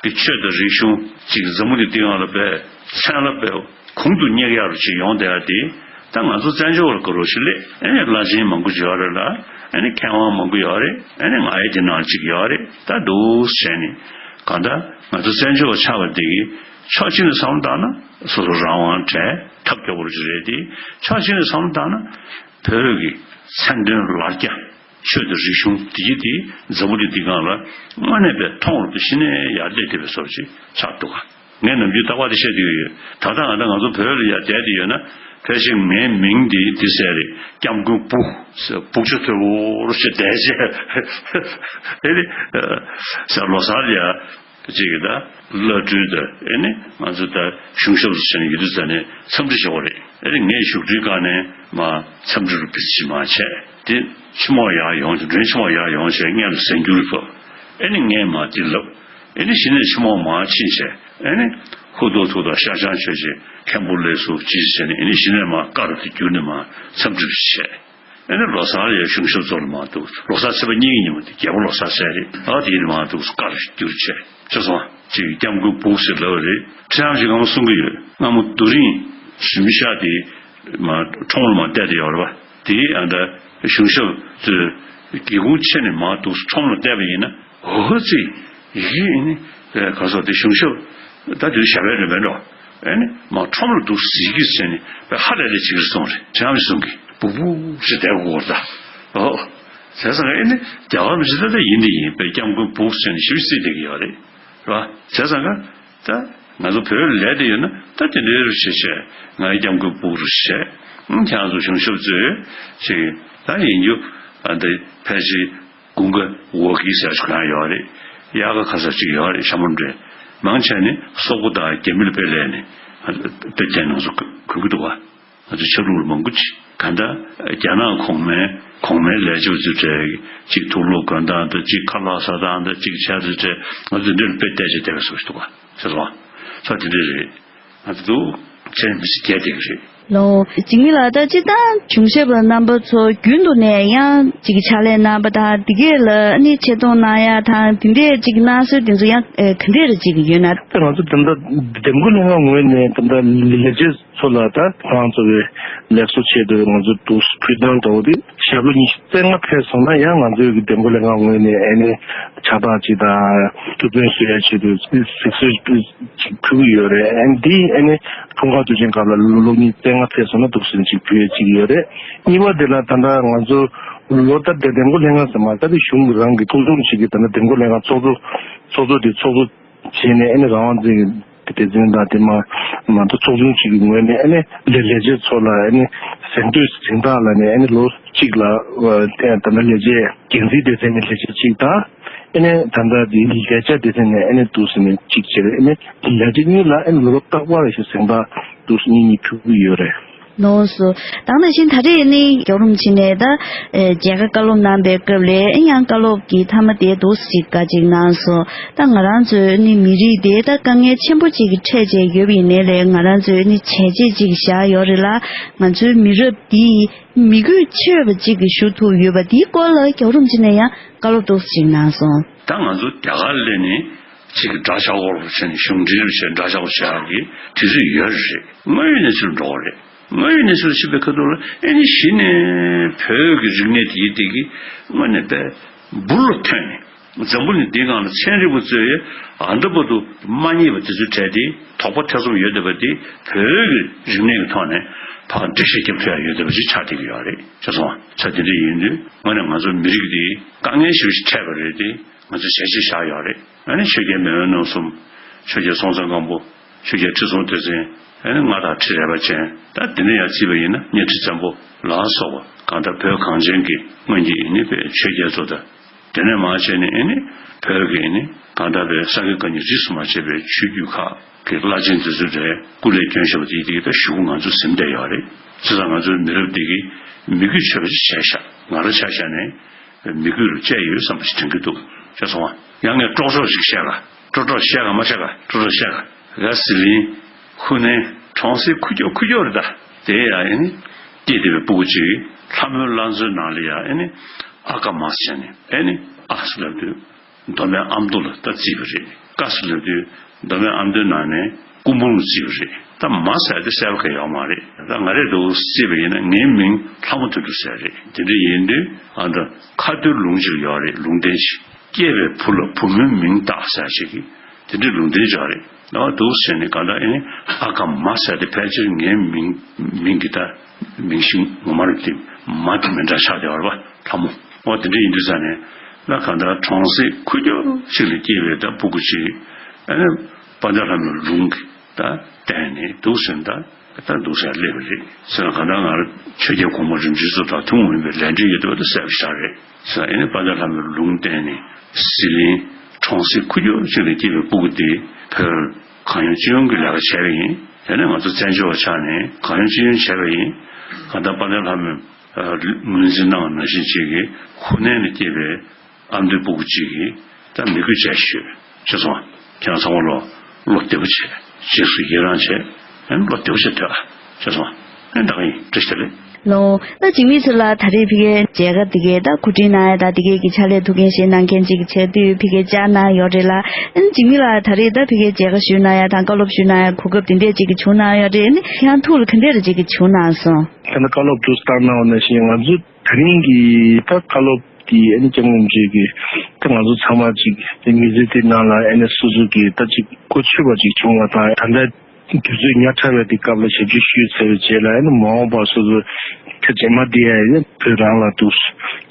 ཀྱི་ཆོས་དང་རིག་གཞུང་ཅིག་འཛམ་བུ་གླིང་སྟེང་ལ་དཔེ་མཚན་ལ་དཔེ་ གོང་དུ་སྙེག་ཡག་རུ་ཅིག་ཡོང་བསྡད་ཡ་དེ། ད་ང་ཚོ་བཙན་བྱོལ་བ་ལ་དགའ་རོགས་ཤིག་སླེབས། ཨེ་ནས་བླ་ཆེན་མང་པོ་ཅིག་ཡོད་རེད་ལ། ཨེ་ནས་མཁས་དབང་མང་པོ་ཡོད་རེད། ཨེ་ནས་ང་ཡི་དེ་ནང་ཅིག་ཡོད་རེད། ད་འདུག་བྱས་ནས་གང་ལྟར་ང་ཚོ་བཙན་བྱོལ་བ་ཆགས་པ་འདི་གི་ཕྱོགས་གཅིག་ནས་བསམ་བློ་བཏང་ན་སོ་སོ་རང་དབང་གྲལ་ཐབས་སྐྱོ་པོ་ཅིག་རེད་དེ། ཕྱོགས་གཅིག་ནས་བསམ་བློ་བཏང་ན་བོད་ཀྱི་མཚན་དོན་ལ་རྒྱ། ཆོས་དང་རིག་གཞུང་འདི་གི་དེ་འཛམ་བུ་གླིང་འདི་སྒང་ལ་དངོས་གནས་པའི་མཐོང་རུ་དུ་གཞི་ནས་ཡར་སླེབས་བསྡད་པའི་བཟོ་ཅིག་ཆགས་འདུག་ག་ངས་ནམ་རྒྱུན་རྟག་པར་དེ་བཤད་བསྡད་ཀྱི་ཡོད། ད་ལྟ་ང་ད་ང་ཚོ་བོད་ལ་ཡར་བསྡད་དེ་ཡོད་ན། ཕལ་ཆེར་ངའི་མིང་འདི་འདི་ཟེར་རེད། སྐྱབས་མགོན་བུ་ཟེར། བུ་ཆུ་མཐོན་པོ་རུ་ཞེས་བསྡད་བྱས། ཨེ་རེད་ཟེར། ལོ་གསར་ལ་ཡ། གཅིག་གིས་ད་བླ་སྤྲུལ་དང་ཨེ་ནི་ང་ཚོ་ད་གཞུང་ཞབས་སུ་བྱས་ནས་ཡོད་དུས་ཙ་ནས་འཚམས་འདྲི་བྱེད་དགོས་རེད། ཨེ་ནི་ངས་བཞུགས་ཁྲིའི་སྒང་ནས་མ་འཚམས་འདྲི་རུ་བི་ཅི་མ་བྱས་དེ་ཆུ་མོག་ཡར་ཡོང་བྱས། མགྲོན་ཆུ་མོག་ཡར་ཡོང་བྱས་སྔོན་ལ་ཟན་འགྱུར་བབས། ཨེ་ནི་ངས་མ་དེ་ལབ། ཨེ་ནི་གཞི་ནས་ཆུ་མོག་མ་ཕྱིན་བྱས། ཨེ་ནི་ཧུ་ཐོག་ཐུག་དང་ཤ་ཆང་མཆོད་བྱས་མཁན་པོ་ལས་སུ་ཅི་བྱས་ནས། ཨེ་ནི་གཞི་ནས་མ་དཀར་དུ་གྱུར་ནས་མ་འཚམས་འདྲི་བྱས། ཨེ་ནི་ལོ་གསར་ཡ་གཞུང་ཞབས་ཚོ་ལ་མ་འདུག་ལོ་གསར་ཚེས་པ་གཉིས་ཀྱི་ཉིན་མོ་དེ་རྒྱལ་པོ་ལོ་གསར་ཟེར་རེད། ཨ་དེ་ཡིན་མ་འདུག་དཀར་གྱུར་བྱས། ཅེས་སོང་། ཅིག་སྐྱབས་མགོན་བུ་ཟེར་ལབ་རེད། ཁྲི་ཨ་མཆོག་སྔ་མོ་གསུང་གི་ཡོད། སྔ་མོ་རྡོ་རིང་གཞི་མི་ཤག་དེ་མ་ཁྲོམ་ལ་མ་བལྟས་དེ་ཡོད་རེད་པ། དེ་ཨ་ད་གཞུང་ཞབས་ཚོས་སྒེའུ་ཁུང་ཕྱེ་ནས་མ་འདུག་ཁྲོམ་ལ་བལྟས་པ་ཡིན་ན། འོ་ཙི། ཡིན་ནི། ག་སོ་དེ་གཞུང་ཞབས་ད་དུས་ཞབས་པད་རིན་པོ་འགྲོ། ཨེ་ནི་མ་ཁྲོམ་ལ་འདུག་ཟེར་གི་ཟེར་ནས་པའི་ཧ་ལས་ལས་བྱེད་ཀྱི་སོང་རེད། ཁྲི་ཨ་མཆོག་གིས་བུ་བུ་ཞེས་བསྡད་དགོས་ད། ཨོ། བྱས་ཙང་ཨེ་ནི་རྒྱ་གར་མི་ཞིག་ད་ལྟ་ཡིན་དེ་ཡིན་པའི་སྐྱབས་མགོན་བུ་ཟེར་ནས་ཞིབ་རྩིས་བསྡད་ཀྱི་ཡོད་རེད། རེད་བ། བྱས་ཙང་ཀ་ད་ང་ཚོ་བོད་ལ་ལས་དེ་ཡོད་ན་ད་དེ་འདྲའི་རུ་བྱེད་བྱས། ང་ཡི་སྐྱབས་མགོན་བུ་རུ་བྱས། ཁྱེད་རང་ཚོ་གཞུང་ཞབས་ཚོས་ཅིག་ད་ཡིན་རྒྱུ་ཨ་འདི་ཕལ་ཆེར། དགུན་ཁ་འོ་ཀི་ཟེར་ཞིག་གང་ཡོད་རེད། དབྱར་ཁ་ཁ་ས་ཅིག་ཡོད་རེད། ཤ་མོ་འདྲེ། མང་ཆེ་ནི་སོག་པོ་དང་རྒྱ་མི་ལ་དཔེ་ལས་ནས་དཔེ་རྒྱ་ནང་སུ་གོན་གི་འདུག་བ། ང་ཚོ་ཆ་ལུགས་མང་པོ་ཅིག་ག་འདྲ་རྒྱ་ནག་གོང་མའི་གོང་མའི་ལས་བྱེད་ཚོ་གྲས་ཅིག་དུག་ལོག་གོན་སྟངས་དང་། ཅིག་ཁ་ལག་ཟ་སྟངས་དང་། ཅིག་ཆ་ཚོ་གྲས་ང་ཚོ་འདི་ལ་དཔེ་བལྟས་བྱས་བསྡད་པའི་བཟོ་ཞིག་འདུག་བ། ཟེར་བ། ས་དེ་འདྲ་རེད། ང་ཚོ་ཚན་མི་སི་རྒྱས་དེ་རེད། ལོ། འཇིགས་མེད་ལགས། ད་སྤྱིར་བཏང་གཞུང་ཞབས་རྣམ་པ་ཚོ་རྒྱུན་དུ་ནས་ཡང་ཅིག་ཕྱག་ལས་གནང་བ་དང་། འདི་གས་ལ་ནི་ཆེ་མཐོང་གནང་ཡ་དང་། དེ་འདྲས་ཅིག་གནང་སྲོལ་དེ་ཚོ་ཡང་ཨེ་ག་འདྲས་རེ་ཅིག་ཡོད་ན། ད་ང་ཚོ་ད་ལྟ་འདེམས་བསྐོ་ལྷན་ཁང་ངོས་ནས་ད་ལྟ་ལས་བྱེད་ཚོ་ལ་ད་ཁོ་རང་ཚོ་གི་ལེགས་གསོ་ཆེད་དུ་ང་ཚོ་འདུག་ཕུལ་སྟངས་འདྲ་བོ་དེ། ཞབས་ལོ་ཉི་ཤུ་རྩ་ལྔ་ཕེབས་སོང་ན་ཡང་ང་ཚོའི་གི་འདེམས་བསྐོ་ལྷན་ཁང་ངོས་ནས་ཨ་ནི་ཕྱག་རྟགས་ཅིག་དང་ཐུགས་ཕན་གསོས་ཡ་ཆེད་དུ་གཟིགས་གསོལ་ཅིག་ཕུལ་གི་ཡོད་རེད། ཨ་ནི་འདི་ཨ་ནི་འཁྲུངས་སྐར་དུས་ཆེན་སྐབས་ལ་ལོ་ལོ་ཉི་ཤུ་རྩ་ལྔ་ཕེབས་སོང་ན་འདུག་ཟེར་ནས་ཅིག་ཕུལ་ཡ་ཅིག་ཡོད་རེད། གཉིས་པ་དེ་ལ་ད་ལྟ་ང་ཚོ་ལོ་ལྟར་དེ་འདེམས་བསྐོ་ལྷན་ཁང་ཟེར་མ་ད་དེ་གཞུང་གི་རང་གི་ཚོགས་ཆུང་ཅིག་གི་ད་ལྟ་འདེམས་བསྐོ་ལྷན་ཁང་ཚོགས་གཙོ་ཚོགས་གཙོ་དེ་ཚོགས་གཙོ་བྱས་ནས་ཨ་ནི་རང་དབང་འཛིན་གྱི་སྡེ་ཚན་དང་དེ་མ་མ་གཏོགས་ཚོགས་ཆུང་གཅིག་གི་ངོས་ནས་ཨ་ནི་ལས་ལས་བྱེད་ཚོ་ལ་ཨ་ནི་གཟེངས་བསྟོད་གཟེངས་རྟགས་ལ་ནས་ཨ་ནི་ལོ་གཅིག་ལ་ད་ལྟ་ལས་བྱེད་འགན་འཛིན་སྡེ་ཚན་གྱི་ལས་བྱེད་གཅིག་དང་། ཨ་ནི་ད་ལྟ་དེ་ལས་བྱེད་སྡེ་ཚན་ནས་ཨ་ནི་འདུག་ཟེར་ནས་གཅིག་བྱས། ཨ་ནི་ལས་བྱེད་གཉིས་ལ་ཨ་ནི་ལོ་རྟག་པར་ཞིག་གཟེངས་རྟགས་འདུག་ཟེར་གཉིས་གཉིས་ཕུལ་གྱི་ཡོད་རེད། ལགས་སོ། ད་ནང་བཞིན་ད་རེས་ནི་རྒྱལ་བ་རིན་པོ་ཆེ་ནས་ད་ཨེ་མཇལ་ཁ་བཀའ་སློབ་གནང་པའི་སྐབས་ལ་ཨེ་ཡང་བཀའ་སློབ་ཀྱི་མཐའ་མ་དེ་འདུག་ཅིག་བཀའ་ཅིག་གནང་སོང་། ད་ང་རང་ཚོའི་ནི་མི་རིགས་དེ་ད་དཀའ་ངལ་ཆེན་པོ་ཅིག་གི་འཕྲད་བྱས་ཡོད་པ་ཡིན་ནའི་ལས་ང་རང་ཚོའི་ནི་བྱས་རྗེས་ཅིག་བཞག་ཡོད་རེད་ལ། ང་ཚོའི་མི་རབས་འདིས་མི་རྒུད་ཆེ་བ་ཅིག་གི་ཞུ་ཐུབ་ཡོད་པ་འདིའི་སྐོར་ལ་རྒྱལ་བ་རིན་པོ་ཆེ་ནས་ཡང་བཀའ་སློབ་འདུག་ཅིག་གནང་སོང་། ད་ང་ཚོ་རྒྱ་གར་སླེབས་ནས་ཅིག་དགྲ་ཆག་སྐོར་བྱས་ནས་གཞུང་འབྲེལ་བྱས་དགྲ་ཆག་སྐོར་བྱ་ཡག་གི་དུས་ཚོད་ཡོད་རེད། དངོས་ཡོད་གནས་ཚུལ་འགྲོ་བ་རེད། དངོས་ཡོད་གནས་ཚུལ་ཕྱིན་པའི་ཁ་ཐུག་ལ་ཨེ་ནི་གཞི་ནས་བོད་ཀྱི་རིག་གནས་དེ་ཡི་དེ་གི་དངོས་གནས་པའི་འབུར་ལ་ཐོན་ནས། འཛམ་བུ་གླིང་འདིའི་སྒང་ལ་ཚན་རིག་པ་ཚོས་ཨ་འདྲ་པོ་དུ་མ་རྙེད་པ་དེ་ཚོའི་གྲས་དེ་དོགས་པ་ཐེ་ཚོམ་ཡོད་བསྡད་པ་དེ་བོད་ཀྱི་རིག་གནས་ཀྱི་ཐོག་ནས་ཕར་འགྲེལ་བཤད་རྒྱབ་ཐུབ་ཡ་ཡོད་བསྡད་པ་ཅིག་ཆགས་བསྡད་ཀྱི་ཡོད་རེད། ཤེས་སོང་ཨ། ཆ་དེ་འདྲ་ཡིན་དུས་དངོས་གནས་ང་ཚོ་མི་རིགས་འདི་དཀའ་ངལ་ཞེ་པོ་ཅིག་འཕྲད་པ་རེད་དེ། ང་ཚོས་བྱས་རྗེས་བཞག་ཡོད་རེད། ཨ་ནི་ཆོས་རྒྱལ་མེས་དབོན་རྣམ་གསུམ། ཆོས་རྒྱལ་སྲོང་བཙན་སྒམ་པོ། ཆོས་རྒྱལ་ཁྲི་སྲོང་ལྡེ་བཙན། ཨ་ནི་མངའ་བདག་ཁྲི་རལ་པ་ཅན། ད་དེ་ནས་ཡར་བརྩིས་པ་ཡིན་ན་གཉའ་ཁྲི་བཙན་པོ་ལ་སོགས་པ་གང་ལྟར་བོད་གངས་ཅན་གྱི་སྔོན་གྱི་ཨ་ནི་པའི་ཆོས་རྒྱལ་ཚོ་དང་། དེ་ནས་མར་བྱས་ནས་ཨ་ནི་བོད་ཀྱི་ཨ་ནི་གང་ལྟར་པའི་ས་དགེ་བཀའ་རྙིང་རིས་སུ་མ་ཆད་པའི་ཆོས་བརྒྱུད་ཁག་གི་བླ་ཆེན་དེ་ཚོ་རེད། སྐུ་ལས་བསྐྱོན་བཞག་པ་དེ་དེ་གི་ད་གཞུག་གུ་ང་ཚོ་ཟིན་བསྡད་ཡོད་རེད། བྱས་ཙང་ང་ཚོའི་མི་རབས་འདི་གི་མི་རྒུད་ཆེ་བ་ཞིག་བྱས་ཤག་ང་རང་ཆ་བཞག་ནས། མི་རྒུད་རུ་བཅད་ཡོད་བསམ་པ་ཞིག་དྲན་གྱི་འདུག་ཤེས་སོང་ཨ། ཡང་ངས་ཀྲོག་ཀྲོག་ཅིག་བཤད་ག་ཀྲོག་ཀྲོག་བཤད་ག་མ་བཤད་ག་ཀྲོག་ཀྲོག་བཤད་ག་ར་ཟི་ལིང་། ཧུ་ནན། གྲོང་གསེབ་ཁུག་ཀྱོག་ཁུག་ཀྱོག་རེད་ད། དེ་ཡང་ཨེ་ནི། སྐྱེས་བསྡད་པའི་སྤུ་གུ་ཅིག་ལྷ་མོའི་བླ་མཚོའི་ནང་ལ་ཡང་ཨེ་ནི། ཨ་ཀ་མ་ཟེར་ནས་ཨེ་ནི། ཨ་ཟེར་ལབ་དུས། མདོ་སྨད་ཨ་མདོ་ལ་ད་བརྩིས་པ་རེད། ཀ་ཟེར་ལབ་དུས། མདོ་སྨད་ཨ་མདོའི་ནང་ནས་སྐུ་འབུམ་ལ་བརྩིས་པ་རེད། ད་མ་ཟེར་དེ་གསལ་པོ་གང་ཡོད་མ་རེད། ད་ང་རས་འདུག་བརྩིས་པ་ཡིན་ན་ངའི་མིང་ལྷ་མོ་དོན་གྲུབ་ཟེར་རེད། དེ་འདྲ་ཡིན་དུས་ཨ་ད་ཁ་ཐུར་ལུང་ཅིག་ཡོད་རེད། ལུང་བསྟན་ཅིག་སྐྱེས་པའི་བུ་ལ་བུ་མོའི་མིང་བཏགས་ཟེར་ཅིག་གི་དེ་འདྲའི་ལུང་བསྟན་ཅིག་ཡོད་རེད། ཨ་འདུག་ཟེར་ནས་གང་ལྟར་ཨེ་ནི་ཨ་ཀ་མ་ཟེར་དེ་ཕལ་ཆེར་ངའི་མིང་མིང་གི་ད་མིང་གཞི་ངོ་མ་རེད་དེ། མ་དེ་མི་འདྲ་ཆགས་བསྡད་པ་རེད་པ། ལྷ་མོ། འོ་དེ་འདྲ་ཡིན་དུས་ཙང་ནས་ད་གང་ལྟར་གྲོང་གསེབ་ཁུག་ཀྱོག་ཅིག་ལ་སྐྱེས་པའི་ད་སྤུ་གུ་ཅིག་ཨ་ནི་དཔལ་ལྡན་ལྷ་མོའི་ལུང་གི་ད་བསྟན་ནས་འདུག་ཟེར་ན་ད་ད་འདུག་ཟེར་སླེབས་པ་རེད་ཟེར་ན། གང་ལྟར་ང་རང་ཆོས་རྒྱལ་གོང་མ་རིན་པོ་ཆེ་ཚོ་དང་ཐུན་མོང་མིན་པའི་ལས་འབྲེལ་ཡོད་དུས་ད་གསལ་པོ་ཞིག་རེད་ཟེར་ན། ཨེ་ནི་དཔལ་ལྡན་ལྷ་མོའི་ལུང་བསྟན་ནས་ཟི་ལིང་གྲོང་གསེབ་ཁུག་ཀྱོག་ཅིག་ལ་སྐྱེས་པའི་སྤུ་གུ་དེ་བོད་གང་ཡོང་ཅི་ཡོང་གི་ལས་ཀ་བྱས་པ་ཡིན། དེ་ནས་ང་ཚོ་བཙན་བྱོལ་བ་ཆགས་ནས་གང་ཡོང་ཅི་ཡོང་བྱས་པ་ཡིན། གང་ལྟར་དཔལ་ལྡན་ལྷ་མོའི་ཨ་ངོས་འཛིན་གནང་བ་ནང་བཞིན་ཅིག་གི་ཧུ་ནན་ལ་སྐྱེས་པའི་ཨ་མདོའི་སྤུ་གུ་གཅིག་གིས་ད་མི་དགོས་བྱས་ཤོད་ཤེས་སོང་། ཁྱེད་རང་ཚང་མ་ལོ་བློ་བདེ་པོ་བྱས། རྗེས་སུ་ཡི་རང་བྱས། ཨེ་བློ་བདེ་པོ་བྱས་སྡོད་ཤེས་སོང་། ཨེ་ད་ག་ཡིན་བཀྲ་ཤིས་བདེ་ལེགས། ལོ། ད་འཇིགས་མེད་ཚེ་ལགས་ད་རེས་ཕ་གིའི་མཇལ་ཁ་འདི་གའི་ད་གོ་སྒྲིག་གནང་ཡ་ད་འདི་གའི་གི་ཕྱག་ལས་ཐུགས་འགན་བཞེས་གནང་མཁན་ཅིག་གི་ཆེད་དུ་ཕ་གིར་བཅར་གནང་ཡོད་རེད་ལ། ཨེ་འཇིགས་མེད་ལགས་ད་རེས་ད་ཕ་གིར་མཇལ་ཁ་ཞུ་གནང་ཡ་དང་བཀའ་སློབ་ཞུ་གནང་ཡ་གོ་སྐབས་འདི་འདྲས་ཅིག་གི་བྱུང་གནང་ཡོད་རེད། ཨེ་ནི་ཁྱེད་རང་ཐུགས་ལ་ག་འདྲས་རེ་ཅིག་གི་བྱུང་གནང་སོང་། ད་ནི་བཀའ་སློབ་ཏུ་བཏང་གནང་བ་ནང་བཞིན་ང་ཚོ་ད་རིང་གི་ད་བཀའ་སློབ་དེ་ཨ་ནི་སྐྱབས་མགོན་རིན་པོ་ཆེ་གིས་ད་ང་ཚོ་ཚང་མ་ཅིག་དེ་མི་ཚེ་དེ་ནང་ལ་ཨ་ནི་སོ་སོ་གི་ད་ཅིག་གོ་ཆོད་པ་ཅིག་བྱུང་བ་དང་། ད་ལྟ་དུས་ཚོད་ཉག་ཕྲ་བའི་དེ་སྐབས་ལ་ཞབས་ཕྱི་ཞུས་ཚར་བའི་རྗེས་ལ་ཨ་ནི་མ་འོངས་པ་སོ་སོ་ད་རྗེས་མ་དེ་ཡང་ཨ་ནི་བོད་རང་ལ་འདུག་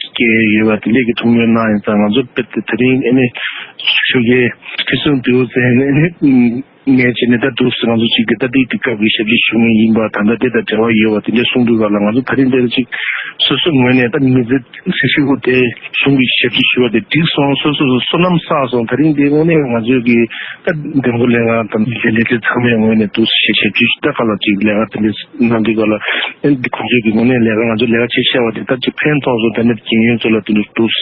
སྐྱེ་ཡོད་པ་དེ་འདྲས་ཀྱི་ཐུགས་སྨོན་གནང་ཡིན་ཙང་། ང་ཚོ་དཔེ་དེ་ད་རིང་ཨ་ནི་ཆོས་རྒྱལ་ཁྲི་སྲོང་ལྡེའུ་བཙན་ཨ་ནི་ནས་བྱས་ནས་ད་འདུག་སེ་ང་ཚོ་གཅིག་གི་ད་ལྟའི་དུས་སྐབས་ཀྱི་ཞབས་ཕྱི་ཞུ་མཁན་ཡིན་པ་དང་། ད་དེ་དང་འབྲེལ་བ་ཡོད་པ་དེ་འདྲ་གསུང་དུས་སྐབས་ལ་ང་ཚོ་ད་རིང་འདིར་གཅིག་སོ་སོའི་ངོས་ནས་ད་མི་ཚེ་ཧྲིལ་ཧྲིལ་པོ་དེ་གཞུང་གི་ཞབས་ཕྱི་ཞུ་བ་དེ་འགྲིག་སོང་། སོ་སོ་སོ་བསོད་ནམས་བསགས་སོང་། ད་རིང་འདི་དངོས་གནས་ང་ཚོའི་གི་ད་འདེམས་བསྐོ་ལས་ཁང་དང་ལས་ལས་བྱེད་ཚང་མའི་ངོས་ནས་འདུག་སེ་ཞབས་ཕྱི་ཞུ་ད་ག་ལ་གཅིག་ལས་ཀ་དེ་འདྲ་གནང་དུས་སྐབས་ལ་ཨེ་འདི་ཁོང་ཚོའི་གི་ངོས་ནས་ལས་ཀ་ང་ཚོ་ལས་ཀ་བྱེད་ཤེས་པ་དེ་ད་གཅིག་ཕན་ཐོགས་སོང་། ད་ནི་རྒན་ཡོལ་ཚོ་ལ་དེ་འདྲ་འདུག་སེ་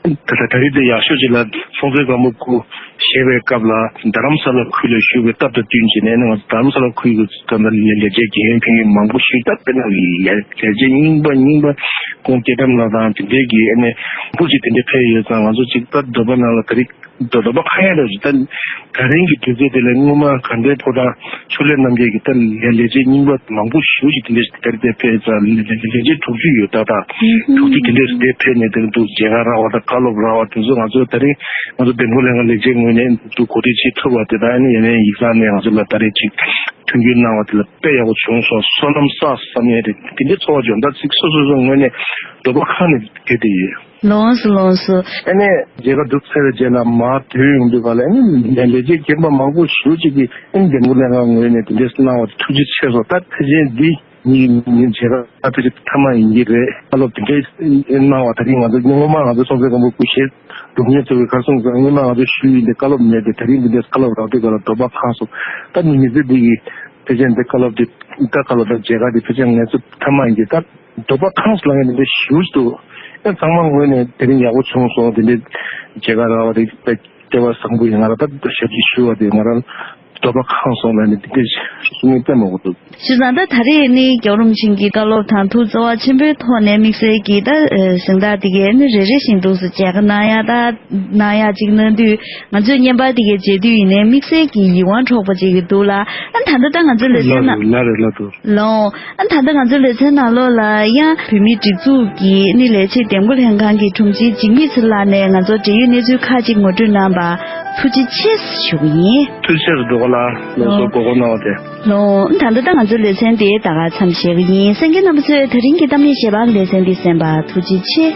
ད་ད་རིང་དེ་ཡག་ཤོས་ཅིག་ལ་སྲོང་བཙན་སྒམ་པོ་སྐུ་གཤེགས་པའི་སྐབས་ལ་རྡ་རམ་ས་ལ་ཁུལ་ལ་བཞུགས་པའི་སྟབས་དང་བསྟུན་བྱས་ནས་ང་ཚོ་རྡ་རམ་ས་ལ་ཁུལ་གྱི་ད་ལྟ་ལས་ལས་བྱེད་རྒན་ཡོལ་ཕེབས་མཁན་མང་པོ་ཞིག་ད་དཔེར་ན་ལས་ལས་བྱེད་རྙིང་པ་རྙིང་པ་ཁོང་སྐྱེ་ཁམས་ལགས་དང་དེ་འདྲའི་གི་ཨ་ནི་མང་པོ་ཞིག་དེ་འདྲ་ཕེབས་ཡོད་ཙང་། ང་ཚོ་གཅིག་ད་འདོད་པ་ནང་ལ་ད་རིང་འདོད་འདོད་པ་ཁ་ཡ་རེད་ད། ད་རིང་གི་དུས་ཚོད་དེ་ལ་སྔོན་མ་དགའ་ལྡན་ཕོ་བྲང་ཕྱོགས་ལས་རྣམ་རྒྱལ་གྱི་ད་ལས་ལས་བྱེད་རྙིང་པ་མང་པོ་ཞེ་པོ་ཞིག་དེ་འདྲ་ཞིག་ད་རིང་དེ་ཕེབས་ཙང་ལས་ལས་བྱེད་དྲུག་ཅུ་ཡོད་ད། ད་དྲུག་ཅུ་དེ་འདྲ་ཞིག་དེ་ཕེབས་ནས་དེ་འདུག་མཇལ་ཁ་རག་པ་དང་བཀའ་སློབ་རག་པ་དེ་ཚོ་ང་ཚོ་ད་རིང་ང་ཚོ་འདེམས་བསྐོ་ལྷན་ཁང་ལས་བྱེད་ངོས་ནས་འདུག་གོ་སྒྲིག་བྱེད་ཐུབ་པ་དེ་དང་། ཨ་ནི་ཡང་ན་ཡིག་ཚང་ནས་ང་ཚོ་ལ་ད་རེས་ཅིག་མཐུན་འགྱུར་གནང་བ་དེ་ལ་དཔེ་ཡག་པོ་བྱུང་སོང་། བསོད་ནམས་བསགས་བསམ་ཡས་རེད། དེ་འདྲའི་ཚོར་བ་བྱུང་། ད་ཅིག་སོ་སོ་སོ་ངོས་ནས་འདོད་པ་ཁ་ནས་བརྗོད་བསྡད་ཡོད། ལོངས་སུ་ལོངས་སུ། ཨ་ནི་མཇལ་ཁ་གྲུབ་ཚར་བའི་རྗེས་ལ་མར་ཐོན་ཡོང་དུས་ག་ལ་ཨ་ནི་ལས་ལས་བྱེད་རྒན་པ་མང་པོ་ཞེ་པོ་ཅིག་གིས་ཨ་ནི་འདེམས་བསྐོ་ལྷན་ཁང་ངོས་ནས་དེ་འདྲས་གནང་བ་ཐུགས་རྗེ་ཆེ་སོང་། ད་ཕལ་ཆེར་འདི་ཉིད་ཉིད་མཇལ་ཁ་ཕལ་ཆེར་མཐའ་མ་ཡིན་གྱི་རེད། བཀའ་སློབ་དེ་འདྲས་གནང་བ་ད་རིང་ང་ཚོ་སྔོན་མ་ང་ཚོ་སྲོང་བཙན་སྒམ་པོ་སྐུ་གཤེགས་སྒྲུབ་མཁན་ཚོ་གི་ཁ་སང་སྔོན་མ་ང་ཚོ་ཞུས་ཡིན་ཏེ་བཀའ་སློབ་མེད་དེ། ད་རིང་འདི་འདྲས་བཀའ་སློབ་རག་དུས་ག་ལ་འདོད་པ་ཁེངས་སོང་། ད་ནི་མི་ཚེ་འདི་གི་ཕལ་ཆེར་འདི་བཀའ་སློབ་དེ་ད་བཀའ་སློབ་དང་མཇལ་ཁ་དེ་ཕལ་ཆེར་ང་ཚོ་མཐའ་མ་ཡིན་གྱི་ད། འདོད་པ་ཁེངས་སོང་ལབ་མཁན་དེ་འདྲ་ཞེ་པོ་ཅིག་འདུག་ཨེ་ཚང་མ་ངོས་ནས་དེ་རིང་ཡག་པོ་བྱུང་སོང་། དེ་འདྲའི་མཇལ་ཁ་རག་པ་དེ་དཔེ་སྐལ་བ་བཟང་པོ་ཡིན། ང་རང་ད་ཞབས་ཕྱི་ཞུ་བ་དེ་ང་རང་འདོད་པ་ཁེངས་སོང་ལབ་ནས་དེ་འདྲའི་གསུང་མཁན་དཔེ་མང་པོ་འདུག་བྱས་ཙང་ད་ད་རེས་ནི་རྒྱལ་བ་རིན་པོ་ཆེ་གི་བཀའ་སློབ་དང་ཐུགས་བརྩེ་བ་ཆེན་པོའི་ཐོག་ནས་དམིགས་བསལ་གྱི་ད་གཟེངས་རྟགས་དེ་གའི་ནི་རེ་རེ་བཞིན་འདུག་སེ་མཇལ་ཁ་གནང་ཡ་ད་གནང་ཡ་ཅིག་གནང་དུས། ང་ཚོས་བརྙན་པར་དེ་གའི་མཇལ་དུས་ཡིན་ནའི་དམིགས་བསལ་གྱི་ཡིད་དབང་འཕྲོག་པ་ཅིག་འདུག་ལ། ཨ་ད་ལྟ་ད་ང་ཚོའི་ལེ་ཚན་ནང་ལ་རེ་ལ་འདུག་ལོ། ཨ་ད་ལྟ་ང་ཚོའི་ལེ་ཚན་ནང་ལོགས་ལ་ཡང་བོད་མིའི་སྒྲིག་འཛུགས་ཀྱི་ནི་ལས་བྱེད་འདེམས་བསྐོ་ལྷན་ཁང་གི་དྲུང་ཆེ་འཇིགས་མེད་ཚེ་ལགས་ནས་ང་ཚོར་འབྲེལ་ཡོད་གནས་ཚུལ་ཁག་ཅིག་ངོ་སྤྲོད་གནང་བར་ཐུགས་རྗེ་ཆེ་ཞུ་གི་ཡིན། ཐུགས་རྗེ་ཆེ་འདུག་ག་ལ་ལོ་སོ་གོ་གོ་གནང་བ་དེ། ལོ། ཨ་ད་ལྟ་ད་ང་ཚོའི་ལེ་ཚན་དེ་ད་ག་མཚམས་བཞག་གི་ཡིན། གསན་མཁན་རྣམ་པ་ཚོས་དེ་རིང་གི་གཏམ་གླེང་ཞལ་པར་ལེ་ཚན་འདི་གསན་པར་ཐུགས་རྗེ་ཆེ།